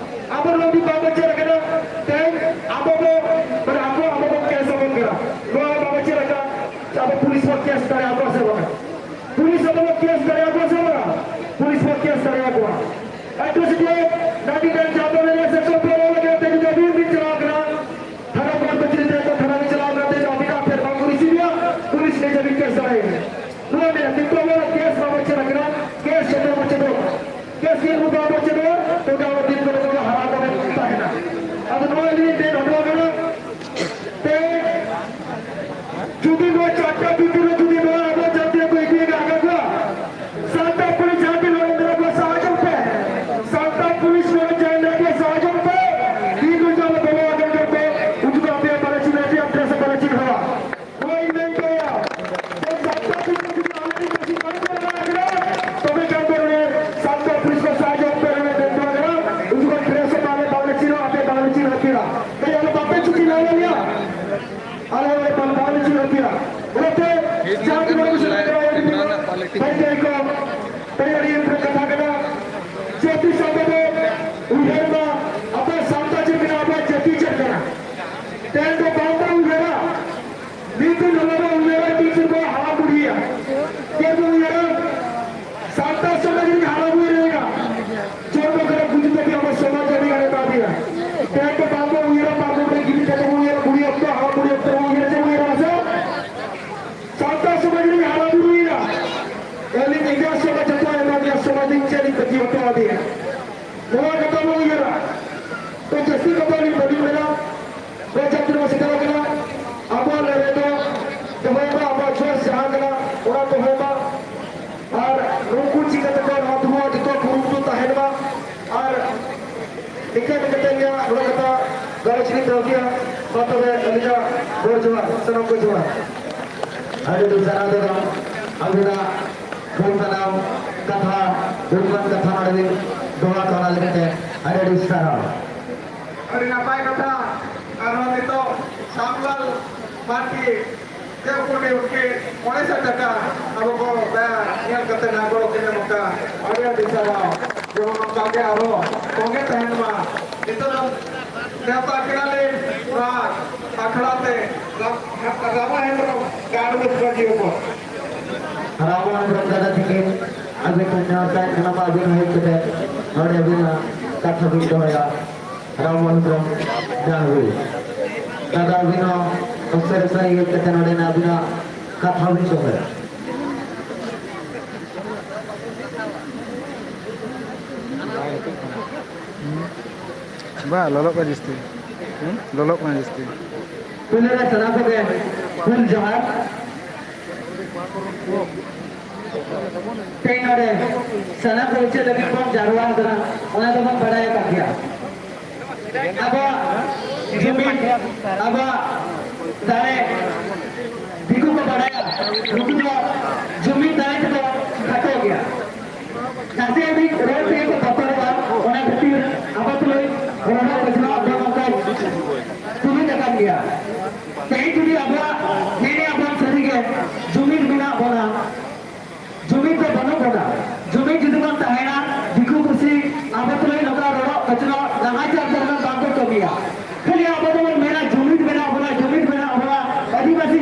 ᱟᱵᱚ ᱱᱚᱣᱟ ᱡᱩᱫᱤ ᱵᱟᱵᱚ ᱪᱮᱫ ᱟᱠᱟᱫᱟ, ᱛᱮᱦᱮᱧ ᱟᱵᱚ ᱵᱚ, ᱢᱟᱱᱮ ᱟᱠᱚ ᱟᱵᱚ ᱵᱚ case ᱟᱵᱚᱱ ᱠᱟᱱᱟ᱾ ᱱᱚᱣᱟ ᱵᱟᱵᱚ ᱪᱮᱫ ᱟᱠᱟᱫᱟ, ᱟᱵᱚ ᱯᱩᱞᱤᱥ ᱵᱚ case ᱫᱟᱲᱮᱭᱟᱠᱚᱣᱟ ᱥᱮ ᱵᱟᱝ? ᱯᱩᱞᱤᱥ ᱟᱵᱚ ᱵᱚ case ᱫᱟᱲᱮᱭᱟᱠᱚᱣᱟ ᱥᱮ ᱵᱟᱝ? ᱯᱩᱞᱤᱥ ᱵᱚ case ᱫᱟᱲᱮᱭᱟᱠᱚᱣᱟ᱾ Atrocity ninety nine ᱡᱟᱦᱟᱸ ᱫᱚ ᱱᱤᱭᱟᱹ section ᱯᱮ ᱨᱚᱲ ᱞᱟᱹᱜᱤᱫ ᱛᱮ ᱡᱩᱫᱤ ᱟᱹᱵᱤᱱ ᱵᱤᱱ ᱪᱟᱞᱟᱣ ᱠᱟᱱᱟ, ᱛᱷᱟᱱᱟ ᱠᱚᱨᱮ ᱠᱚ ᱪᱮᱫ ᱛᱮ ᱛᱷᱟᱱᱟ ᱨᱮ ᱪᱟᱞᱟᱣ ᱠᱟᱛᱮ ᱟᱹᱵᱤᱱᱟᱜ ᱯᱷᱮᱨ ᱵᱟᱝ ᱠᱚ receive ᱮᱫᱟ, ᱯᱩᱞᱤᱥ ᱱᱤᱡᱮ ᱵᱤᱱ case ᱫᱟᱲᱮᱭᱟᱜᱼᱟ᱾ ᱱᱚᱣᱟ ᱢᱮᱱᱟ, ᱠᱤᱱᱛᱩ ᱟᱵᱚ ᱫᱚ case ᱵᱟᱵᱚ ᱪᱮᱫ ᱟᱠᱟᱱᱟ, case ᱪᱮᱫ ᱵᱟᱵᱚ ᱪᱮᱫ ᱟᱠᱟᱱᱟ᱾ ᱠᱮᱥ ᱜᱮ ᱱᱩᱠᱩ ᱟᱵᱚ ᱪᱮᱫ ᱦᱚᱸ ᱱᱚᱝᱠᱟ ᱟᱵᱚ ᱫᱤᱱ ᱠᱚᱨᱮ ᱵᱚᱱ ᱦᱟᱨᱟ ᱠᱟᱛᱮ ᱵᱚᱱ ᱛᱟᱦᱮᱱᱟ᱾ ᱟᱫᱚ ᱱᱚᱣᱟ ᱞᱟᱹᱜᱤᱫ ᱛᱮ ᱱᱚᱰᱮ ᱠᱟᱱᱟ ᱛᱮ ᱡᱩᱫᱤ ᱱᱚᱣᱟ ᱪᱟᱨᱴᱟ ᱵᱷᱤᱛᱤᱨ ᱨᱮ ᱡᱩᱫᱤ ᱱᱚᱣᱟ ᱟᱵᱚ ᱡᱟᱹᱛᱤ ᱨᱮ ᱠᱚ ᱤᱫᱤ ᱟᱠᱟᱫ ᱠᱚᱣᱟ, ᱥᱟᱱᱛᱟᱲ ᱯᱩᱞᱤᱥ ᱡᱟᱦᱟᱸ ᱛᱤᱱᱟᱹᱜ ᱦᱚᱲ ᱢᱮᱱᱟᱜ ᱠᱚᱣᱟ ᱥᱟᱦᱟᱡᱚᱢ ᱯᱮ, ᱥᱟᱱᱛᱟᱲ ᱯᱩᱞᱤᱥ ᱱᱚᱰᱮ ᱡᱟᱦᱟᱸ ᱢᱮᱱᱟᱜ ᱠᱚᱣᱟ ᱥᱟᱦᱟᱡᱚᱢ ᱯᱮ, ᱛᱤᱱ ᱨᱮ ᱡᱟᱦᱟᱸ ᱵᱚᱞᱚ ᱟᱠᱟᱱ ᱠᱚ ᱩᱱᱠᱩ ᱫᱚ ᱟᱯᱮᱭᱟᱜ ᱵᱟᱞᱮ ᱪᱤᱱᱦᱟᱹ, ᱟᱯᱮᱭᱟᱜ ᱰᱨᱮᱥ ᱵᱟᱞᱮ ᱪᱤᱱᱦᱟᱹᱣᱟ᱾ ᱱᱚᱣᱟ ᱤᱧ ᱢᱮᱱ ᱦᱚᱪᱚᱭᱟ, ᱡᱮ ᱥᱟᱱᱛᱟᱲ ᱯᱩᱞᱤᱥ ᱡᱩᱫᱤ ᱟᱞᱮ ᱴᱷᱮᱱ ᱠᱷᱚᱱ ᱵᱟᱝ ᱪᱟᱞᱟᱣ ᱫᱟᱲᱮᱭᱟᱜ ᱠᱟᱱᱟ, ᱛᱚᱵᱮ ᱠᱷᱟᱱ ᱫᱚ ᱱᱚᱰᱮ ᱥᱟᱱᱛᱟᱲ ᱯᱩᱞᱤᱥ ᱠᱚ ᱥᱟᱦᱟᱡᱽᱡᱚ ᱯᱮ ᱨᱮᱱᱟᱜ ᱢᱮᱱ ᱦᱚᱪᱚ ᱠᱟᱱᱟ, ᱩᱱᱠᱩ ᱠᱚ ᱰᱨᱮᱥ ᱦᱚᱸ ᱵᱟᱞᱮ, ᱵᱟᱞᱮ ᱪᱤᱱᱦᱟᱹᱣ, ᱟᱯᱮ ᱵᱟᱞᱮ ᱪᱤᱱᱦᱟᱹᱣ ᱯᱮᱭᱟ᱾ ᱛᱟᱭ ᱟᱞᱮ ᱵᱟᱯᱮ ᱪᱩᱠᱤ ᱞᱟᱜᱟᱣ ᱞᱮᱭᱟ, ᱟᱞᱮ ᱦᱚᱸ ᱵᱟᱞᱮ ᱪᱤᱱᱦᱟᱹᱣ ᱯᱮᱭᱟ᱾ ᱚᱱᱟᱛᱮ ᱡᱟᱦᱟᱸ ᱛᱤᱱᱟᱹᱜ ᱠᱚ ᱥᱮᱴᱮᱨ ᱠᱟᱱᱟ, ᱵᱷᱟᱹᱭ ᱵᱷᱟᱹᱭ ᱠᱚ, ᱛᱮᱦᱮᱧ ᱟᱹᱰᱤ ᱠᱟᱛᱷᱟ ᱠᱟᱱᱟ, ᱡᱟᱹᱛᱤ ᱥᱟᱶᱛᱟ ᱫᱚ ᱩᱭᱦᱟᱹᱨ ᱢᱟ, ᱟᱵᱚ ᱥᱟᱶᱛᱟ ᱪᱮᱫ ᱠᱟᱱᱟ, ᱟᱵᱚᱣᱟᱜ ᱡᱟᱹᱛᱤ ᱪᱮᱫ ᱠᱟᱱᱟ? ᱛᱮᱦᱮᱧ ᱫᱚ ᱵᱟᱝ ᱵᱚᱱ ᱩᱭᱦᱟᱹᱨᱟ, ᱢᱤᱫ ᱫᱤᱱ ᱦᱤᱞᱳᱜ ᱵᱚ ᱩᱭᱦᱟᱹᱨᱟ, ᱛᱤᱥ ᱵᱚ ᱦᱟᱲᱟᱢ ᱵᱩᱲᱦᱤᱭᱟ? ᱪᱮᱫ ᱵᱚ ᱩᱭᱦᱟᱹᱨᱟ? ᱥᱟᱱᱛᱟᱲ ᱥᱚᱢᱟᱡᱽ ᱨᱤᱱ ᱦᱟᱲᱟᱢ ᱵᱩᱲᱦᱤ ᱨᱮ ᱪᱚᱨ ᱵᱚ ᱠᱟᱱᱟ, ᱵᱩᱡᱷᱟᱹᱣ ᱛᱟᱯᱮ ᱟᱵᱚ ᱥᱚᱢᱟᱡᱽ ᱟᱹᱰᱤ ᱜᱟᱱ ᱮ ᱵᱟᱫᱮᱭᱟ᱾ ᱛᱮᱦᱮᱧ ᱫᱚ ᱵᱟᱝ ᱵᱚ ᱩᱭᱦᱟᱹᱨᱟ, ᱯᱟᱨᱠᱚᱢ ᱨᱮ ᱜᱤᱛᱤᱡ ᱠᱟᱛᱮ ᱵᱚ ᱩᱭᱦᱟᱹᱨᱟ, ᱵᱩᱲᱦᱤ ᱚᱠᱛᱚ, ᱦᱟᱲᱟᱢ ᱵᱩᱲᱦᱤ ᱚᱠᱛᱚ ᱵᱚ ᱩᱭᱦᱟᱹᱨᱟ, ᱪᱮᱫ ᱵᱚ ᱩᱭᱦᱟᱹᱨᱟ ᱢᱟᱥᱮ? ᱥᱟᱱᱛᱟᱲ ᱥᱚᱢᱟᱡᱽ ᱨᱤᱱ ᱦᱟᱲᱟᱢ ᱵᱩᱲᱦᱤᱭᱮᱱᱟ᱾ ᱟᱹᱞᱤᱧ ᱤᱧᱟᱹᱜ ᱥᱚᱢᱟᱡᱽ ᱡᱚᱛᱚ ᱮᱢᱟ ᱫᱮᱭᱟ, ᱥᱚᱢᱟᱡᱽ ᱤᱧ ᱪᱮᱫ ᱤᱧ ᱵᱟᱹᱜᱤ ᱦᱚᱴᱚ ᱟᱫᱮᱭᱟ? ᱱᱚᱣᱟ ᱠᱟᱛᱷᱟ ᱵᱚ ᱩᱭᱦᱟᱹᱨᱟ᱾ ᱛᱚ ᱡᱟᱹᱥᱛᱤ ᱠᱟᱛᱷᱟ ᱞᱤᱧ ᱵᱟᱹᱞᱤᱧ ᱢᱮᱱᱟ᱾ ᱜᱚᱡ ᱡᱟᱹᱛᱤ ᱨᱮᱵᱚ ᱥᱮᱴᱮᱨ ᱟᱠᱟᱱᱟ᱾ ᱟᱵᱚᱣᱟᱜ ᱞᱟᱹᱲᱦᱟᱹᱭ ᱫᱚ ᱫᱚᱦᱚᱭ ᱢᱟ, ᱟᱵᱚᱣᱟᱜ ᱡᱚᱥ ᱡᱟᱦᱟᱸ ᱠᱟᱱᱟ, ᱚᱱᱟ ᱫᱚᱦᱚᱭ ᱢᱟ᱾ ᱟᱨ ᱱᱩᱠᱩ ᱪᱤᱠᱟᱹ ᱛᱮᱠᱚ ᱱᱚᱣᱟ ᱫᱩᱦᱟᱹ ᱡᱚᱛᱚ ᱠᱩᱨᱩᱢᱩᱴᱩ ᱛᱟᱦᱮᱱ ᱢᱟ᱾ ᱟᱨ ᱱᱤᱝᱠᱟᱹ ᱱᱤᱝᱠᱟᱹ ᱛᱮ ᱤᱧᱟᱹᱜ ᱱᱚᱰᱮ ᱠᱟᱛᱷᱟ ᱜᱟᱞᱚᱪ ᱞᱤᱧ ᱫᱚᱦᱚ ᱠᱮᱜᱼᱟ᱾ ᱢᱟ ᱛᱚᱵᱮ ᱟᱹᱞᱤᱧᱟᱜ ᱜᱚᱰ ᱡᱚᱦᱟᱨ, ᱥᱟᱱᱟᱢ ᱠᱚ ᱡᱚᱦᱟᱨ᱾ ᱟᱹᱰᱤ ᱟᱹᱰᱤ ᱥᱟᱨᱦᱟᱣ ᱫᱟᱫᱟ, ᱟᱹᱵᱤᱱᱟᱜ ᱵᱚᱱ ᱥᱟᱱᱟᱢ ᱠᱟᱛᱷᱟ, ᱜᱩᱱᱢᱟᱱ ᱠᱟᱛᱷᱟ ᱱᱚᱰᱮ ᱵᱤᱱ ᱫᱚᱦᱚ ᱟᱠᱟᱫ ᱚᱱᱟ ᱞᱟᱹᱜᱤᱫ ᱛᱮ ᱟᱹᱰᱤ ᱟᱹᱰᱤ ᱥᱟᱨᱦᱟᱣ᱾ ᱟᱹᱰᱤ ᱱᱟᱯᱟᱭ ᱠᱟᱛᱷᱟ᱾ ᱟᱨᱦᱚᱸ ᱱᱤᱛᱚᱜ ᱥᱟᱢᱞᱟᱞ ᱢᱟᱨᱰᱤ ᱡᱮ ᱩᱱᱠᱩ ᱩᱱᱠᱤᱱ ᱢᱚᱬᱮ ᱥᱟᱭ ᱴᱟᱠᱟ ᱟᱵᱚ ᱠᱚ ᱫᱟᱭᱟ ᱧᱮᱞ ᱠᱟᱛᱮ ᱱᱟᱜ ᱜᱚᱲᱚ ᱠᱤᱱ ᱮᱢ ᱠᱟᱜᱼᱟ᱾ ᱟᱹᱰᱤ ᱟᱹᱰᱤ ᱥᱟᱨᱦᱟᱣ᱾ ᱡᱮᱢᱚᱱ ᱚᱱᱠᱟ ᱜᱮ ᱟᱨᱦᱚᱸ ᱛᱚᱸᱜᱮ ᱛᱟᱦᱮᱱ ᱢᱟ᱾ ᱱᱤᱛᱚᱜ ᱫᱚ ᱱᱮᱣᱛᱟ ᱠᱮᱫᱟᱞᱤᱧ ᱱᱚᱣᱟ ᱟᱠᱷᱲᱟ ᱛᱮ ᱨᱟᱢ-, ᱨᱟᱢᱟ ᱦᱮᱢᱵᱨᱚᱢ ᱜᱟᱲ ᱢᱩᱠᱷᱤᱭᱟᱹ ᱠᱚ᱾ ᱨᱟᱢᱟ ᱦᱮᱢᱵᱨᱚᱢ ᱫᱟᱫᱟ ᱛᱤᱠᱤᱱ ᱟᱹᱵᱤᱱ ᱴᱷᱮᱱ ᱱᱮᱣᱛᱟ ᱠᱟᱱᱟ, ᱢᱟ ᱟᱹᱵᱤᱱ ᱦᱚᱸ ᱦᱮᱡ ᱠᱟᱛᱮ ᱱᱚᱰᱮ ᱟᱹᱵᱤᱱᱟᱜ ᱠᱟᱛᱷᱟ ᱵᱤᱱ ᱫᱚᱦᱚᱭᱟ᱾ ᱨᱟᱢ ᱢᱚᱱᱫᱤᱨ ᱡᱟᱦᱟᱸ ᱦᱩᱭ᱾ ᱫᱟᱫᱟ ᱟᱹᱵᱤᱱ ᱦᱚᱸ ᱩᱥᱟᱹᱨᱟ ᱥᱟᱺᱦᱤᱡ ᱦᱮᱡ ᱠᱟᱛᱮ ᱱᱚᱰᱮᱱᱟᱜ ᱟᱹᱵᱤᱱᱟᱜ ᱠᱟᱛᱷᱟ ᱵᱤᱱ ᱫᱚᱦᱚᱭᱟ᱾ ᱵᱟ, ᱞᱚᱞᱚᱜ ᱠᱟᱱᱟ ᱡᱟᱹᱥᱛᱤ᱾ ᱦᱩᱸ? ᱞᱚᱞᱚᱜ ᱠᱟᱱᱟ ᱡᱟᱹᱥᱛᱤ᱾ ᱯᱩᱭᱞᱩ ᱨᱮ ᱥᱟᱱᱟᱢ ᱠᱚᱜᱮ ᱦᱩᱞ ᱡᱚᱦᱟᱨ᱾ ᱛᱮᱦᱮᱧ ᱱᱚᱰᱮ ᱥᱟᱱᱟᱢ ᱠᱚ ᱪᱮᱫ ᱞᱟᱹᱜᱤᱫ ᱵᱚᱱ ᱡᱟᱨᱣᱟ ᱟᱠᱟᱱᱟ, ᱚᱱᱟ ᱫᱚᱵᱚᱱ ᱵᱟᱰᱟᱭ ᱟᱠᱟᱫ ᱜᱮᱭᱟ᱾ ᱟᱵᱚᱣᱟᱜ ᱡᱩᱢᱤᱫ, ᱟᱵᱚᱣᱟᱜ ᱫᱟᱲᱮ, ᱫᱤᱠᱩ ᱠᱚ ᱵᱟᱰᱟᱭᱟ, ᱱᱩᱠᱩ ᱫᱚ ᱡᱩᱢᱤᱫ ᱫᱟᱲᱮ ᱛᱮᱠᱚ ᱠᱷᱟᱴᱚ ᱜᱮᱭᱟ᱾ ᱱᱟᱥᱮ ᱟᱹᱰᱤ ᱨᱚᱲ ᱛᱮᱜᱮ ᱠᱚ ᱵᱚᱛᱚᱨᱚᱜᱼᱟ, ᱚᱱᱟ ᱠᱷᱟᱹᱛᱤᱨ ᱟᱵᱚ ᱛᱩᱞᱩᱡ ᱨᱚᱲ ᱠᱚᱪᱞᱟᱣ ᱫᱚ ᱱᱚᱝᱠᱟ ᱛᱩᱞᱩᱡ ᱟᱠᱟᱱ ᱜᱮᱭᱟ᱾ ᱛᱮᱦᱮᱧ ᱡᱩᱫᱤ ᱟᱵᱚᱣᱟᱜ ᱢᱮᱱᱮᱜᱼᱟ ᱵᱚᱱ ᱥᱟᱹᱨᱤᱜᱮ ᱡᱩᱢᱤᱫ ᱢᱮᱱᱟᱜ ᱵᱚᱱᱟ, ᱡᱩᱢᱤᱫ ᱫᱚ ᱵᱟᱹᱱᱩᱜ ᱵᱚᱱᱟ᱾ ᱡᱩᱢᱤᱫ ᱡᱩᱫᱤ ᱵᱚᱱ ᱛᱟᱦᱮᱱᱟ, ᱫᱤᱠᱩ ᱯᱩᱥᱤ ᱟᱵᱚ ᱛᱩᱞᱩᱡ ᱱᱚᱝᱠᱟ ᱨᱚᱲᱚᱜ ᱠᱚᱪᱞᱚᱜ ᱱᱟᱦᱟᱪᱟᱨ ᱫᱷᱚᱨᱢᱚ ᱵᱟᱝ ᱠᱚ ᱠᱟᱹᱢᱤᱭᱟ᱾ ᱠᱷᱟᱹᱞᱤ ᱟᱵᱚ ᱫᱚᱵᱚᱱ ᱢᱮᱱᱟ ᱡᱩᱢᱤᱫ ᱢᱮᱱᱟᱜ ᱵᱚᱱᱟ, ᱡᱩᱢᱤᱫ ᱢᱮᱱᱟᱜ ᱵᱚᱱᱟ, ᱟᱹᱫᱤᱵᱟᱹᱥᱤ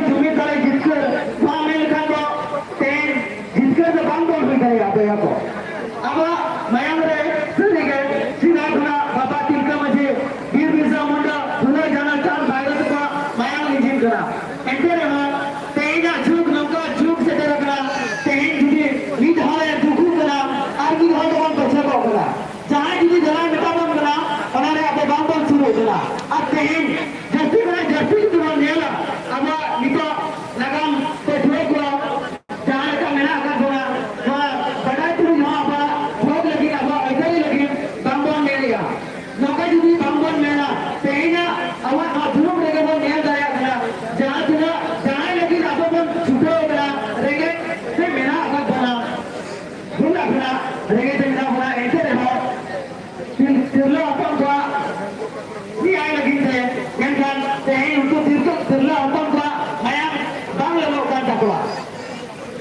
ᱛᱮᱦᱮᱧ ᱩᱱᱠᱩ ᱛᱤᱨᱞᱟᱹ, ᱛᱤᱨᱞᱟᱹ ᱦᱚᱯᱚᱱ ᱠᱚᱣᱟᱜ ᱢᱟᱭᱟᱢ ᱵᱟᱝ ᱞᱚᱞᱚᱜ ᱠᱟᱱ ᱛᱟᱠᱚᱣᱟ᱾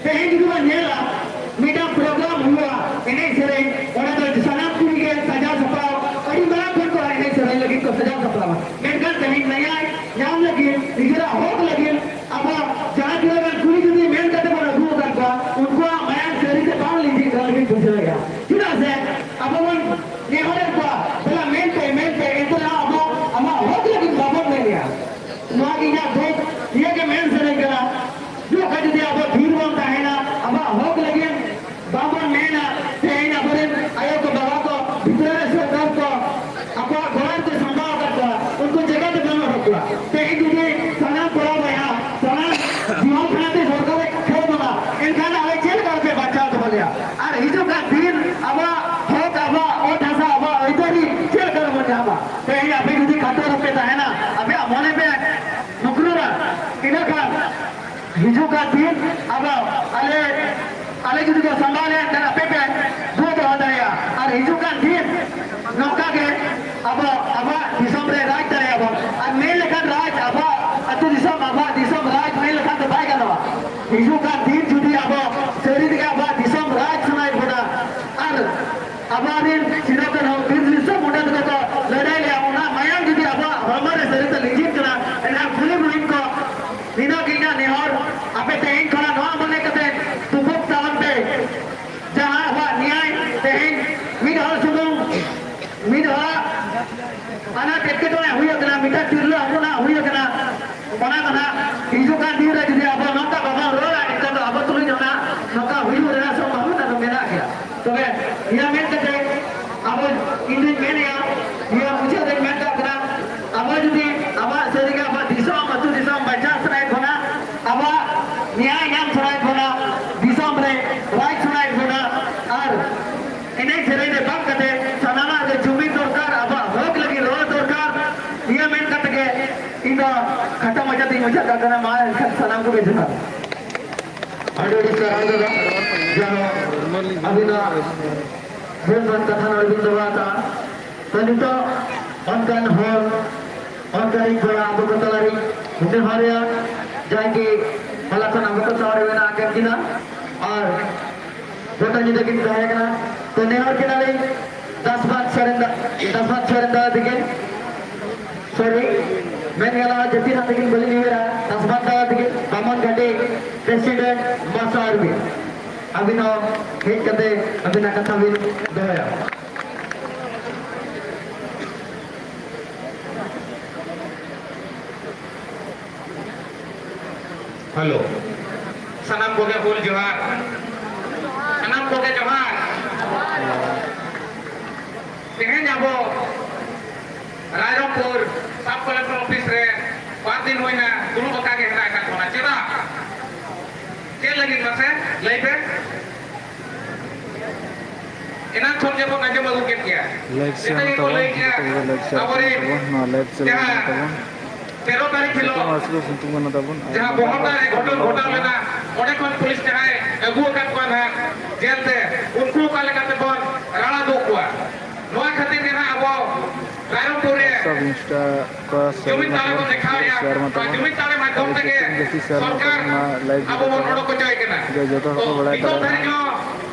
ᱛᱮᱦᱮᱧ ᱡᱩᱫᱤ ᱵᱚᱱ ᱧᱮᱞᱟ, ᱢᱤᱫᱴᱟᱝ program ᱦᱩᱭᱩᱜᱼᱟ, ᱮᱱᱮᱡ ᱥᱮᱨᱮᱧ, ᱚᱸᱰᱮ ᱫᱚ ᱥᱟᱱᱟᱢ ᱠᱩᱲᱤ ᱜᱮ ᱥᱟᱡᱟᱣ ᱥᱟᱯᱲᱟᱣ, ᱟᱹᱰᱤ ᱢᱟᱨᱟᱝ ᱠᱷᱚᱱ ᱠᱚ ᱮᱱᱮᱡ ᱥᱮᱨᱮᱧ ᱞᱟᱹᱜᱤᱫ ᱠᱚ ᱥᱟᱡᱟᱣ ᱥᱟᱯᱲᱟᱣᱟ᱾ ᱢᱮᱱᱠᱷᱟᱱ ᱛᱮᱦᱮᱧ ᱱᱮᱭᱟᱭ ᱧᱟᱢ ᱞᱟᱹᱜᱤᱫ, ᱱᱤᱡᱮᱨᱟᱜ ᱦᱚᱠ ᱞᱟᱹᱜᱤᱫ, ᱟᱵᱚ ᱡᱟᱦᱟᱸ ᱛᱤᱱᱟᱹᱜ ᱜᱟᱱ ᱠᱩᱲᱤ ᱡᱩᱫᱤ ᱢᱮᱱ ᱠᱟᱛᱮ ᱵᱚᱱ ᱟᱹᱜᱩ ᱟᱠᱟᱫ ᱠᱚᱣᱟ, ᱩᱱᱠᱩᱣᱟᱜ ᱢᱟᱭᱟᱢ ᱥᱟᱹᱨᱤ ᱛᱮ ᱵᱟᱝ ᱞᱤᱸᱡᱤᱜ ᱠᱟᱱ ᱞᱮᱠᱟᱧ ᱵᱩᱡᱷᱟᱹᱣᱮᱫᱼᱟ᱾ ᱪᱮᱫᱟᱜ ᱥᱮ ᱟᱵᱚ ᱵᱚᱱ ᱱᱮᱦᱚᱨᱮᱫ ᱠᱚᱣᱟ, ᱵᱚᱞᱮ ᱢᱮᱱ ᱯᱮ, ᱢᱮᱱ ᱯᱮ, ᱮᱱᱛᱮ ᱨᱮᱦᱚᱸ ᱟᱵᱚ ᱟᱢᱟᱜ ᱦᱚᱠ ᱞᱟᱹᱜᱤᱫ ᱵᱟᱵᱚᱱ ᱢᱮᱱᱮᱫᱼᱟ᱾ ᱱᱚᱣᱟ ᱜᱮ ᱤᱧᱟᱹᱜ ᱫᱩᱠ, ᱱᱤᱭᱟᱹ ᱜᱮ ᱢᱮᱱ ᱥᱟᱱᱟᱧ ᱠᱟᱱᱟ᱾ ᱱᱚᱝᱠᱟ ᱡᱩᱫᱤ ᱟᱵᱚ ᱛᱷᱤᱨ ᱵᱚᱱ ᱛᱟᱦᱮᱱᱟ, ᱟᱵᱚᱣᱟᱜ ᱦᱚᱠ ᱞᱟᱹᱜᱤᱫ ᱵᱟᱵᱚᱱ ᱢᱮᱱᱟ, ᱛᱮᱦᱮᱧ ᱟᱵᱚᱨᱮᱱ ᱟᱭᱳ ᱠᱚ, ᱵᱟᱵᱟ ᱠᱚ ᱵᱷᱤᱛᱨᱤ ᱨᱮ ᱥᱮ ᱫᱚᱞ ᱠᱚ ᱟᱠᱚᱣᱟᱜ ᱜᱚᱲᱚ ᱛᱮ ᱥᱟᱢᱵᱟᱣ ᱟᱠᱟᱫ ᱠᱚᱣᱟ, ᱩᱱᱠᱩ ᱡᱟᱭᱜᱟ ᱛᱮ ᱵᱟᱹᱱᱩᱜ ᱟᱠᱟᱫ ᱠᱚᱣᱟ᱾ ᱛᱮᱦᱮᱧ ᱡᱩᱫᱤ ᱥᱟᱱᱟᱢ ᱠᱚᱲᱟ ᱵᱚᱭᱦᱟ, ᱥᱟᱱᱟᱢ ᱡᱩᱣᱟᱹᱱ ᱠᱷᱚᱱᱟᱜ ᱛᱮ ᱥᱚᱨᱠᱟᱨ ᱮ ᱠᱷᱚᱭ ᱵᱚᱱᱟ, ᱮᱱᱠᱷᱟᱱ ᱟᱞᱮ ᱪᱮᱫ ᱞᱮᱠᱟ ᱨᱮᱯᱮ ᱵᱟᱧᱪᱟᱣ ᱫᱚᱦᱚ ᱞᱮᱭᱟ? ᱟᱨ ᱦᱤᱡᱩᱜ ᱠᱟᱱ ᱫᱤᱱ ᱟᱵᱚᱣᱟᱜ ᱦᱚᱠ, ᱟᱵᱚᱣᱟᱜ ᱚᱛ ᱦᱟᱥᱟ, ᱟᱵᱚᱣᱟᱜ ᱟᱹᱭᱫᱟᱹᱨᱤ ᱪᱮᱫ ᱞᱮᱠᱟ ᱨᱮᱵᱚᱱ ᱧᱟᱢᱟ? ᱛᱮᱦᱮᱧ ᱟᱯᱮ ᱡᱩᱫᱤ ᱠᱟᱛᱚᱨ ᱨᱮᱯᱮ ᱛᱟᱦᱮᱱᱟ, ᱟᱯᱮᱭᱟᱜ ᱢᱚᱱᱮ ᱯᱮ ᱱᱩᱠᱨᱩᱨᱟ, ᱤᱱᱟᱹ ᱠᱷᱟᱱ ᱦᱤᱡᱩᱜ ᱠᱟᱱ ᱫᱤᱱ ᱟᱵᱚ, ᱟᱞᱮ, ᱟᱞᱮ ᱡᱩᱫᱤ ᱠᱚ ᱥᱟᱢᱵᱟᱣ ᱞᱮᱭᱟ, ᱮᱱᱠᱷᱟᱱ ᱟᱯᱮ ᱯᱮ ᱫᱩᱦᱟᱹ ᱫᱚᱦᱚ ᱫᱟᱲᱮᱭᱟᱜᱼᱟ᱾ ᱟᱨ ᱦᱤᱡᱩᱜ ᱠᱟᱱ ᱫᱤᱱ ᱱᱚᱝᱠᱟ ᱜᱮ ᱟᱵᱚ ᱟᱵᱚᱣᱟᱜ ᱫᱤᱥᱚᱢ ᱨᱮ ᱨᱟᱡᱽ ᱫᱟᱲᱮᱭᱟᱜᱼᱟ ᱵᱚᱱ᱾ ᱟᱨ ᱢᱮᱱ ᱞᱮᱠᱷᱟᱱ ᱨᱟᱡᱽ, ᱟᱵᱚᱣᱟᱜ ᱟᱹᱛᱩ ᱫᱤᱥᱚᱢ, ᱟᱵᱚᱣᱟᱜ ᱫᱤᱥᱚᱢ ᱨᱟᱡᱽ ᱢᱮᱱ ᱞᱮᱠᱷᱟᱱ ᱫᱚ ᱵᱟᱭ ᱜᱟᱱᱚᱜᱼᱟ᱾ ᱦᱤᱡᱩᱜ ᱠᱟᱱ ᱫᱤᱱ ᱡᱩᱫᱤ ᱟᱵᱚ ᱥᱟᱹᱨᱤ ᱛᱮᱜᱮ ᱟᱵᱚᱣᱟᱜ ᱫᱤᱥᱚᱢ ᱨᱟᱡᱽ ᱥᱟᱱᱟᱭᱮᱫ ᱵᱚᱱᱟ, ᱟᱨ ᱟᱵᱚᱨᱮᱱ ᱥᱤᱫᱩ ᱠᱟᱹᱱᱦᱩ ᱵᱤᱨ ᱫᱤᱥᱚᱢ ᱢᱩᱸᱰᱟ ᱛᱟᱠᱚ ᱠᱚ ᱞᱟᱹᱲᱦᱟᱹᱭ ᱞᱮᱜᱼᱟ, ᱚᱱᱟ ᱢᱟᱭᱟᱢ ᱡᱩᱫᱤ ᱟᱵᱚᱣᱟᱜ ᱦᱚᱲᱢᱚ ᱨᱮ ᱥᱟᱹᱨᱤᱛᱮ ᱞᱤᱸᱡᱤᱱ ᱠᱟᱱᱟ, ᱮᱱᱠᱷᱟᱱ ᱠᱩᱞᱤ ᱵᱩᱦᱤᱱ ᱠᱚ, ᱱᱤᱱᱟᱹᱜ ᱜᱮ ᱤᱧᱟᱹᱜ ᱱᱮᱦᱚᱨ, ᱟᱯᱮ ᱛᱮᱦᱮᱧ ᱠᱷᱚᱱᱟᱜ ᱱᱚᱣᱟ ᱢᱚᱱᱮ ᱠᱟᱛᱮ ᱫᱩᱯᱩᱜ ᱛᱟᱵᱚᱱ ᱯᱮ, ᱡᱟᱦᱟᱸ ᱟᱵᱚᱣᱟᱜ ᱱᱮᱭᱟᱭ ᱛᱮᱦᱮᱧ ᱢᱤᱫ ᱦᱚᱲ ᱥᱩᱢᱩᱝ, ᱢᱤᱫ ᱦᱚᱲᱟᱜ ᱟᱱᱟᱴ ᱮᱴᱠᱮᱴᱚᱬᱮ ᱦᱩᱭ ᱟᱠᱟᱱᱟ, ᱢᱤᱫᱴᱟᱝ ᱛᱤᱨᱞᱟᱹ ᱦᱚᱯᱚᱱᱟᱜ ᱦᱩᱭ ᱟᱠᱟᱱᱟ, ᱚᱱᱟ ᱫᱚ ᱱᱟᱦᱟᱜ ᱦᱤᱡᱩᱜ ᱠᱟᱱ ᱫᱤᱱ ᱨᱮ ᱡᱩᱫᱤ ᱟᱵᱚ ᱱᱚᱝᱠᱟ ᱵᱟᱵᱚᱱ ᱨᱚᱲᱟ, ᱮᱱᱠᱷᱟᱱ ᱫᱚ ᱟᱵᱚ ᱛᱩᱞᱩᱡ ᱦᱚᱸ ᱱᱟᱦᱟᱜ ᱱᱚᱝᱠᱟ ᱦᱩᱭᱩᱜ ᱨᱮᱱᱟᱜ ᱥᱚᱢᱵᱷᱟᱵᱚᱱᱟ ᱫᱚ ᱢᱮᱱᱟᱜ ᱜᱮᱭᱟ᱾ ᱛᱚᱵᱮ ᱱᱤᱭᱟᱹ ᱢᱮᱱ ᱠᱟᱛᱮ ᱟᱵᱚ, ᱤᱧ ᱫᱩᱧ ᱢᱮᱱᱮᱜᱼᱟ, ᱱᱤᱭᱟᱹ ᱢᱩᱪᱟᱹᱫ ᱨᱮᱧ ᱢᱮᱱ ᱠᱟᱜ ᱠᱟᱱᱟ, ᱟᱵᱚ ᱡᱩᱫᱤ ᱟᱵᱚᱣᱟᱜ ᱥᱟᱹᱨᱤᱜᱮ ᱟᱵᱚᱣᱟᱜ ᱫᱤᱥᱚᱢ, ᱟᱹᱛᱩ ᱫᱤᱥᱚᱢ ᱵᱟᱧᱪᱟᱣ ᱥᱟᱱᱟᱭᱮᱫ ᱵᱚᱱᱟ, ᱟᱵᱚᱣᱟᱜ ᱱᱮᱭᱟᱭ ᱧᱟᱢ ᱥᱟᱱᱟᱭᱮᱫ ᱵᱚᱱᱟ, ᱫᱤᱥᱚᱢ ᱨᱮ ᱨᱟᱡᱽ ᱥᱟᱱᱟᱭᱮᱫ ᱵᱚᱱᱟ, ᱟᱨ ᱮᱱᱮᱡ ᱥᱮᱨᱮᱧ ᱨᱮ ᱵᱟᱝ ᱠᱟᱛᱮ ᱥᱟᱱᱟᱢᱟᱜ ᱨᱮ ᱡᱩᱢᱤᱫ ᱫᱚᱨᱠᱟᱨ, ᱟᱵᱚᱣᱟᱜ ᱦᱚᱠ ᱞᱟᱹᱜᱤᱫ ᱨᱚᱲ ᱫᱚᱨᱠᱟᱨ᱾ ᱱᱤᱭᱟᱹ ᱢᱮᱱ ᱠᱟᱛᱮ ᱜᱮ ᱤᱧ ᱫᱚ ᱠᱷᱟᱴᱚ ᱢᱟᱪᱷᱟ ᱛᱮᱧ ᱢᱩᱪᱟᱹᱫ ᱠᱟᱜ ᱠᱟᱱᱟ᱾ ᱢᱟ ᱮᱱᱠᱷᱟᱱ ᱥᱟᱱᱟᱢ ᱠᱚᱜᱮ ᱡᱚᱦᱟᱨ᱾ ᱟᱹᱰᱤ ᱟᱹᱰᱤ ᱥᱟᱨᱦᱟᱣ ᱫᱟᱫᱟ, ᱡᱟᱦᱟᱸ ᱟᱹᱵᱤᱱᱟᱜ ᱵᱮᱥ ᱵᱟᱝ ᱠᱟᱛᱷᱟ ᱱᱚᱰᱮ ᱵᱤᱱ ᱫᱚᱦᱚ ᱟᱠᱟᱫᱼᱟ᱾ ᱛᱚ ᱱᱤᱛᱚᱜ ᱚᱱᱠᱟᱱ ᱦᱚᱲ ᱚᱱᱠᱟᱱᱤᱡ ᱠᱚᱲᱟ ᱟᱵᱚ ᱠᱚ ᱛᱟᱞᱟᱨᱮ ᱱᱤᱛᱚᱜ ᱦᱚᱸ ᱨᱮᱭᱟᱜ ᱡᱟᱦᱟᱸᱭ ᱜᱮ ᱦᱚᱞᱟ ᱠᱷᱚᱱ ᱟᱵᱚ ᱠᱚ ᱛᱟᱞᱟᱨᱮ ᱢᱮᱱᱟᱜ ᱟᱠᱟᱫ ᱠᱤᱱᱟ ᱟᱨ ᱜᱚᱴᱟ ᱧᱤᱫᱟᱹ ᱠᱤᱱ ᱛᱟᱦᱮᱸ ᱠᱟᱱᱟ᱾ ᱛᱚ ᱱᱮᱦᱚᱨ ᱠᱮᱫᱟᱞᱤᱧ ᱫᱟᱥᱵᱟᱫ ᱥᱚᱨᱮᱱ ᱫᱟ-, ᱫᱟᱥᱵᱟᱫ ᱥᱚᱨᱮᱱ ᱫᱟᱫᱟ ᱛᱟᱹᱠᱤᱱ, ᱥᱚᱨᱤ, ᱢᱮᱱ ᱜᱟᱱᱚᱜᱼᱟ ᱡᱟᱹᱛᱤ ᱦᱟᱸᱜ ᱛᱟᱹᱠᱤᱱ ᱵᱟᱹᱞᱤᱧ ᱩᱭᱦᱟᱹᱨᱟ, ᱫᱟᱥᱵᱟᱫ ᱫᱟᱫᱟ ᱛᱟᱹᱠᱤᱱ, ᱵᱟᱢᱚᱱ ᱜᱷᱟᱴᱤ ᱯᱨᱮᱥᱤᱰᱮᱱᱴ ᱢᱟᱥᱟ ᱟᱨᱵᱤ, ᱟᱹᱵᱤᱱ ᱦᱚᱸ ᱦᱮᱡ ᱠᱟᱛᱮ ᱟᱹᱵᱤᱱᱟᱜ ᱠᱟᱛᱷᱟ ᱵᱤᱱ ᱫᱚᱦᱚᱭᱟ᱾ ᱦᱮᱞᱳ, ᱥᱟᱱᱟᱢ ᱠᱚᱜᱮ ᱦᱩᱞ ᱡᱚᱦᱟᱨ, ᱥᱟᱱᱟᱢ ᱠᱚᱜᱮ ᱡᱚᱦᱟᱨ᱾ ᱛᱮᱦᱮᱧ ᱟᱵᱚ ᱨᱟᱭᱨᱚᱝᱯᱩᱨ ᱥᱟᱵ ᱠᱚᱞᱮᱠᱴᱚᱨ ᱚᱯᱷᱤᱥ ᱨᱮ ᱵᱟᱨ ᱫᱤᱱ ᱦᱩᱭᱱᱟ ᱫᱩᱲᱩᱵ ᱟᱠᱟᱫ ᱜᱮ ᱦᱮᱱᱟᱜ ᱟᱠᱟᱫ ᱵᱚᱱᱟ᱾ ᱪᱮᱫᱟᱜ? ᱪᱮᱫ ᱞᱟᱹᱜᱤᱫ ᱢᱟᱥᱮ ᱞᱟᱹᱭ ᱯᱮ? ᱮᱱᱟᱝ ᱠᱷᱚᱱ ᱜᱮᱵᱚᱱ ᱟᱸᱡᱚᱢ ᱟᱹᱜᱩ ᱠᱮᱫ ᱜᱮᱭᱟ᱾ ᱞᱟᱭᱤᱠ ᱥᱮᱭᱟᱨ ᱡᱮᱛᱮ ᱢᱟ ᱜᱮᱠᱚ ᱛᱟᱵᱚᱱ, ᱞᱟᱹᱭ ᱠᱮᱜᱼᱟ, ᱡᱚᱛᱚ ᱠᱚᱜᱮ ᱞᱟᱭᱤᱠ ᱥᱮᱭᱟᱨ ᱟᱵᱚᱨᱮᱱ ᱛᱟᱵᱚᱱ᱾ ᱱᱚᱣᱟ ᱞᱟᱭᱤᱵᱷ ᱪᱮᱱᱮᱞ ᱡᱟᱦᱟᱸ ᱠᱟᱱ ᱛᱟᱵᱚᱱ᱾ ᱛᱮᱨᱚ ᱛᱟᱹᱨᱤᱠᱷ ᱦᱤᱞᱳᱜ ᱥᱤᱛᱩᱝ ᱟᱹᱥᱩᱞ ᱥᱤᱛᱩᱝ ᱠᱟᱱᱟ ᱛᱟᱵᱚᱱ᱾ ᱟᱨ ᱡᱟᱦᱟᱸ ᱱᱚᱣᱟ ᱵᱚᱦᱚᱲᱫᱟ ᱨᱮ ᱜᱷᱚᱴᱚᱱ ᱜᱷᱚᱴᱟᱣ ᱞᱮᱱᱟ, ᱚᱸᱰᱮ ᱠᱷᱚᱱ ᱯᱩᱞᱤᱥ ᱡᱟᱦᱟᱸᱭ ᱟᱹᱜᱩ ᱟᱠᱟᱫ ᱠᱚᱣᱟ ᱱᱟᱦᱟᱜ ᱡᱮᱞ ᱛᱮ, ᱩᱱᱠᱩ ᱚᱠᱟ ᱞᱮᱠᱟ ᱛᱮᱵᱚᱱ ᱨᱟᱲᱟ ᱫᱩᱜ ᱠᱚᱣᱟ, ᱱᱚᱣᱟ ᱠᱷᱟᱹᱛᱤᱨ ᱜᱮ ᱱᱟᱦᱟᱜ ᱟᱵᱚ ᱨᱟᱭᱨᱚᱝᱯᱩᱨ ᱨᱮ ᱥᱟᱵ ᱤᱱᱥᱴᱟ ᱠᱚ ᱥᱮᱭᱟᱨ ᱡᱩᱢᱤᱫ ᱢᱟ ᱫᱟᱲᱮ ᱵᱚᱱ ᱛᱟᱵᱚᱱ, ᱫᱮᱠᱷᱟᱣᱮᱫᱼᱟ᱾ ᱥᱮᱭᱟᱨ ᱢᱟ ᱱᱚᱣᱟ ᱛᱟᱵᱚᱱ᱾ ᱡᱩᱢᱤᱫ ᱫᱟᱲᱮ ᱢᱟᱫᱽᱫᱷᱚᱢ ᱟᱹᱰᱤ ᱛᱮᱜᱮ ᱡᱟᱹᱥᱛᱤ ᱡᱟᱹᱥᱛᱤ ᱥᱮᱭᱟᱨ ᱢᱟ ᱥᱚᱨᱠᱟᱨ ᱛᱟᱵᱚᱱ, ᱱᱚᱣᱟ ᱞᱟᱭᱤᱵᱷ ᱟᱵᱚ ᱨᱮ ᱵᱚᱱ ᱛᱟᱵᱚᱱ᱾ ᱚᱰᱚᱠ ᱦᱚᱪᱚᱭᱮ ᱠᱟᱱᱟ᱾ ᱡᱮ ᱡᱚᱛᱚ ᱦᱚᱲ ᱛᱚ ᱠᱚ ᱵᱟᱲᱟᱭ ᱱᱤᱛᱚᱜ ᱫᱟᱲᱮᱭᱟᱜ ᱫᱷᱟᱹᱨᱤᱡ ᱢᱟ᱾ ᱦᱚᱸ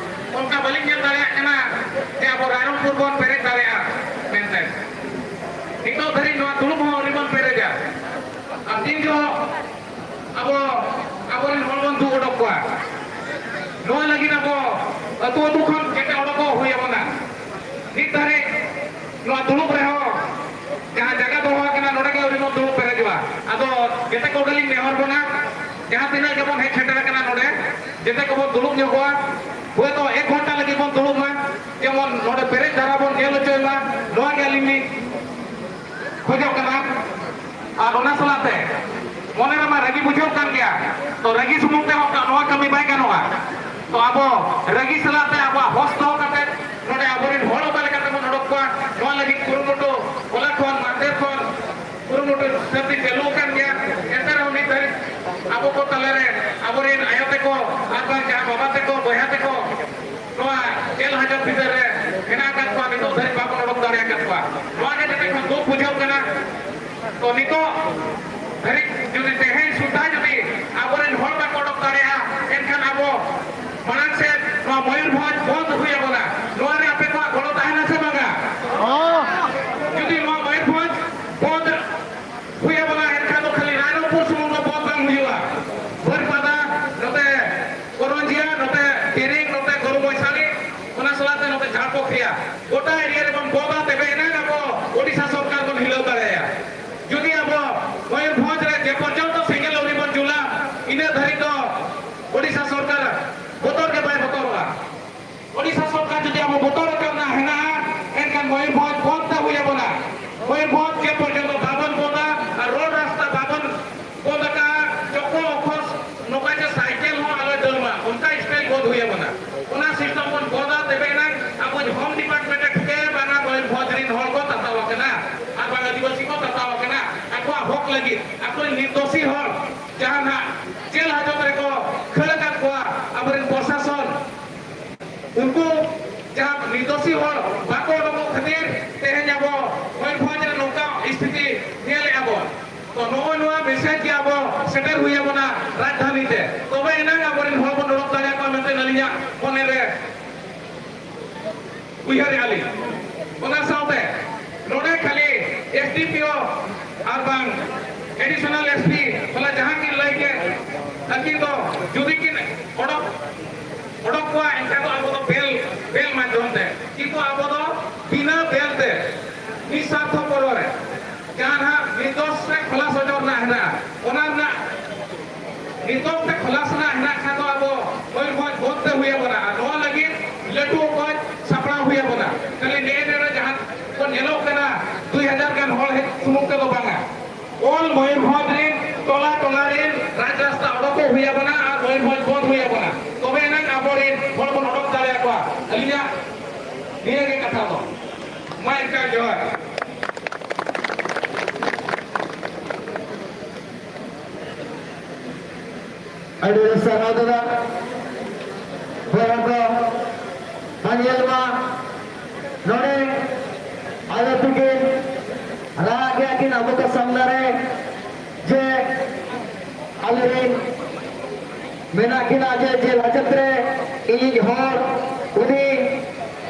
ᱚᱱᱠᱟ ᱵᱟᱹᱞᱤᱧ ᱧᱮᱞ ᱫᱟᱲᱮᱭᱟᱜ ᱠᱟᱱᱟ ᱡᱮ ᱟᱵᱚ ᱨᱟᱭᱨᱚᱝᱯᱩᱨ ᱵᱚᱱ ᱯᱮᱨᱮᱡ ᱫᱟᱲᱮᱭᱟᱜᱼᱟ ᱢᱮᱱᱛᱮ᱾ ᱱᱤᱛᱚᱜ ᱫᱷᱟᱹᱨᱤᱡ ᱱᱚᱣᱟ ᱫᱩᱲᱩᱵ ᱦᱚᱸ ᱟᱹᱣᱨᱤ ᱵᱚᱱ ᱯᱮᱨᱮᱡᱟ᱾ ᱟᱨ ᱛᱤᱱ ᱡᱚᱦᱚᱜ ᱟᱵᱚ ᱟᱵᱚᱨᱮᱱ ᱦᱚᱲ ᱵᱚᱱ ᱫᱩᱜ ᱚᱰᱚᱠ ᱠᱚᱣᱟ, ᱱᱚᱣᱟ ᱞᱟᱹᱜᱤᱫ ᱟᱵᱚ ᱟᱹᱛᱩ ᱟᱹᱛᱩ ᱠᱷᱚᱱ ᱡᱮᱛᱮ ᱚᱰᱚᱠᱚᱜ ᱦᱩᱭ ᱟᱵᱚᱱᱟ᱾ ᱱᱤᱛ ᱫᱷᱟᱹᱨᱤᱡ ᱱᱚᱣᱟ ᱫᱩᱲᱩᱵ ᱨᱮᱦᱚᱸ ᱡᱟᱦᱟᱸ ᱡᱟᱭᱜᱟ ᱫᱚᱦᱚ ᱟᱠᱟᱱᱟ, ᱱᱚᱰᱮ ᱜᱮ ᱟᱹᱣᱨᱤ ᱵᱚᱱ ᱫᱩᱲᱩᱵ ᱯᱮᱨᱮᱡᱚᱜᱼᱟ᱾ ᱟᱫᱚ ᱡᱮᱛᱮ ᱠᱚᱜᱮᱞᱤᱧ ᱱᱮᱦᱚᱨ ᱵᱚᱱᱟ, ᱡᱟᱦᱟᱸ ᱛᱤᱱᱟᱹᱜ ᱜᱮᱵᱚᱱ ᱦᱮᱡ ᱥᱮᱴᱮᱨ ᱟᱠᱟᱱᱟ ᱱᱚᱰᱮ, ᱡᱮᱛᱮ ᱠᱚᱵᱚᱱ ᱫᱩᱲᱩᱵ ᱧᱚᱜᱚᱜᱼᱟ᱾ ᱦᱳᱭᱛᱳ ᱮᱠ ᱜᱷᱚᱱᱴᱟ ᱞᱟᱹᱜᱤᱫ ᱵᱚᱱ ᱫᱩᱲᱩᱵ ᱢᱟ, ᱡᱮᱢᱚᱱ ᱱᱚᱰᱮ ᱯᱮᱨᱮᱡ ᱫᱷᱟᱨᱟ ᱵᱚᱱ ᱧᱮᱞ ᱦᱚᱪᱚᱭ ᱢᱟ, ᱱᱚᱣᱟ ᱜᱮ ᱟᱹᱞᱤᱧ ᱞᱤᱧ ᱠᱷᱚᱡᱚᱜ ᱠᱟᱱᱟ᱾ ᱟᱨ ᱚᱱᱟ ᱥᱟᱞᱟᱜ ᱛᱮ ᱢᱚᱱᱮ ᱨᱮᱢᱟ ᱨᱟᱹᱜᱤ ᱵᱩᱡᱷᱟᱹᱣ ᱠᱟᱱ ᱜᱮᱭᱟ, ᱛᱚ ᱨᱟᱹᱜᱤ ᱥᱩᱢᱩᱝ ᱛᱮᱦᱚᱸ ᱱᱚᱣᱟ ᱠᱟᱹᱢᱤ ᱵᱟᱭ ᱜᱟᱱᱚᱜᱼᱟ᱾ ᱛᱚ ᱟᱵᱚ ᱨᱟᱹᱜᱤ ᱥᱟᱞᱟᱜ ᱛᱮ ᱟᱵᱚᱣᱟᱜ ᱦᱚᱥ ᱫᱚᱦᱚ ᱠᱟᱛᱮ ᱱᱚᱰᱮ ᱟᱵᱚᱨᱮᱱ ᱦᱚᱲ ᱚᱠᱟ ᱞᱮᱠᱟ ᱛᱮᱵᱚᱱ ᱚᱰᱚᱠ ᱠᱚᱣᱟ, ᱱᱚᱣᱟ ᱞᱟᱹᱜᱤᱫ ᱠᱩᱨᱩᱢᱩᱴᱩ ᱦᱚᱞᱟ ᱠᱷᱚᱱ ᱢᱟᱦᱫᱮᱨ ᱠᱷᱚᱱ ᱠᱩᱨᱩᱢᱩᱴᱩ ᱥᱟᱹᱨᱫᱤ ᱪᱟᱹᱞᱩ ᱟᱠᱟᱱ ᱜᱮᱭᱟ᱾ ᱮᱱᱛᱮ ᱨᱮᱦᱚᱸ ᱱᱤᱛ ᱫᱷᱟᱹᱨᱤᱡ ᱟᱵᱚ ᱠᱚ ᱛᱟᱞᱟᱨᱮ ᱟᱵᱚᱨᱮᱱ ᱟᱭᱳ ᱛᱮᱠᱚ ᱟᱨ ᱵᱟᱝ ᱡᱟᱦᱟᱸ ᱵᱟᱵᱟ ᱛᱮᱠᱚ ᱵᱚᱭᱦᱟ ᱛᱮᱠᱚ ᱱᱚᱣᱟ ᱡᱮᱞ ᱦᱟᱡᱚᱛ ᱵᱷᱤᱛᱟᱹᱨ ᱨᱮ ᱢᱮᱱᱟᱜ ᱟᱠᱟᱫ ᱠᱚᱣᱟ, ᱱᱤᱛᱚᱜ ᱫᱷᱟᱹᱨᱤᱡ ᱵᱟᱵᱚᱱ ᱚᱰᱚᱠ ᱫᱟᱲᱮ ᱟᱠᱟᱫ ᱠᱚᱣᱟ᱾ ᱱᱚᱣᱟ ᱜᱮ ᱡᱚᱛᱚ ᱠᱷᱚᱱ ᱫᱩᱠ ᱵᱩᱡᱷᱟᱹᱣ ᱠᱟᱱᱟ᱾ ᱛᱚ ᱱᱤᱛᱚᱜ ᱫᱷᱟᱹᱨᱤᱡ ᱡᱩᱫᱤ ᱛᱮᱦᱮᱧ ᱥᱩᱫᱷᱟ ᱡᱩᱫᱤ ᱟᱵᱚᱨᱮᱱ ᱦᱚᱲ ᱵᱟᱠᱚ ᱚᱰᱚᱠ ᱫᱟᱲᱮᱭᱟᱜᱼᱟ, ᱮᱱᱠᱷᱟᱱ ᱟᱵᱚ ᱢᱟᱲᱟᱝ ᱥᱮᱫ ᱱᱚᱣᱟ ᱢᱚᱭᱩᱨᱵᱷᱚᱸᱡᱽ ᱵᱚᱱᱫ ᱦᱩᱭ ᱟᱵᱚᱱᱟ᱾ ᱱᱚᱣᱟ ᱨᱮ ᱟᱯᱮ ᱠᱚᱣᱟᱜ ᱜᱚᱲᱚ ᱛᱟᱦᱮᱱᱟ ᱥᱮ ᱵᱟᱝᱟ? ᱡᱩᱫᱤ ᱱᱚᱣᱟ ᱢᱚᱭᱩᱨᱵᱷᱚᱸᱡᱽ ᱵᱚᱱᱫ ᱦᱩᱭ ᱟᱵᱚᱱᱟ, ᱮᱱᱠᱷᱟᱱ ᱫᱚ ᱠᱷᱟᱹᱞᱤ ᱨᱟᱭᱨᱚᱝᱯᱩᱨ ᱥᱩᱢᱩᱝ ᱫᱚ ᱵᱚᱱᱫ ᱵᱟᱝ ᱦᱩᱭᱩᱜᱼᱟ᱾ ᱵᱟᱹᱨᱤᱯᱟᱫᱟ, ᱱᱚᱛᱮ ᱠᱚᱨᱚᱧᱡᱤᱭᱟ, ᱱᱚᱛᱮ ᱛᱮᱨᱮᱝ, ᱱᱚᱛᱮ ᱜᱚᱨᱩ ᱵᱚᱭᱥᱟᱞᱤ, ᱚᱱᱟ ᱥᱟᱞᱟᱜ ᱛᱮ ᱱᱚᱛᱮ ᱡᱷᱟᱲᱯᱚᱠᱷᱤᱭᱟ, ᱜᱚᱴᱟ ᱮᱨᱤᱭᱟ ᱨᱮᱵᱚᱱ ᱵᱚᱱᱫᱟ, ᱛᱚᱵᱮ ᱮᱱᱟᱝ ᱟᱵᱚ ᱳᱰᱤᱥᱟ ᱥᱚᱨᱠᱟᱨ ᱵᱚᱱ ᱦᱤᱞᱟᱹᱣ ᱫᱟᱲᱮᱭᱟᱭᱟ᱾ ᱡᱩᱫᱤ ᱟᱵᱚ ᱢᱚᱭᱩᱨᱵᱷᱚᱸᱡᱽ ᱨᱮ ᱡᱮ ᱯᱚᱨᱡᱚᱱᱛᱚ ᱥᱮᱸᱜᱮᱞ ᱟᱹᱣᱨᱤ ᱵᱚᱱ ᱡᱩᱞᱟ, ᱤᱱᱟᱹ ᱫᱷᱟᱹᱨᱤᱡ ᱫᱚ ᱳᱰᱤᱥᱟ ᱥᱚᱨᱠᱟᱨ ᱵᱚᱛᱚᱨ ᱜᱮ ᱵᱟᱭ ᱵᱚᱛᱚᱨᱚᱜᱼᱟ᱾ ᱳᱰᱤᱥᱟ ᱥᱚᱨᱠᱟᱨ ᱡᱩᱫᱤ ᱟᱵᱚ ᱵᱚᱛᱚᱨ ᱦᱚᱪᱚ ᱨᱮᱱᱟᱜ ᱦᱮᱱᱟᱜᱼᱟ, ᱮᱱᱠᱷᱟᱱ ᱢᱚᱭᱩᱨᱵᱷᱚᱸᱡᱽ ᱵᱚᱱᱫ ᱛᱮ ᱦᱩᱭ ᱟᱵᱚᱱᱟ᱾ ᱢᱚᱭᱩᱨᱵᱷᱚᱸᱡᱽ ᱡᱮ ᱯᱚᱨᱡᱚᱱᱛᱚ ᱵᱟᱵᱚᱱ ᱵᱚᱱᱫᱟ ᱟᱨ ᱨᱳᱰ ᱨᱟᱥᱛᱟ ᱵᱟᱵᱚᱱ ᱵᱚᱱᱫ ᱟᱠᱟᱫᱼᱟ, ᱪᱚᱠᱚ ᱚᱠᱚᱥ ᱱᱚᱝᱠᱟ ᱡᱮ ᱥᱟᱭᱠᱮᱞ ᱦᱚᱸ ᱟᱞᱚᱭ ᱫᱟᱹᱲ ᱢᱟ, ᱚᱱᱠᱟ ᱥᱴᱟᱭᱤᱞ ᱵᱚᱱᱫ ᱦᱩᱭ ᱟᱵᱚᱱᱟ᱾ ᱚᱱᱟ ᱥᱤᱥᱴᱮᱢ ᱵᱚᱱ ᱵᱚᱱᱫᱟ, ᱛᱚᱵᱮ ᱮᱱᱟᱝ ᱟᱵᱚ ᱦᱳᱢ ᱰᱤᱯᱟᱨᱴᱢᱮᱱᱴ ᱮ ᱴᱷᱤᱠᱟᱹᱭᱟ, ᱵᱟᱝᱟ ᱢᱚᱭᱩᱨᱵᱷᱚᱸᱡᱽ ᱨᱮᱱ ᱦᱚᱲ ᱠᱚ ᱛᱟᱛᱟᱣ ᱟᱠᱟᱱᱟ ᱟᱨ ᱵᱟᱝ ᱟᱹᱫᱤᱵᱟᱹᱥᱤ ᱠᱚ ᱛᱟᱛᱟᱣ ᱟᱠᱟᱱᱟ ᱟᱠᱚᱣᱟᱜ ᱦᱚᱠ ᱞᱟᱹᱜᱤᱫ, ᱟᱠᱚᱨᱮᱱ ᱱᱤᱨᱫᱳᱥᱤ ᱦᱚᱲ ᱡᱟᱦᱟᱸ ᱱᱟᱜ ᱡᱮᱞ ᱦᱟᱡᱚᱛ ᱨᱮᱠᱚ ᱠᱷᱟᱹᱲ ᱟᱠᱟᱫ ᱠᱚᱣᱟ ᱟᱵᱚᱨᱮᱱ ᱯᱨᱚᱥᱟᱥᱚᱱ᱾ ᱩᱱᱠᱩ ᱡᱟᱦᱟᱸ ᱱᱤᱨᱫᱳᱥᱤ ᱦᱚᱲ ᱵᱟᱠᱚ ᱚᱰᱚᱠᱚᱜ ᱠᱷᱟᱹᱛᱤᱨ ᱛᱮᱦᱮᱧ ᱟᱵᱚ ᱢᱚᱭᱩᱨᱵᱷᱚᱸᱡᱽ ᱨᱮ ᱱᱚᱝᱠᱟ ᱥᱛᱷᱤᱛᱤ ᱧᱮᱞᱮᱫᱼᱟ ᱵᱚᱱ᱾ ᱛᱚ ᱱᱚᱜᱼᱚᱭ ᱱᱚᱣᱟ ᱢᱮᱥᱮᱡᱽ ᱜᱮ ᱟᱵᱚ ᱥᱮᱴᱮᱨ ᱦᱩᱭ ᱟᱵᱚᱱᱟ ᱨᱟᱡᱽᱫᱷᱟᱱᱤ ᱛᱮ, ᱛᱚᱵᱮ ᱮᱱᱟᱝ ᱟᱵᱚᱨᱮᱱ ᱦᱚᱲ ᱵᱚᱱ ᱚᱰᱚᱠ ᱫᱟᱲᱮᱭᱟᱠᱚᱣᱟ ᱢᱮᱱᱛᱮ ᱟᱹᱞᱤᱧᱟᱜ ᱢᱚᱱᱮ ᱨᱮ ᱩᱭᱦᱟᱹᱨᱮᱫᱼᱟ ᱞᱤᱧ᱾ ᱚᱱᱟ ᱥᱟᱶᱛᱮ ᱱᱚᱰᱮ ᱠᱷᱟᱹᱞᱤ ᱮᱥ ᱰᱤ ᱯᱤ ᱳ ᱟᱨ ᱵᱟᱝ ᱮᱰᱤᱥᱚᱱᱟᱞ ᱮᱥ ᱯᱤ ᱦᱚᱞᱟ ᱡᱟᱦᱟᱸ ᱠᱤᱱ ᱞᱟᱹᱭ ᱠᱮᱫ, ᱟᱹᱠᱤᱱ ᱫᱚ ᱡᱩᱫᱤ ᱠᱤᱱ ᱚᱰᱚᱠ, ᱚᱰᱚᱠ ᱠᱚᱣᱟ, ᱮᱱᱠᱷᱟᱱ ᱫᱚ ᱟᱵᱚ ᱫᱚ ᱵᱮᱞ, ᱵᱮᱞ ᱢᱟᱫᱽᱫᱷᱚᱢ ᱛᱮ᱾ ᱠᱤᱱᱛᱩ ᱟᱵᱚ ᱫᱚ ᱵᱤᱱᱟᱹ ᱵᱮᱞ ᱛᱮ ᱱᱤᱥᱟᱨᱛᱷᱚᱯᱚᱨ ᱨᱮ ᱡᱟᱦᱟᱸ ᱱᱟᱦᱟᱜ ᱱᱤᱨᱫᱳᱥ ᱨᱮ ᱠᱷᱚᱞᱟᱥ ᱚᱡᱚᱨ ᱨᱮᱱᱟᱜ ᱦᱮᱱᱟᱜᱼᱟ, ᱚᱱᱟ ᱨᱮᱱᱟᱜ ᱱᱤᱛᱚᱜ ᱛᱮ ᱠᱷᱚᱞᱟᱥ ᱨᱮᱱᱟᱜ ᱦᱮᱱᱟᱜ ᱠᱷᱟᱱ ᱫᱚ ᱟᱵᱚ ᱢᱚᱭᱩᱨᱵᱷᱚᱸᱡᱽ ᱵᱚᱱᱫᱽ ᱛᱮ ᱦᱩᱭ ᱟᱵᱚᱱᱟ᱾ ᱟᱨ ᱱᱚᱣᱟ ᱞᱟᱹᱜᱤᱫ ᱞᱟᱹᱴᱩ ᱚᱠᱚᱡ ᱥᱟᱯᱲᱟᱣ ᱦᱩᱭ ᱟᱵᱚᱱᱟ᱾ ᱠᱷᱟᱹᱞᱤ ᱱᱮᱜᱼᱮ ᱱᱮᱰᱮ ᱡᱟᱦᱟᱸ ᱠᱚ ᱧᱮᱞᱚᱜ ᱠᱟᱱᱟ, ᱫᱩᱭ ᱦᱟᱡᱟᱨ ᱜᱟᱱ ᱦᱚᱲ ᱦᱮᱡ ᱥᱩᱢᱩᱝ ᱛᱮᱫᱚ ᱵᱟᱝᱟ, ᱚᱞ ᱢᱚᱭᱩᱨᱵᱷᱚᱸᱡᱽ ᱨᱮᱱ ᱴᱚᱞᱟ ᱴᱚᱞᱟ ᱨᱮᱱ ᱨᱟᱡᱽ ᱨᱟᱥᱛᱟ ᱚᱰᱚᱠᱚᱜ ᱦᱩᱭ ᱟᱵᱚᱱᱟ ᱟᱨ ᱢᱚᱭᱩᱨᱵᱷᱚᱸᱡᱽ ᱵᱚᱱᱫᱽ ᱦᱩᱭ ᱟᱵᱚᱱᱟ, ᱛᱚᱵᱮ ᱮᱱᱟᱝ ᱟᱵᱚᱨᱮᱱ ᱦᱚᱲ ᱵᱚᱱ ᱚᱰᱚᱠ ᱫᱟᱲᱮᱭᱟᱠᱚᱣᱟ᱾ ᱟᱹᱞᱤᱧᱟᱜ ᱱᱤᱭᱟᱹ ᱜᱮ ᱠᱟᱛᱷᱟ ᱫᱚ᱾ ᱢᱟ ᱮᱱᱠᱷᱟᱱ ᱡᱚᱦᱟᱨ᱾ ᱟᱹᱰᱤ ᱥᱟᱨᱦᱟᱣ ᱫᱟᱫᱟ᱾ ᱦᱳᱭ, ᱟᱫᱚ ᱢᱟ ᱧᱮᱞ ᱢᱟ, ᱱᱚᱰᱮ ᱟᱞᱮ ᱛᱤᱠᱤᱱ ᱨᱟᱜ ᱜᱮᱭᱟ ᱠᱤᱱ, ᱟᱵᱚ ᱠᱚ ᱥᱟᱢᱱᱟ ᱨᱮ ᱡᱮ ᱟᱞᱮᱨᱮᱱ ᱢᱮᱱᱟᱜ ᱠᱤᱱᱟ ᱡᱮ ᱡᱮᱞ ᱦᱟᱡᱟᱛ ᱨᱮ ᱤᱧᱤᱡ ᱦᱚᱲ, ᱩᱱᱤ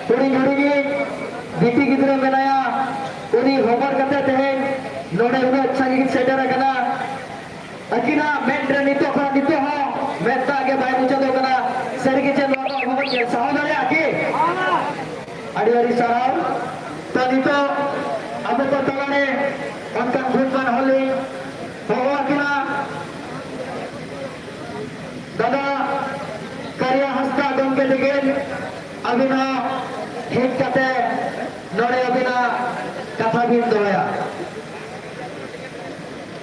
ᱦᱩᱰᱤᱧ ᱦᱩᱰᱤᱧᱤᱡ ᱵᱤᱴᱤ ᱜᱤᱫᱽᱨᱟᱹ ᱢᱮᱱᱟᱭᱟ, ᱩᱱᱤ ᱦᱚᱵᱚᱨ ᱠᱟᱛᱮ ᱛᱮᱦᱮᱧ ᱱᱚᱰᱮ ᱩᱱᱟᱹᱜ ᱥᱟᱺᱜᱤᱧ ᱥᱮᱴᱮᱨ ᱟᱠᱟᱱᱟ᱾ ᱟᱹᱠᱤᱱᱟᱜ ᱢᱮᱫ ᱨᱮ ᱱᱤᱛᱚᱜ ᱠᱷᱚᱱ ᱱᱤᱛᱚᱜ ᱦᱚᱸ ᱢᱮᱫ ᱫᱟᱜ ᱜᱮ ᱵᱟᱭ ᱢᱩᱪᱟᱹᱫᱚᱜ ᱠᱟᱱᱟ᱾ ᱥᱟᱹᱨᱤ ᱜᱮ ᱪᱮᱫ ᱱᱚᱣᱟ ᱠᱚ ᱟᱵᱚ ᱵᱚᱱ ᱧᱮᱞ ᱥᱟᱦᱟᱣ ᱫᱟᱲᱮᱭᱟᱜᱼᱟ ᱠᱤ? ᱟᱹᱰᱤ ᱟᱹᱰᱤ ᱥᱟᱨᱦᱟᱣ᱾ ᱛᱚ ᱱᱤᱛᱚᱜ ᱟᱵᱚ ᱠᱚ ᱛᱟᱞᱟᱨᱮ ᱚᱱᱠᱟᱱ ᱜᱩᱱᱢᱟᱱ ᱦᱚᱲ ᱞᱤᱧ ᱦᱚᱦᱚ ᱟᱹᱠᱤᱱᱟ᱾ ᱫᱟᱫᱟ ᱠᱟᱨᱤᱭᱟ ᱦᱟᱸᱥᱫᱟ ᱜᱚᱢᱠᱮ ᱛᱟᱹᱠᱤᱱ ᱟᱹᱵᱤᱱ ᱦᱚᱸ ᱦᱮᱡ ᱠᱟᱛᱮ ᱱᱚᱰᱮ ᱟᱹᱵᱤᱱᱟᱜ ᱠᱟᱛᱷᱟ ᱵᱤᱱ ᱫᱚᱦᱚᱭᱟ᱾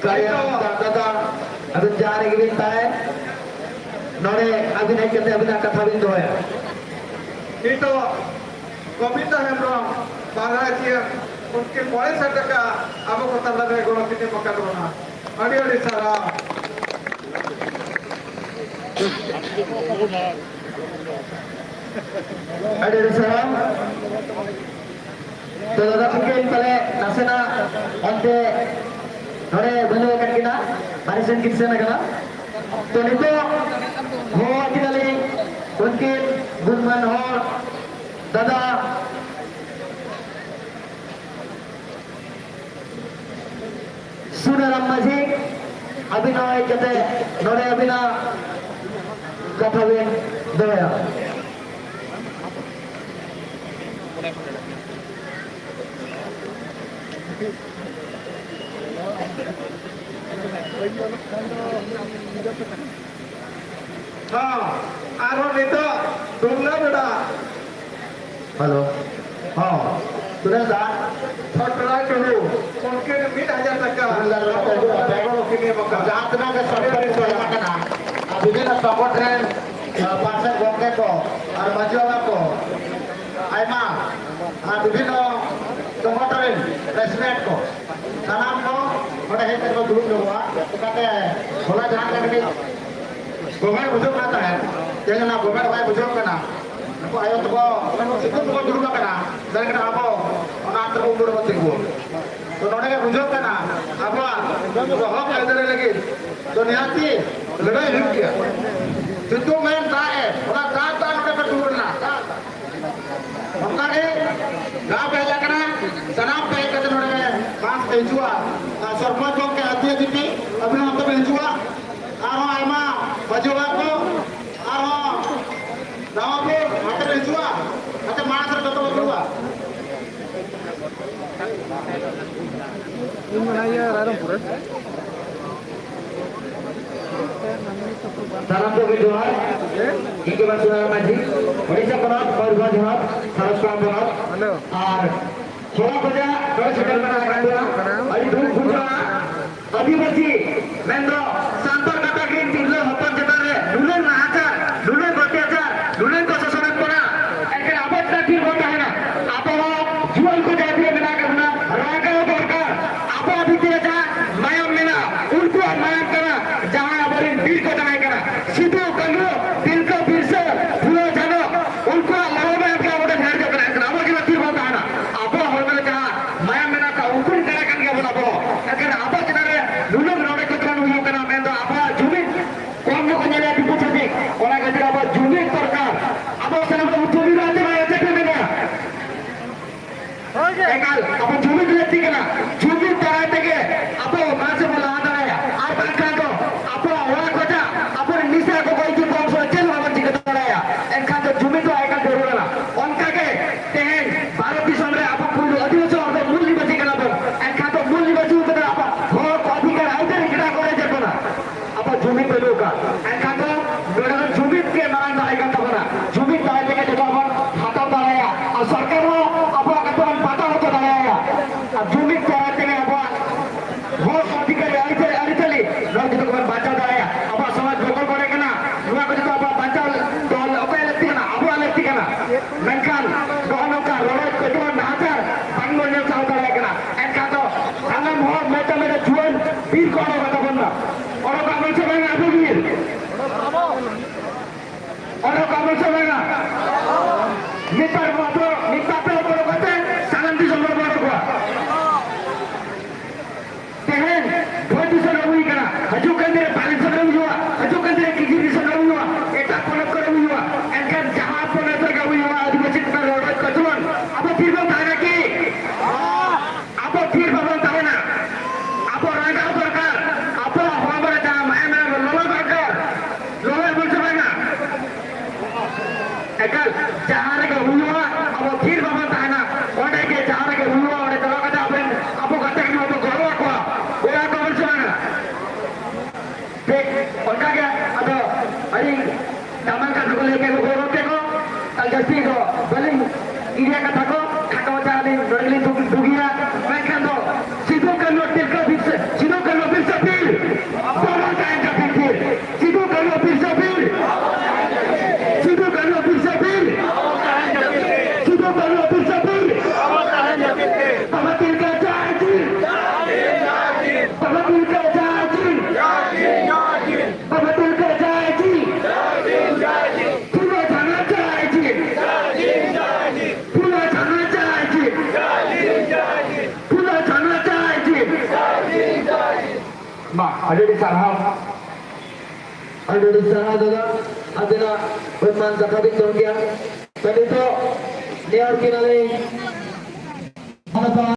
ᱠᱟᱨᱤᱭᱟ ᱦᱟᱸᱥᱫᱟ ᱫᱟᱫᱟ, ᱟᱹᱵᱤᱱ ᱡᱟᱦᱟᱸ ᱨᱮᱜᱮ ᱵᱤᱱ ᱛᱟᱦᱮᱸ, ᱱᱚᱰᱮ ᱟᱹᱵᱤᱱ ᱦᱮᱡ ᱠᱟᱛᱮ ᱟᱹᱵᱤᱱᱟᱜ ᱠᱟᱛᱷᱟ ᱵᱤᱱ ᱫᱚᱦᱚᱭᱟ᱾ ᱱᱤᱛᱚᱜ ᱜᱳᱵᱤᱱᱫᱟ ᱦᱮᱢᱵᱨᱚᱢ ᱵᱟᱨᱦᱟᱭ ᱪᱤᱭᱟᱹ ᱩᱱᱠᱤᱱ ᱢᱚᱬᱮ ᱥᱟᱭ ᱴᱟᱠᱟ ᱟᱵᱚ ᱠᱚ ᱛᱟᱞᱟᱨᱮ ᱜᱚᱲᱚ ᱠᱤᱱ ᱮᱢ ᱟᱠᱟᱫ ᱵᱚᱱᱟ᱾ ᱟᱹᱰᱤ ᱟᱹᱰᱤ ᱥᱟᱨᱦᱟᱣ᱾ ᱟᱹᱰᱤ ᱟᱹᱰᱤ ᱥᱟᱨᱦᱟᱣ᱾ ᱛᱚ ᱫᱟᱫᱟ ᱛᱟᱹᱠᱤᱱ ᱯᱟᱞᱮ ᱱᱟᱥᱮᱱᱟᱜ ᱚᱱᱛᱮ ᱱᱚᱰᱮ ᱵᱟᱹᱱᱩᱜ ᱟᱠᱟᱫ ᱠᱤᱱᱟ, ᱵᱟᱦᱨᱮ ᱥᱮᱱ ᱠᱤᱱ ᱥᱮᱱ ᱟᱠᱟᱱᱟ᱾ ᱛᱚ ᱱᱤᱛᱚᱜ ᱦᱚᱦᱚ ᱟᱹᱠᱤᱱᱟᱞᱤᱧ ᱩᱱᱠᱤᱱ ᱜᱩᱱᱢᱟᱱ ᱦᱚᱲ ᱫᱟᱫᱟ ᱥᱩᱱᱟᱨᱟᱢ ᱢᱟᱹᱡᱷᱤ, ᱟᱹᱵᱤᱱ ᱦᱚᱸ ᱦᱮᱡ ᱠᱟᱛᱮ ᱱᱚᱰᱮ ᱟᱹᱵᱤᱱᱟᱜ ᱠᱟᱛᱷᱟ ᱵᱤᱱ ᱫᱚᱦᱚᱭᱟ᱾ ᱦᱚᱸ, ᱟᱨᱦᱚᱸ ᱱᱤᱛᱚᱜ ᱰᱩᱢᱱᱟ ᱵᱮᱰᱟ᱾ ᱦᱮᱞᱳ᱾ ᱦᱚᱸ, ᱥᱩᱨᱮᱥ ᱫᱟ᱾ ᱪᱷᱚᱴᱨᱟᱭ ᱴᱩᱰᱩ, ᱩᱱᱠᱤᱱ ᱢᱤᱫ ᱦᱟᱡᱟᱨ ᱴᱟᱠᱟ ᱥᱩᱨᱮᱥ ᱫᱟ, ᱱᱚᱰᱮ ᱠᱚ ᱦᱤᱡᱩᱜᱼᱟ᱾ ᱵᱮᱜᱚᱨ ᱩᱱᱠᱤᱱ ᱮᱢ ᱟᱠᱟᱫ᱾ ᱡᱟᱦᱟᱸ ᱛᱤᱱᱟᱹᱜ ᱜᱮ ᱥᱚᱨᱠᱟᱨᱤ ᱥᱚᱨᱠᱟᱨ ᱠᱟᱱᱟ, ᱟᱨ ᱵᱤᱵᱷᱤᱱᱱᱚ ᱥᱚᱝᱜᱚᱴᱷᱚᱱ ᱨᱮᱱ, ᱟᱨ ᱯᱟᱨᱥᱮᱱ ᱜᱚᱢᱠᱮ ᱠᱚ, ᱟᱨ ᱢᱟᱹᱡᱷᱤ ᱵᱟᱵᱟ ᱠᱚ, ᱟᱭᱢᱟ, ᱟᱨ ᱵᱤᱵᱷᱤᱱᱱᱚ ᱥᱚᱝᱜᱚᱴᱷᱚᱱ ᱨᱮᱱ ᱯᱨᱮᱥᱤᱰᱮᱱᱴ ᱠᱚ, ᱥᱟᱱᱟᱢ ᱠᱚ ᱱᱚᱰᱮ ᱦᱮᱡ ᱠᱟᱛᱮ ᱠᱚ ᱫᱩᱲᱩᱵ ᱧᱚᱜᱚᱜᱼᱟ᱾ ᱪᱤᱠᱟᱹᱛᱮ ᱦᱚᱞᱟ ᱡᱟᱦᱟᱸ ᱞᱮᱠᱟ ᱠᱟᱹᱴᱤᱡ ᱜᱚᱵᱮᱲ ᱵᱩᱡᱷᱟᱹᱜ ᱠᱟᱱ ᱛᱟᱦᱮᱸᱫ, ᱛᱮᱦᱮᱧ ᱚᱱᱟ ᱜᱚᱵᱮᱲ ᱵᱟᱭ ᱵᱩᱡᱷᱟᱹᱜ ᱠᱟᱱᱟ᱾ ᱱᱩᱠᱩ ᱟᱭᱳ ᱛᱟᱠᱚ ᱥᱤᱛᱩᱝ ᱛᱮᱠᱚ ᱫᱩᱲᱩᱵ ᱟᱠᱟᱱᱟ, ᱢᱮᱱᱠᱷᱟᱱ ᱟᱵᱚ ᱚᱱᱟ ᱛᱮᱵᱚ ᱩᱢᱩᱞ ᱨᱮᱵᱚ ᱛᱤᱸᱜᱩ᱾ ᱛᱚ ᱱᱚᱰᱮ ᱜᱮ ᱵᱩᱡᱷᱟᱹᱜ ᱠᱟᱱᱟ, ᱟᱵᱚᱣᱟᱜ ᱦᱚᱠ ᱟᱹᱭᱫᱟᱹᱨᱤ ᱞᱟᱹᱜᱤᱫ ᱛᱚ ᱱᱤᱦᱟᱹᱛᱤ ᱞᱟᱹᱲᱦᱟᱹᱭ ᱦᱩᱭᱩᱜ ᱜᱮᱭᱟ᱾ ᱥᱤᱛᱩᱝ ᱮᱱ ᱫᱟᱜ ᱮ, ᱚᱱᱟ ᱫᱟᱜ ᱫᱟᱜ ᱱᱚᱰᱮ ᱠᱚ ᱴᱩᱨ ᱨᱮᱱᱟᱜ ᱚᱱᱠᱟ ᱜᱮ ᱜᱟᱶ ᱯᱮ ᱦᱮᱡ ᱟᱠᱟᱱᱟ, ᱥᱟᱱᱟᱢ ᱯᱮ ᱦᱮᱡ ᱠᱟᱛᱮ ᱱᱚᱰᱮ ᱵᱟᱝ ᱯᱮ ᱦᱤᱡᱩᱜᱼᱟ᱾ ᱟᱨ ᱥᱚᱨᱯᱚᱧᱪ ᱜᱚᱢᱠᱮ ᱟᱹᱛᱤ ᱟᱹᱛᱤ ᱯᱮ ᱟᱹᱵᱤᱱ ᱦᱚᱸ ᱦᱟᱱᱛᱮ ᱵᱤᱱ ᱦᱤᱡᱩᱜᱼᱟ᱾ ᱟᱨᱦᱚᱸ ᱟᱭᱢᱟ ᱢᱟᱹᱡᱷᱤ ᱵᱟᱵᱟ ᱠᱚ, ᱟᱨᱦᱚᱸ ᱱᱟᱣᱟ ᱵᱚᱱ ᱦᱟᱱᱛᱮ ᱵᱚᱱ ᱦᱤᱡᱩᱜᱼᱟ, ᱦᱟᱱᱛᱮ ᱢᱟᱲᱟᱝ ᱥᱮᱫ ᱡᱚᱛᱚ ᱵᱚᱱ ᱫᱩᱲᱩᱵᱼᱟ᱾ ᱤᱧ ᱢᱮᱱᱟᱭᱟ ᱨᱟᱭᱨᱚᱝᱯᱩᱨ ᱨᱮ᱾ ᱥᱟᱱᱟᱢ ᱠᱚᱜᱮ ᱡᱚᱦᱟᱨ᱾ ᱤᱧ ᱜᱮ ᱵᱟᱥᱩᱫᱷᱟᱨᱟ ᱢᱟᱹᱡᱷᱤ, ᱳᱰᱤᱥᱟ ᱯᱚᱱᱚᱛ, ᱢᱚᱭᱩᱨᱵᱷᱚᱸᱡᱽ ᱦᱚᱱᱚᱛ, ᱥᱟᱨᱚᱥᱠᱟᱸᱫᱷᱟ ᱯᱚᱱᱚᱛ᱾ ᱦᱮᱞᱳ᱾ ᱟᱨ ᱦᱚᱲ ᱠᱚ ᱡᱟ ᱱᱚᱰᱮ ᱥᱮᱴᱮᱨ ᱢᱮᱱᱟᱜ ᱟᱠᱟᱫ ᱵᱚᱱᱟ, ᱟᱹᱰᱤ ᱫᱩᱠ ᱵᱩᱡᱷᱟᱹᱜᱼᱟ᱾ ᱟᱹᱫᱤᱵᱟᱹᱥᱤ ᱢᱮᱱᱫᱚ ᱥᱟᱱᱛᱟᱲ ᱜᱟᱛᱟᱠ ᱨᱮᱱ ᱛᱤᱨᱞᱟᱹ ᱦᱚᱯᱚᱱ ᱪᱮᱛᱟᱱ ᱨᱮ ᱱᱩᱱᱟᱹᱜ ᱱᱟᱦᱟᱪᱟᱨ, ᱱᱩᱱᱟᱹᱜ ᱚᱛᱛᱟᱪᱟᱨ, ᱱᱩᱱᱟᱹᱜ ᱠᱚ ᱥᱟᱥᱚᱱᱮᱫ ᱵᱚᱱᱟ᱾ ᱮᱱᱠᱷᱟᱱ ᱟᱵᱚ ᱪᱮᱫᱟᱜ ᱛᱷᱤᱨ ᱵᱚᱱ ᱛᱟᱦᱮᱱᱟ? ᱟᱵᱚ ᱦᱚᱸ ᱡᱩᱣᱟᱹᱱ ᱠᱚ ᱡᱟᱦᱟᱸ ᱛᱤᱱᱟᱹᱜ ᱢᱮᱱᱟᱜ ᱟᱠᱟᱫ ᱵᱚᱱᱟ, ᱨᱟᱸᱜᱟᱣ ᱫᱚᱨᱠᱟᱨ᱾ ᱟᱵᱚᱣᱟᱜ ᱵᱷᱤᱛᱤᱨ ᱨᱮ ᱡᱟᱦᱟᱸ ᱢᱟᱭᱟᱢ ᱢᱮᱱᱟᱜᱼᱟ, ᱩᱱᱠᱩᱣᱟᱜ ᱢᱟᱭᱟᱢ ᱠᱟᱱᱟ, ᱡᱟᱦᱟᱸᱭ ᱟᱵᱚᱨᱮᱱ ᱵᱤᱨ ᱠᱚ ᱛᱟᱦᱮᱸ ᱠᱟᱱᱟ, ᱥᱤᱫᱩ, ᱠᱟᱹᱱᱦᱩ, ᱛᱤᱞᱠᱟᱹ, ᱵᱤᱨᱥᱟᱹ, ᱯᱷᱩᱞᱳ, ᱡᱷᱟᱱᱚ, ᱩᱱᱠᱩᱣᱟᱜ ᱞᱟᱹᱲᱦᱟᱹᱭ ᱢᱟᱭᱟᱢ ᱛᱮ ᱟᱵᱚ ᱫᱚ ᱡᱷᱟᱲ ᱡᱚᱜ ᱠᱟᱱᱟ᱾ ᱮᱱᱠᱷᱟᱱ ᱟᱵᱚ ᱪᱮᱫᱟᱜ ᱛᱷᱤᱨ ᱵᱚᱱ ᱛᱟᱦᱮᱱᱟ? ᱟᱵᱚᱣᱟᱜ ᱦᱚᱲᱢᱚ ᱨᱮ ᱡᱟᱦᱟᱸ ᱢᱟᱭᱟᱢ ᱢᱮᱱᱟᱜ ᱟᱠᱟᱫ, ᱩᱱᱠᱩ ᱨᱮᱱ ᱠᱟᱱᱟ ᱠᱟᱱ ᱜᱮᱭᱟ ᱵᱚᱱ ᱟᱵᱚ᱾ ᱮᱱᱠᱷᱟᱱ ᱟᱵᱚ ᱪᱮᱛᱟᱱ ᱨᱮ ᱱᱩᱱᱟᱹᱜ ᱱᱚᱰᱮ ᱠᱚᱪᱞᱚᱱ ᱦᱩᱭᱩᱜ ᱠᱟᱱᱟ, ᱢᱮᱱᱫᱚ ᱟᱵᱚᱣᱟᱜ ᱡᱩᱢᱤᱫ ᱠᱚᱢ ᱧᱚᱜ ᱠᱚ ᱧᱮᱞᱮᱫᱼᱟ ᱫᱤᱠᱩ ᱪᱷᱟᱹᱛᱤᱠ᱾ ᱚᱱᱟ ᱠᱷᱟᱹᱛᱤᱨ ᱟᱵᱚᱣᱟᱜ ᱡᱩᱢᱤᱫ ᱫᱚᱨᱠᱟᱨ᱾ ᱟᱵᱚ ᱥᱟᱱᱟᱢ ᱠᱚ ᱩᱛᱩ ᱵᱤᱨ ᱟᱛᱮ ᱵᱟᱭ ᱪᱮᱫ ᱯᱮ ᱢᱮᱱᱟ? ᱮᱠᱟᱞ ᱟᱵᱚ ᱡᱩᱢᱤᱫ ᱞᱟᱹᱠᱛᱤ ᱠᱟᱱᱟ᱾ ᱡᱩᱢᱤᱫ ᱫᱟᱨᱟᱭ ᱛᱮᱜᱮ ᱟᱵᱚ ᱢᱟᱲᱟᱝ ᱥᱮᱫ ᱵᱚᱱ ᱞᱟᱦᱟ ᱫᱟᱲᱮᱭᱟᱜᱼᱟ᱾ ᱟᱨ ᱵᱟᱝᱠᱷᱟᱱ ᱫᱚ ᱟᱵᱚᱣᱟᱜ ᱚᱲᱟᱜ ᱠᱷᱚᱱᱟᱜ ᱟᱵᱚᱨᱮᱱ ᱢᱤᱥᱨᱟ ᱠᱚᱠᱚ ᱦᱤᱡᱩᱜ ᱠᱚ, ᱩᱱ ᱥᱚᱢᱚᱭ ᱪᱮᱫ ᱦᱚᱸ ᱵᱟᱵᱚᱱ ᱪᱤᱠᱟᱹ ᱫᱟᱲᱮᱭᱟᱜᱼᱟ᱾ ᱮᱱᱠᱷᱟᱱ ᱫᱚ ᱡᱩᱢᱤᱫ ᱫᱚ ᱮᱠᱟᱞ ᱡᱟᱹᱨᱩᱲ ᱠᱟᱱᱟ᱾ ᱚᱱᱠᱟᱜᱮ ᱛᱮᱦᱮᱧ ᱵᱷᱟᱨᱚᱛ ᱫᱤᱥᱚᱢ ᱨᱮ ᱟᱵᱚ ᱯᱩᱭᱞᱩ ᱟᱹᱫᱤᱵᱟᱹᱥᱤ ᱦᱚᱲ ᱫᱚ ᱢᱩᱞ ᱱᱤᱵᱟᱹᱥᱤ ᱠᱟᱱᱟ ᱵᱚᱱ᱾ ᱮᱱᱠᱷᱟᱱ ᱫᱚ ᱢᱩᱞ ᱱᱤᱵᱟᱹᱥᱤ ᱩᱛᱟᱹᱨ ᱟᱵᱚᱣᱟᱜ ᱦᱚᱠ ᱚᱫᱷᱤᱠᱟᱨ ᱟᱹᱭᱫᱟᱹᱨᱤ ᱪᱮᱫᱟᱜ ᱠᱚ ᱨᱮᱡ ᱮᱫ ᱵᱚᱱᱟ? ᱟᱵᱚ ᱡᱩᱢᱤᱫ ᱵᱟᱹᱱᱩᱜ ᱟᱠᱟᱫ᱾ ᱮᱱᱠᱷᱟᱱ ᱫᱚ ᱱᱚᱰᱮ ᱫᱚ ᱡᱩᱢᱤᱫ ᱜᱮ ᱢᱟᱨᱟᱝ ᱫᱟᱲᱮ ᱠᱟᱱ ᱛᱟᱵᱚᱱᱟ᱾ ᱡᱩᱢᱤᱫ ᱫᱟᱲᱮ ᱛᱮᱜᱮ ᱡᱚᱛᱚ ᱵᱚᱱ ᱦᱟᱛᱟᱣ ᱫᱟᱲᱮᱭᱟᱜᱼᱟ᱾ ᱟᱨ ᱥᱚᱨᱠᱟᱨ ᱦᱚᱸ ᱟᱵᱚᱣᱟᱜ ᱠᱟᱛᱷᱟ ᱵᱚᱱ ᱵᱟᱛᱟᱣ ᱦᱚᱪᱚ ᱫᱟᱲᱮᱭᱟᱭᱟ᱾ ᱟᱨ ᱡᱩᱢᱤᱫ ᱫᱟᱲᱮ ᱛᱮᱜᱮ ᱟᱵᱚᱣᱟᱜ ᱦᱚᱠ ᱚᱫᱷᱤᱠᱟᱨ ᱟᱹᱨᱤᱪᱟᱹᱞᱤ, ᱟᱹᱨᱤᱪᱟᱹᱞᱤ ᱱᱚᱣᱟ ᱡᱚᱛᱚ ᱵᱚᱱ ᱵᱟᱧᱪᱟᱣ ᱫᱟᱲᱮᱭᱟᱜᱼᱟ᱾ ᱟᱵᱚᱣᱟᱜ ᱥᱚᱢᱟᱡᱽ ᱵᱚᱠᱚᱞ ᱵᱟᱲᱮ ᱠᱟᱱᱟ, ᱱᱚᱣᱟ ᱠᱚ ᱡᱚᱛᱚ ᱟᱵᱚᱣᱟᱜ ᱵᱟᱧᱪᱟᱣ ᱫᱚᱦᱚ ᱚᱠᱚᱭᱟᱜ ᱞᱟᱹᱠᱛᱤ ᱠᱟᱱᱟ? ᱟᱵᱚᱣᱟᱜ ᱞᱟᱹᱠᱛᱤ ᱠᱟᱱᱟ᱾ ᱢᱮᱱᱠᱷᱟᱱ ᱱᱚᱜᱼᱚ ᱱᱚᱝᱠᱟ ᱨᱚᱰᱚᱡ ᱠᱚᱪᱞᱚᱱ ᱱᱟᱦᱟᱪᱟᱨ ᱵᱟᱝᱵᱚᱱ ᱧᱮᱞ ᱥᱟᱦᱟᱣ ᱫᱟᱲᱮᱭᱟᱜ ᱠᱟᱱᱟ᱾ ᱮᱱᱠᱷᱟᱱ ᱫᱚ ᱥᱟᱱᱟᱢ ᱦᱚᱲ ᱢᱮᱫ ᱢᱮᱫ ᱡᱩᱣᱟᱹᱱ ᱵᱤᱨ ᱠᱚ ᱚᱰᱚᱠ ᱟᱠᱟᱫ ᱛᱟᱵᱚᱱᱟ᱾ ᱚᱰᱚᱠ ᱟᱵᱚᱱ ᱥᱮ ᱵᱟᱝᱟ ᱟᱵᱚ ᱵᱤᱨ? ᱚᱰᱚᱠ ᱟᱵᱚᱱ ᱥᱮ ᱵᱟᱝᱟ? ᱱᱮᱛᱟᱨ ᱢᱟᱛᱨᱚ ᱱᱮᱛᱟᱨ ᱯᱮ ᱚᱰᱚᱠ ᱠᱟᱛᱮ ᱥᱟᱱᱟᱢ ᱫᱤᱥᱚᱢ ᱦᱚᱲ ᱵᱚᱱ ᱚᱰᱚᱠᱚᱜᱼᱟ᱾ ᱟᱹᱰᱤ ᱫᱟᱢᱟᱱ ᱠᱟᱛᱷᱟ ᱠᱚ ᱞᱟᱹᱭ ᱠᱮᱫ ᱠᱚ, ᱜᱚᱨᱚᱵ ᱛᱮᱠᱚ᱾ ᱟᱨ ᱡᱟᱹᱥᱛᱤ ᱫᱚ ᱵᱟᱹᱞᱤᱧ ᱤᱫᱤᱭᱟ ᱠᱟᱛᱷᱟ ᱠᱚ, ᱠᱷᱟᱴᱚ ᱢᱟᱪᱷᱟ ᱟᱹᱞᱤᱧ ᱱᱚᱰᱮ ᱜᱮᱞᱤᱧ ᱫᱩᱜ-, ᱫᱩᱜᱤᱭᱟ᱾ ᱢᱮᱱᱠᱷᱟᱱ ᱫᱚ ᱥᱤᱫᱩ ᱠᱟᱹᱱᱦᱩ ᱛᱤᱞᱠᱟᱹ ᱵᱤᱨᱥᱟᱹ, ᱥᱤᱫᱩ ᱠᱟᱹᱱᱦᱩ ᱵᱤᱨᱥᱟᱹ ᱵᱤᱨ, ᱵᱟᱵᱚᱱ ᱛᱟᱦᱮᱱ ᱡᱟᱹᱯᱤᱫ ᱛᱷᱤᱨ᱾ ᱥᱤᱫᱩ ᱠᱟᱹᱱᱦᱩ ᱵᱤᱨᱥᱟᱹ ᱵᱤᱨ, ᱥᱤᱫᱩ ᱠᱟᱹᱱᱦᱩ ᱵᱤᱨᱥᱟᱹ ᱵᱤᱨ, ᱥᱤᱫᱩ ᱠᱟᱹᱱᱦᱩ ᱵᱤᱨᱥᱟᱹ ᱵᱤᱨ, ᱵᱟᱵᱟ ᱛᱤᱞᱠᱟᱹ ᱡᱟᱭ ᱡᱤᱱ, ᱵᱟᱵᱟ ᱛᱤᱞᱠᱟᱹ ᱡᱟᱭ ᱡᱤᱱ᱾ ᱵᱟᱵᱟ ᱛᱤᱞᱠᱟᱹ ᱡᱟᱭ ᱡᱤᱱ᱾ ᱯᱷᱩᱞᱳ ᱡᱷᱟᱱᱳ ᱡᱟᱭ ᱡᱤᱱ᱾ ᱯᱷᱩᱞᱳ ᱡᱷᱟᱱᱳ ᱡᱟᱭ ᱡᱤᱱ᱾ ᱯᱷᱩᱞᱳ ᱡᱷᱟᱱᱳ ᱡᱟᱭ ᱡᱤᱱ᱾ ᱢᱟ, ᱟᱹᱰᱤ ᱟᱹᱰᱤ ᱥᱟᱨᱦᱟᱣ᱾ ᱟᱹᱰᱤ ᱟᱹᱰᱤ ᱥᱟᱨᱦᱟᱣ ᱫᱟᱫᱟ, ᱟᱹᱵᱤᱱᱟᱜ ᱢᱟᱹᱱ ᱠᱟᱛᱷᱟ ᱵᱤᱱ ᱫᱚᱦᱚ ᱠᱮᱜᱼᱟ᱾ ᱛᱚ ᱱᱤᱛᱚᱜ ᱱᱮᱦᱚᱨ ᱠᱤᱱᱟᱞᱤᱧ